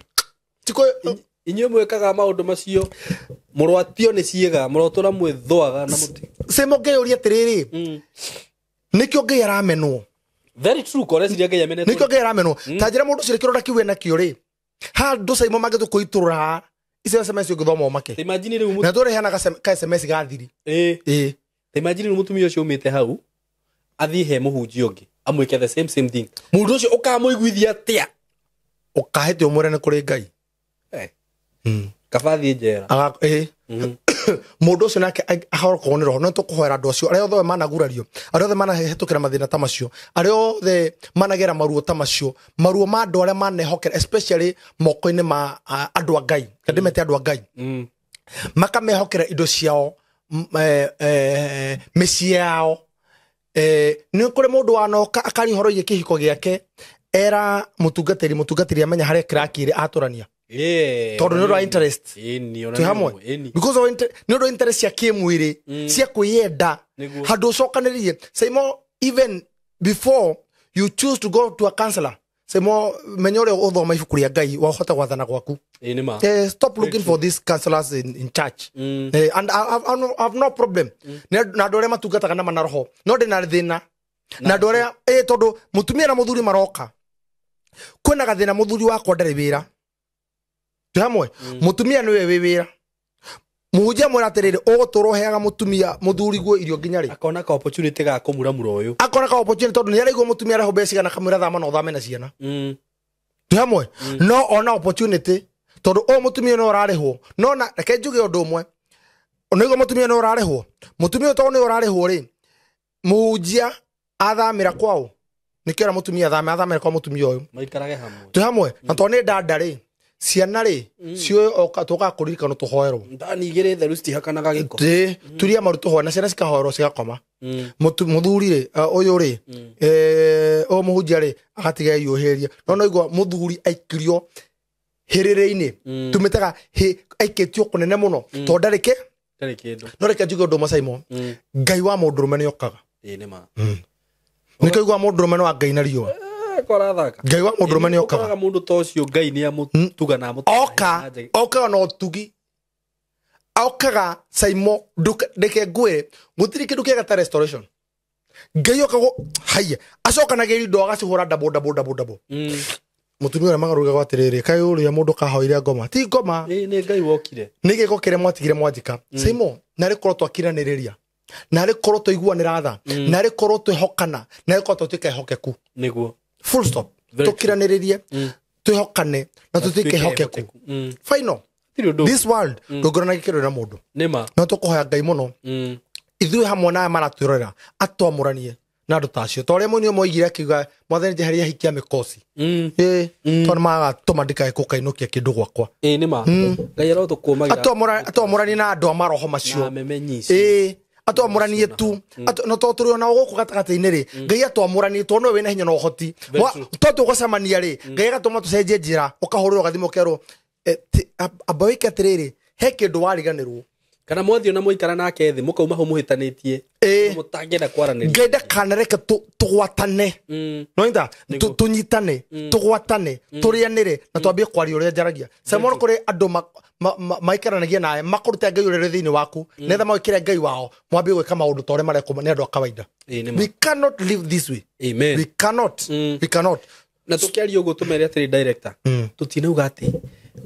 Inyuĩ mwĩkaga maũndũ macio mũrwatio nĩ ciĩga, mũrotũra mwĩthũaga na mũtĩ. Simon ngĩyũria atĩrĩrĩ, nĩkĩo Ngai aramenwo? Very true, koreciria Ngai amenetwo. Nĩkĩo Ngai aramenwo? Ta njĩra mũndũ ũcio kĩronda kĩu enakĩo rĩ, handũ Simon mangĩtũkũitũrũra haha, icio SMS ũngĩthoma ũmake. Ta imagine rĩu Na tũreheanaga ka SMS ga thiri. Ĩĩ. Ta imagine rĩu mũtumia ũcio umĩte hau athiĩ he mũhunjia ũngĩ amwĩke the same thing. Mũndũ ũcio ũkamũiguithia atĩa? Ũkahĩtia ũmwĩre nĩ kũrĩ Ngai. Kaba athiĩ njera. Mũndũ ũcio nake ahorokwo nĩ roho. No tũkũhoera andũ acio arĩa othe managurario, arĩa othe manahĩtũkĩra mathĩna ta macio, arĩa othe managera maruo ta macio, maruo ma andũ arĩa manehokera especially moko-inĩ ma andũ a Ngai. Ndĩmete andũ a Ngai. Makamehokera indo ciao, mĩciĩ yao. Nĩ kũrĩ mũndũ wanoka akaria ũhoro wĩgiĩ kĩhiko gĩake, era mũtungatĩri amenya harĩa kĩrakĩrĩ atũrania. Tondũ nĩ ũndũ wa interest. Twĩ hamwe. Because of nĩ ũndũ wa interest cia kĩmwĩrĩ, cia kwĩyenda. Handũ ũcokanĩrĩrie. Simon, even before you choose to go to a counselor, Simon, menya ũrĩa ũthoma ibuku rĩa Ngai wahota gwathana gwaku. Stop looking for these counselors in church. And I have no problem. Na andũ arĩa matungataga na mana roho. No ndĩ na thĩna. Na andũ arĩa, tondũ mũtumia na mũthuri maroka. Kwĩna gathĩna mũthuri wakwa ndarĩ wĩra. Twĩ hamwe. Mũtumia nĩwe wĩ wĩra. Mũhunjia mwĩra atĩrĩrĩ, ũgũtũra ũheaga mũtumia mũthuri guo irio nginya rĩ? Akona ka opportunity ga kũmuramura ũyũ. Akona ka opportunity tondũ nĩ araigua mũtumia araheo mbeca cigana akamwĩra thama na ũthame na ciana. Twĩ hamwe. No ona opportunity tondũ ũyũ mũtumia nĩ ũrarĩhwo. No na reke njuge ũndũ ũmwe. Nĩguo mũtumia nĩ ũrarĩhwo. Mũtumia tondũ nĩ ũrarĩhwo rĩ, mũhunjia athamĩra kwao. Nĩkĩo era mũtumia athamĩra kwa mũtumia ũyũ. Maikarage hamwe. Twĩ hamwe. Na tondũ nĩ ndanda rĩ, Ciana rĩ ciũĩ tũkaga kũririkana tũhoerwo. Ndani igĩrĩ theru citihakanaga gĩko. Turia maru tũhoe na ciana cikahoerwo cigakoma. Mũthuri rĩ ũyũ rĩ ũyũ mũhunjia rĩ agatiga eyũhĩria. No no igua mũthuri aikirio hĩrĩrĩ-inĩ tumĩtaga aikĩtio kũnene mũno tondũ ndarĩ kĩ ndarĩ kĩndũ. No reke njuge ũndũ ũmwe Simon. Ngai wa mũndũrũme nĩ okaga. Ĩĩ nĩ ma. Nĩkĩo igua mũndũrũme nĩ wa Ngai na riũa. Korathaka. Ngai wa mũndũrũme nĩ okaga. Ũkoraga mũndũ ta ũcio Ngai nĩ amũtuga na amũtuga. Oka okaga na ũtugi. Okaga Simon ndeke ngwĩre gũtirĩ kĩndũ kĩega ta restoration. Ngai okaga haiya acokanagia indo agacihũra double double double double. Mũtumia ũrĩa magarugaga atĩrĩrĩ kaĩ ũrĩa mũndũ kahoire ngoma ti ngoma. Nĩ Ngai wokire. Nĩ gĩko kĩrĩa mwatigire mwanjika. Simon narĩ korwo twakiranĩrĩria narĩ korwo twaiguanĩra tha narĩ korwo twĩhokana narĩ korwo twatuĩka ehokeku. Nĩguo. Full stop. Tũkiranĩrĩrie twĩhokane na tũtuĩke ehokeku. Final. This world ndũngĩona gĩkĩro na mũndũ. Nĩma. No tũkũhoya Ngai mũno. Ithuĩ hamwe na aya maratwĩrorera atwamũranie na andũ ta acio. Ta ũrĩa mũini ũmwe oigire akiuga mwathani njeheria hikia mĩkoci. Tondũ magatũma ndikae gũkainũkia kĩndũ gwakwa. Ĩĩ nĩma. Ngai arotũkũmagĩra. Atwamũranie na andũ a maroho macio. Na memenyi icio. Ĩĩ. Atwamũranie tu. No to tũrĩ ona gũkũ gatagatĩ-inĩ rĩ Ngai atwamũranie tondũ nĩwe wĩna hinya na ũhoti. To tũgũcemania rĩ Ngai agatũma tũcenjie njĩra ũkahũrĩrwo gathimũ ũkerwo amba wĩke atĩrĩrĩ he kĩndũ wariganĩrwo. Kana mwathiĩ na mũikara nake thĩ mũkauma hau mũhĩtanĩtie mũtangĩenda kwaranĩria. Ngai ndakanareke tũgwatane. Nĩwanyita? Tũnyitane tũgwatane tũrĩanĩre na twambie kwaria ũrĩa njaragia. Simon kũrĩ andũ maikaranagia nawe makũrute Ngai ũrĩa ũrĩ thĩinĩ waku nĩgetha mawĩkĩre Ngai wao mwambie gwĩka maũndũ ta ũrĩa marekwo nĩ andũ a kawaida. We cannot live this way. Amen. We cannot. We cannot. Na tũkĩaria ũguo tũmere atĩrĩ director tũtinauga atĩ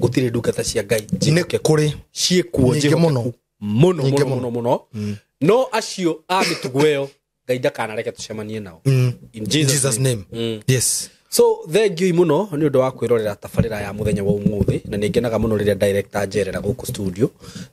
gũtirĩ ndungata cia Ngai nĩ kũrĩ ciĩkuo nyingĩ mũno mũno mũno mũno no acio a mĩtugo ĩyo Ngai ndakanareke tũcemanie nao. In Jesus name. Yes. So thank you mũno nĩ ũndũ wa kwĩrorera tabarĩra ya mũthenya wa ũmũthĩ na nĩ ngenaga mũno rĩrĩa director njerera gũkũ studio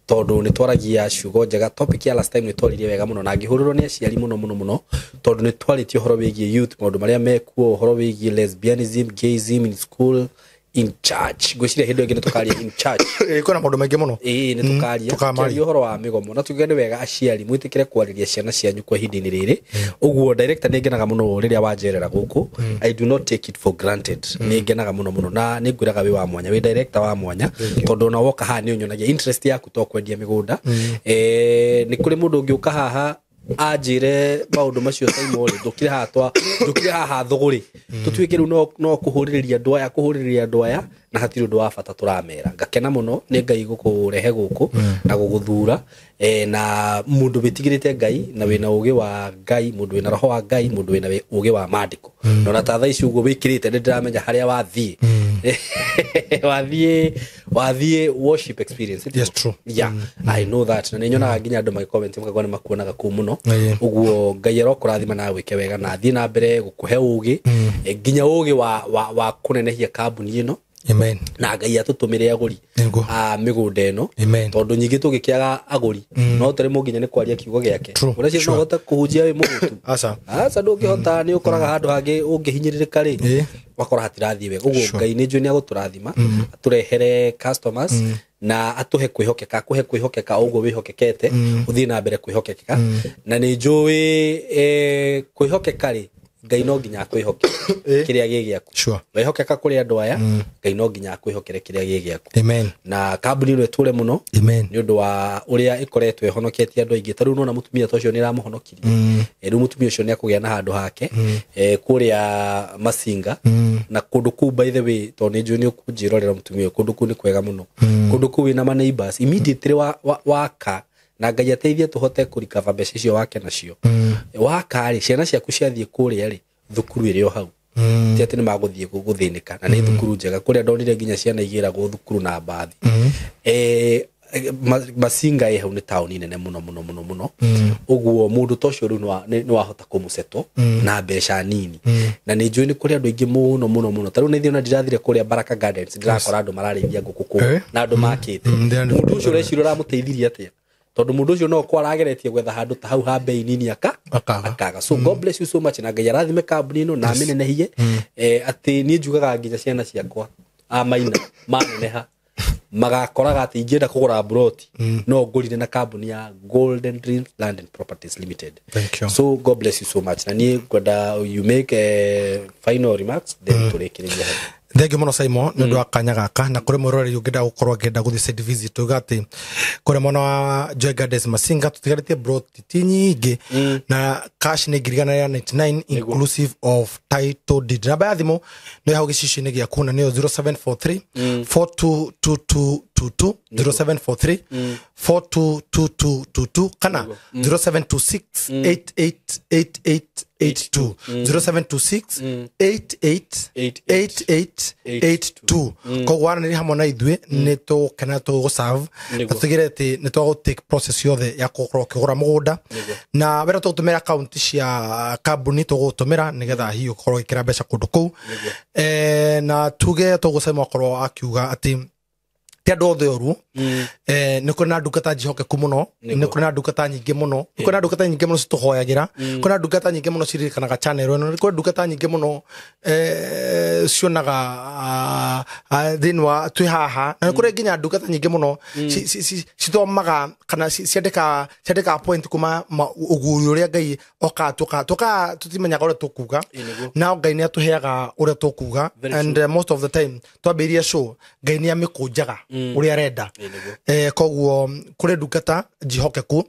tondũ nĩ twaragia ciugo njega. Topic ya last time nĩ twaririe wega mũno na ngĩhũrĩrwo nĩ aciari mũno mũno mũno tondũ nĩ twarĩtie ũhoro wĩgiĩ youth maũndũ marĩa mekuo ũhoro wĩgiĩ lesbianism gayism in school in church. Ngwĩciria hĩndĩ ĩngĩ nĩ tũkaria in church. Kwĩna maũndũ maingĩ mũno. Ĩĩ nĩ tũkaria. Tũkaria ũhoro wa mĩgomo na tuge nĩ wega aciari mwĩtĩkĩre kwarĩria ciana cianyu kwa ihinda-inĩ rĩrĩ. Ũguo director nĩ ngenaga mũno rĩrĩa wanjerera gũkũ. I do not take it for granted. Nĩ ngenaga mũno mũno na nĩ ngwĩraga wĩ wa mwanya, wĩ director wa mwanya tondũ ona woka haha nĩ ũnyonagia interest yaku to kwendia mĩgũnda. Nĩ kũrĩ mũndũ ũngĩũka haha anjĩre maũndũ macio Simon rĩ ndũkire haha thũgũrĩ tũtuĩke rĩu no kũhũrĩrĩria andũ aya kũhũrĩrĩria andũ aya na hatirĩ ũndũ wa bata tũramera. Ngakena mũno nĩ Ngai gũkũrehe gũkũ na gũgũthura na mũndũ wĩtigĩrĩte Ngai na wĩna ũgĩ wa Ngai mũndũ wĩna roho wa Ngai mũndũ wĩna ũgĩ wa maandĩko. Na ona ta thaa ici ũguo wĩkĩrĩte nĩ ndĩramenya harĩa wathiĩ. Wathiĩ worship experience. Yes, true. Yeah, I know that. Na nĩ nyonaga nginya andũ magĩcomment makauga nĩ makuonaga kũu mũno. Ũguo Ngai arokũrathima na gwĩke wega na athiĩ na mbere gũkũhe ũgĩ nginya ũgĩ wa kũnenehia kambuni ĩno. Amen. Na Ngai atũtũmĩre agũri a mĩgũnda ĩno tondũ nyingĩ tũgĩkĩaga agũri no tũremwo nginya nĩ kwaria kiugo gĩake. Ũreciria no ũhote kũhunjia wĩ mũgũtu? Aca. Aca ndũngĩhota, nĩ ũkoraga handũ hangĩ ũngĩhinyĩrĩrĩka rĩ wakora hatirathiĩ wega. Ũguo Ngai nĩ njũĩ nĩ agũtũrathima atũrehere customers na atũhe kwĩhokeka akũhe kwĩhokeka ũguo wĩhokekete ũthiĩ na mbere kwĩhokeka. Na nĩ njũĩ kwĩhokeka rĩ Ngai no nginya akwĩhoke kĩrĩa gĩ gĩaku. Wehokeka kũrĩ andũ aya Ngai no nginya akwĩhokere kĩrĩa gĩ gĩaku. Amen. Na kambuni ĩno ĩtũre mũno nĩ ũndũ wa ũrĩa ĩkoretwo ĩhonoketie andũ aingĩ. Ta rĩu nona mũtumia ta ũcio nĩ ĩramũhonokirie. Rĩu mũtumia ũcio nĩ akũgĩa na handũ hake kũrĩa Masinga na kũndũ kũu by the way tondũ nĩ njũĩ nĩ ũkũnjĩrorera mũtumia ũyũ kũndũ kũu nĩ kwega mũno. Kũndũ kũu wĩna ma neighbors immediately waka na Ngai ateithie tũhote kũrikava mbeca icio wake nacio. Waka rĩ ciana ciaku ciathiĩ kũrĩa rĩ thukuru ĩrĩ o hau. Ti atĩ nĩ magũthiĩ gũthĩnĩka na nĩ thukuru njega kũrĩa ndonire nginya ciana igĩragwo thukuru na mbathi. Masinga ĩ hau nĩ taũni nene mũno mũno mũno mũno. Ũguo mũndũ ta ũcio rĩu nĩ wahota kũmũsettle na mbeca nini. Na nĩ njũĩ nĩ kũrĩ andũ aingĩ mũno mũno mũno. Ta rĩu nĩ thiĩ ona ndĩrathire kũrĩa Baraka Gardens ndĩrakora andũ mararĩithia ngũkũ kũu na andũ makĩte. Mũndũ ũcio ũreciria ũramũteithirie atĩa? Tondũ mũndũ ũcio no kwa arageretie gwetha handũ ta hau ha bei nini akaga. So God bless you so much na Ngai arathime kambuni ĩno na amĩnenehie atĩ niĩ njugaga nginya ciana ciakwa a Maina maneneha magakoraga atĩ ingĩenda kũgũra broti no ngũrire na kambuni ya Golden Dreams Land and Properties Limited. Thank you. So God bless you so much. Na niĩ ngwenda you make final remarks then tũrĩkĩrĩrie hau. Thank you muno Simon nĩ ũndũ wa kanya gaka na kũrĩ mwĩroreri ũngĩenda gũkorwo akĩenda gũthiĩ site visit tuga atĩ kũrĩ mwena wa Joy Gardens Masinga tũtigarĩtie broti ti nyingĩ na cash nĩ 999 inclusive of title deed. Namba ya thimũ nĩ hau gĩcicio-inĩ gĩaku na nĩyo 0743 422222 0743 422222 kana 0726 888882 0726 888882. Koguo waranĩria hamwe na ithuĩ nĩ tũgũkena tũgũserve na tũtigĩrĩre atĩ nĩ twagũ take process yothe ya gũkorwo ũkĩgũra mũgũnda na wĩra tũgũtũmĩra akaunti cia kambuni tũgũtũmĩra nĩgetha hihi ũkorwo ũgĩkĩra mbeca kũndũ kũu. Na tuge tũgũcema akorwo akiuga atĩ ti andũ othe oru, nĩ kũrĩ na ndungata njĩhokeku mũno, nĩ kũrĩ na ndungata nyingĩ mũno, nĩ kũrĩ na ndungata nyingĩ mũno citũhoyagĩra, kũrĩ na ndungata nyingĩ mũno ciririkanaga channel ĩno, nĩ kũrĩ ndungata nyingĩ mũno cionaga thĩinĩ wa twĩ haha, na nĩ kũrĩ nginya ndungata nyingĩ mũno cithomaga kana ciandĩkaga point kuma ũguũrio ũrĩa Ngai okaga tũkaga tũtimenyaga ũrĩa tũkuga, nao Ngai nĩ atũheaga ũrĩa tũkuga. And most of the time twambĩrĩria show Ngai nĩ amĩkũnjaga ũrĩa arenda. Koguo kũrĩ ndungata njĩhokeku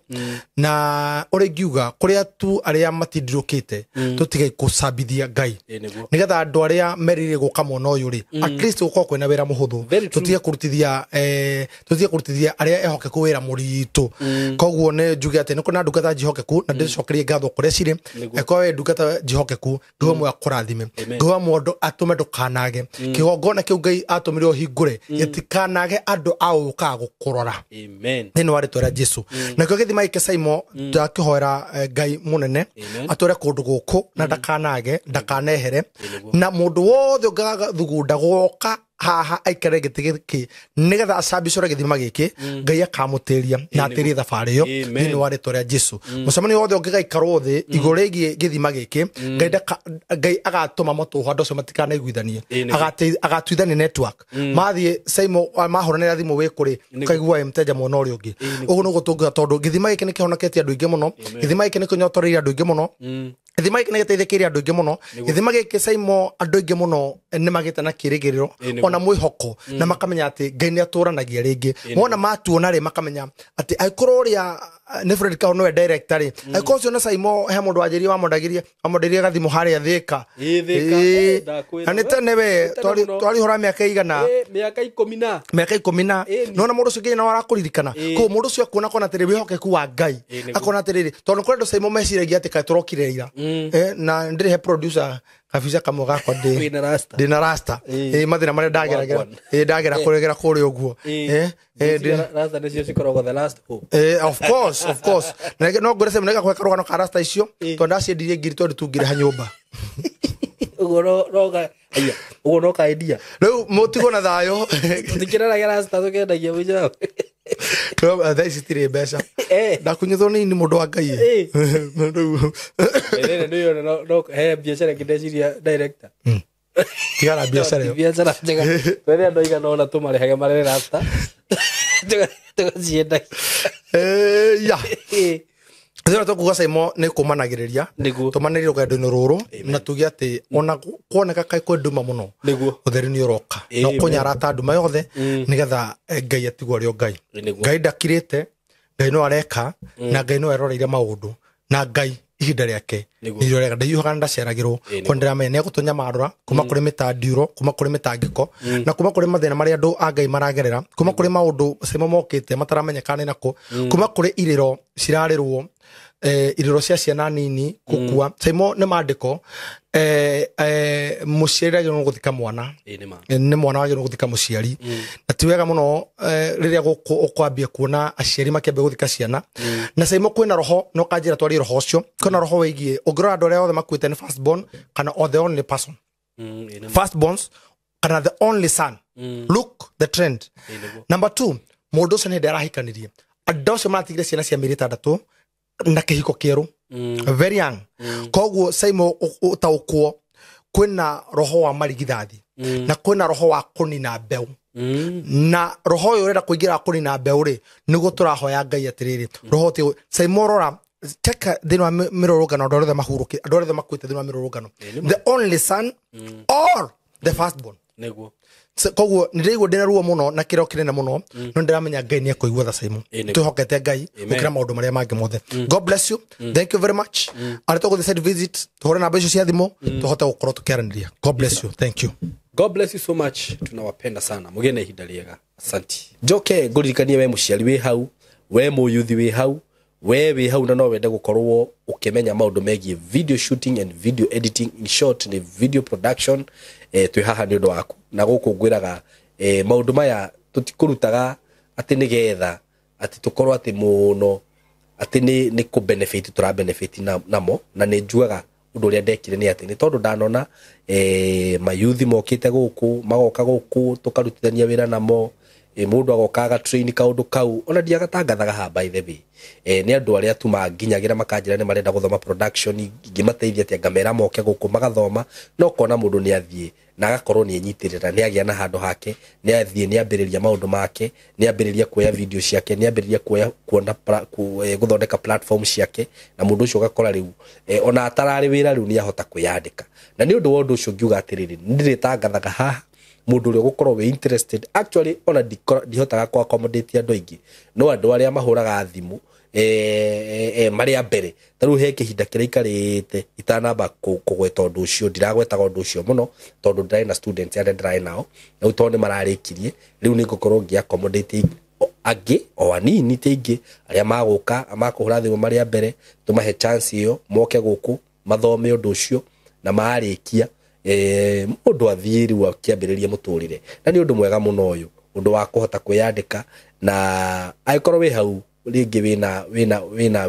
na ũrĩa ingiuga kũrĩ atu arĩa matindirũkĩte tũtige gũcambithia Ngai nĩgetha andũ arĩa merĩire gũka mwena ũyũ rĩ at least gũkorwo kwĩna wĩra mũhũthũ, tũtige kũrutithia arĩa ehokeku wĩra mũritũ. Koguo nĩ njuge atĩ nĩ kũrĩ na ndungata njĩhokeku na ndĩcokerie ngatho kũrĩa cirĩ. Ĩkorwo wĩ ndungata njĩhokeku Ngai wa akũrathime, Ngai wa mũndũ atũme ndũkanage kĩgongona kĩu Ngai atũmire ũhingũre gĩtikanage andũ aũkaga gũkũrora. Amen. Thĩinĩ wa rĩtwa rĩa Jesu. Nakĩo gĩthima gĩkĩ Simon ndakĩhoera Ngai mũnene atware kũndũ gũkũ na ndakanage ndakanehere na mũndũ wothe ũngĩgathugunda gũka haha aikare gĩtĩ gĩkĩ nĩgetha acambicore gĩthima gĩkĩ Ngai akamũtĩria na atĩrie thabarĩ ĩyo thĩinĩ wa rĩtwa rĩa Jesu. Mũcemanio wothe ũngĩgaikarwo thĩ igũrũ rĩgiĩ gĩthima gĩkĩ Ngai agatũma matũhũ andũ acio matikanaiguithanie, agatuithania network mathiĩ Simon mahũranĩra thimũ wĩ kũrĩ ũkaigua wĩ mteja mwena ũrĩa ũngĩ. Ũguo nĩguo tũngiuga tondũ gĩthima gĩkĩ nĩ kĩhonoketie andũ aingĩ mũno, gĩthima gĩkĩ nĩ kĩnyotoreire andũ aingĩ mũno, gĩthima gĩkĩ nĩ gĩteithĩkĩire andũ aingĩ mũno, gĩthima gĩkĩ Simon andũ aingĩ mũno nĩ magĩte na kĩrĩgĩrĩro ona mwĩhoko na makamenya atĩ Ngai nĩ atũranagia rĩngĩ. Mona matuona rĩ makamenya atĩ angĩkorwo ũrĩa nĩ Fred Kaũ nĩwe director rĩ, angĩkorwo ũcio na Simon he mũndũ wanjĩrie wamwenderie gathimũ harĩa Thĩka. Na nĩ tene we twarihũra mĩaka igana mĩaka ikũmi na mĩaka ikũmi na nona mũndũ ũcio nginya no arakũririkana. Koguo mũndũ ũcio akuona akona atĩrĩ wĩhokeku wa Ngai, akona atĩrĩrĩ tondũ kũrĩ andũ Simon meciragia atĩ kaĩ tũrokire ira. Na ndĩrĩ he producer kabica kamwe gakwa ndĩ na rasta mathĩna marĩa ndageragĩra ndagera kũregera kũrĩa ũguo. Rasta nĩcio cikoragwo the last hope. Of course, of course. Na no ngũre Simon nĩgakũhe karũgano ka rasta icio tondũ ndaciendirie ngiri twendi tu ngĩrĩha nyũmba. Ũguo ũguo no kaendia rĩu mũtigwo na thayũ tũtikĩraragia rasta tũkendagia mũico. Thaa ici citirĩ mbeca ndakunyithwo nĩ mũndũ wa Ngai. He biacara ĩngĩ ndeciria director tigana biacara ĩyo biacara njega twethe andũ aigana ũna tũmarĩhage marere rasta tũgaciendagia. Ya Thĩna tũkuga Simon nĩ kũmanagĩrĩria tũmanĩrie rũgendo-inĩ rũrũ na tuge atĩ ona kuoneka kaĩ kwĩ nduma mũno ũtheri nĩ ũroka na ũkũnyarata nduma yothe nĩgetha Ngai atigwo arĩ o Ngai. Ngai ndakirĩte, Ngai no areka na Ngai no eroreire maũndũ na Ngai ihinda rĩake nĩrĩo rĩega ndahiũhaga na ndaceragĩrwo kwa ndĩramenya nĩ egũtũnyamarũra kuma kũrĩ mĩtandiũro kuma kũrĩ mĩtangĩko na kuma kũrĩ mathĩna marĩa andũ a Ngai maragerera kuma kũrĩ maũndũ Simon mokĩte mataramenyekana nĩ nakũ kuma kũrĩ irĩro cirarĩrwo irĩro cia ciana nini gũkua. Simon nĩ mandĩko mũciari agĩrĩirwo gũthika mwana, nĩ mwana wagĩrĩirwo gũthika mũciari, na ti wega mũno rĩrĩa ũkwambia kuona aciari makĩambia gũthika ciana. Na Simon kwĩna roho no kanjĩra twarie roho ũcio, kwĩna roho wĩgiĩ ũngĩrora andũ arĩa othe makuĩte nĩ first born kana or the only person, first borns kana the only son. Look the trend. Number 2, mũndũ ũcio nĩ hĩndĩ arahikanirie andũ acio maratigire ciana cia mĩeri ĩtandatũ na kĩhiko kĩerũ very young. Koguo Simon ũtaũkwo kwĩna roho wa marigithathi Na kwĩna roho wa kũnina mbeũ. Na roho ũyũ ũrenda kũingĩra wa kũnina mbeũ rĩ, nĩguo tũrahoya Ngai atĩrĩrĩ, roho ti Saimorora teka thĩinĩ wa mĩrũrũngano, andũ arĩa othe mahurũkĩ, andũ arĩa othe makuĩte thĩinĩ wa mĩrũrũngano, the only son or the firstborn. Nĩguo. Koguo nĩ ndĩraigua ndĩna ruo mũno na kĩrĩro kĩnene mũno, no ndĩramenya Ngai nĩ ekũigua tha Saimu. Twĩhokete Ngai gũkĩra maũndũ marĩa mangĩ mothe. God bless you. Thank you very much. Arĩa tũgũthiĩ site visit, tũhũre namba icio cia thimũ, tũhote gũkorwo tũkĩaranĩria. God bless you. Thank you. God bless you so much. Tunawapenda sana. Mũgĩe na ihinda rĩega. Asanti. Njoke ngũririkanie we mũciari wĩ hau, we mũyuthi wĩ hau, we wĩ hau na no wende gũkorwo ũkĩmenya maũndũ megiĩ video shooting and video editing, in short nĩ video production, twĩ haha nĩ ũndũ waku. Na gũkũ ngwĩraga maũndũ maya tũtikũrutaga atĩ nĩgetha atĩ tũkorwo atĩ mũno atĩ nĩ kũ benefit tũra benefit namo. Na nĩ njugaga ũndũ ũrĩa ndekire nĩ atĩ nĩ tondũ ndanona mayuthi mokĩte gũkũ, magoka gũkũ tũkarutithania wĩra namo, mũndũ agoka agatrain kaũndũ kau, ona ndiagatangathaga haha by the way. Nĩ andũ arĩa tu manginyagira makanjĩra nĩ marenda gũthoma production, ingĩmateithia atĩa, ngamera moke gũkũ magathoma, no kona mũndũ nĩ athiĩ na agakorwo nĩ enyitĩrĩra, nĩ agĩa na handũ hake, nĩ athiĩ nĩ ambĩrĩria maũndũ make, nĩ ambĩrĩria kuoya video ciake, nĩ ambĩrĩria kuoya kuona gũthondeka platform ciake, na mũndũ ũcio ũgakora rĩu ona atararĩ wĩra rĩu nĩ ahota kwĩyandĩka. Na nĩ ũndũ wa ũndũ ũcio ngiuga atĩrĩrĩ, nĩ ndĩrĩtangathaga haha mũndũ ũrĩa ũgũkorwo wĩ interested. Actually ona ndihotaga kũ accommodate andũ aingĩ, no andũ arĩa mahũraga thimũ marĩa mbere, ta rĩu he kĩhinda kĩrĩa ikarĩte itanamba kũgweta ũndũ ũcio, ndiragwetaga ũndũ ũcio mũno tondũ ndĩrarĩ na students arĩa ndĩrarĩ nao, rĩu tondũ nĩ mararĩkirie, rĩu nĩ ngũkorwo ngĩ accommodate angĩ o anini ti aingĩ arĩa magũka makũhũra thimũ marĩa mbere, tũmahe chance ĩyo moke gũkũ mathome ũndũ ũcio, na marĩkia mũndũ athiĩ rĩu akĩambĩrĩria mũtũrĩre. Na nĩ ũndũ mwega mũno ũyũ, ũndũ wa kũhota kwĩyandĩka, na angĩkorwo wĩ hau rĩngĩ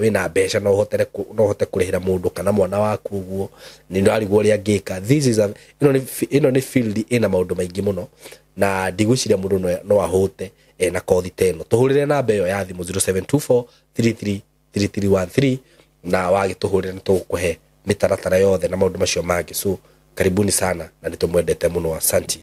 wĩna mbeca, no ũhote kũrĩhĩra mũndũ kana mwana waku ũguo, nĩ ndĩrarigwo ũrĩa angĩka. This is a, ĩno nĩ field ĩna maũndũ maingĩ mũno, na ndigwĩciria mũndũ no ahũte na kothi ta ĩno. Tũhũrĩre namba ĩyo ya thimũ 0724 333313, na wagĩtũhũrĩra nĩ tũgũkũhe mĩtaratara yothe na maũndũ macio mangĩ. So karibuni sana na nĩ tũmwendete mũno. Asanti.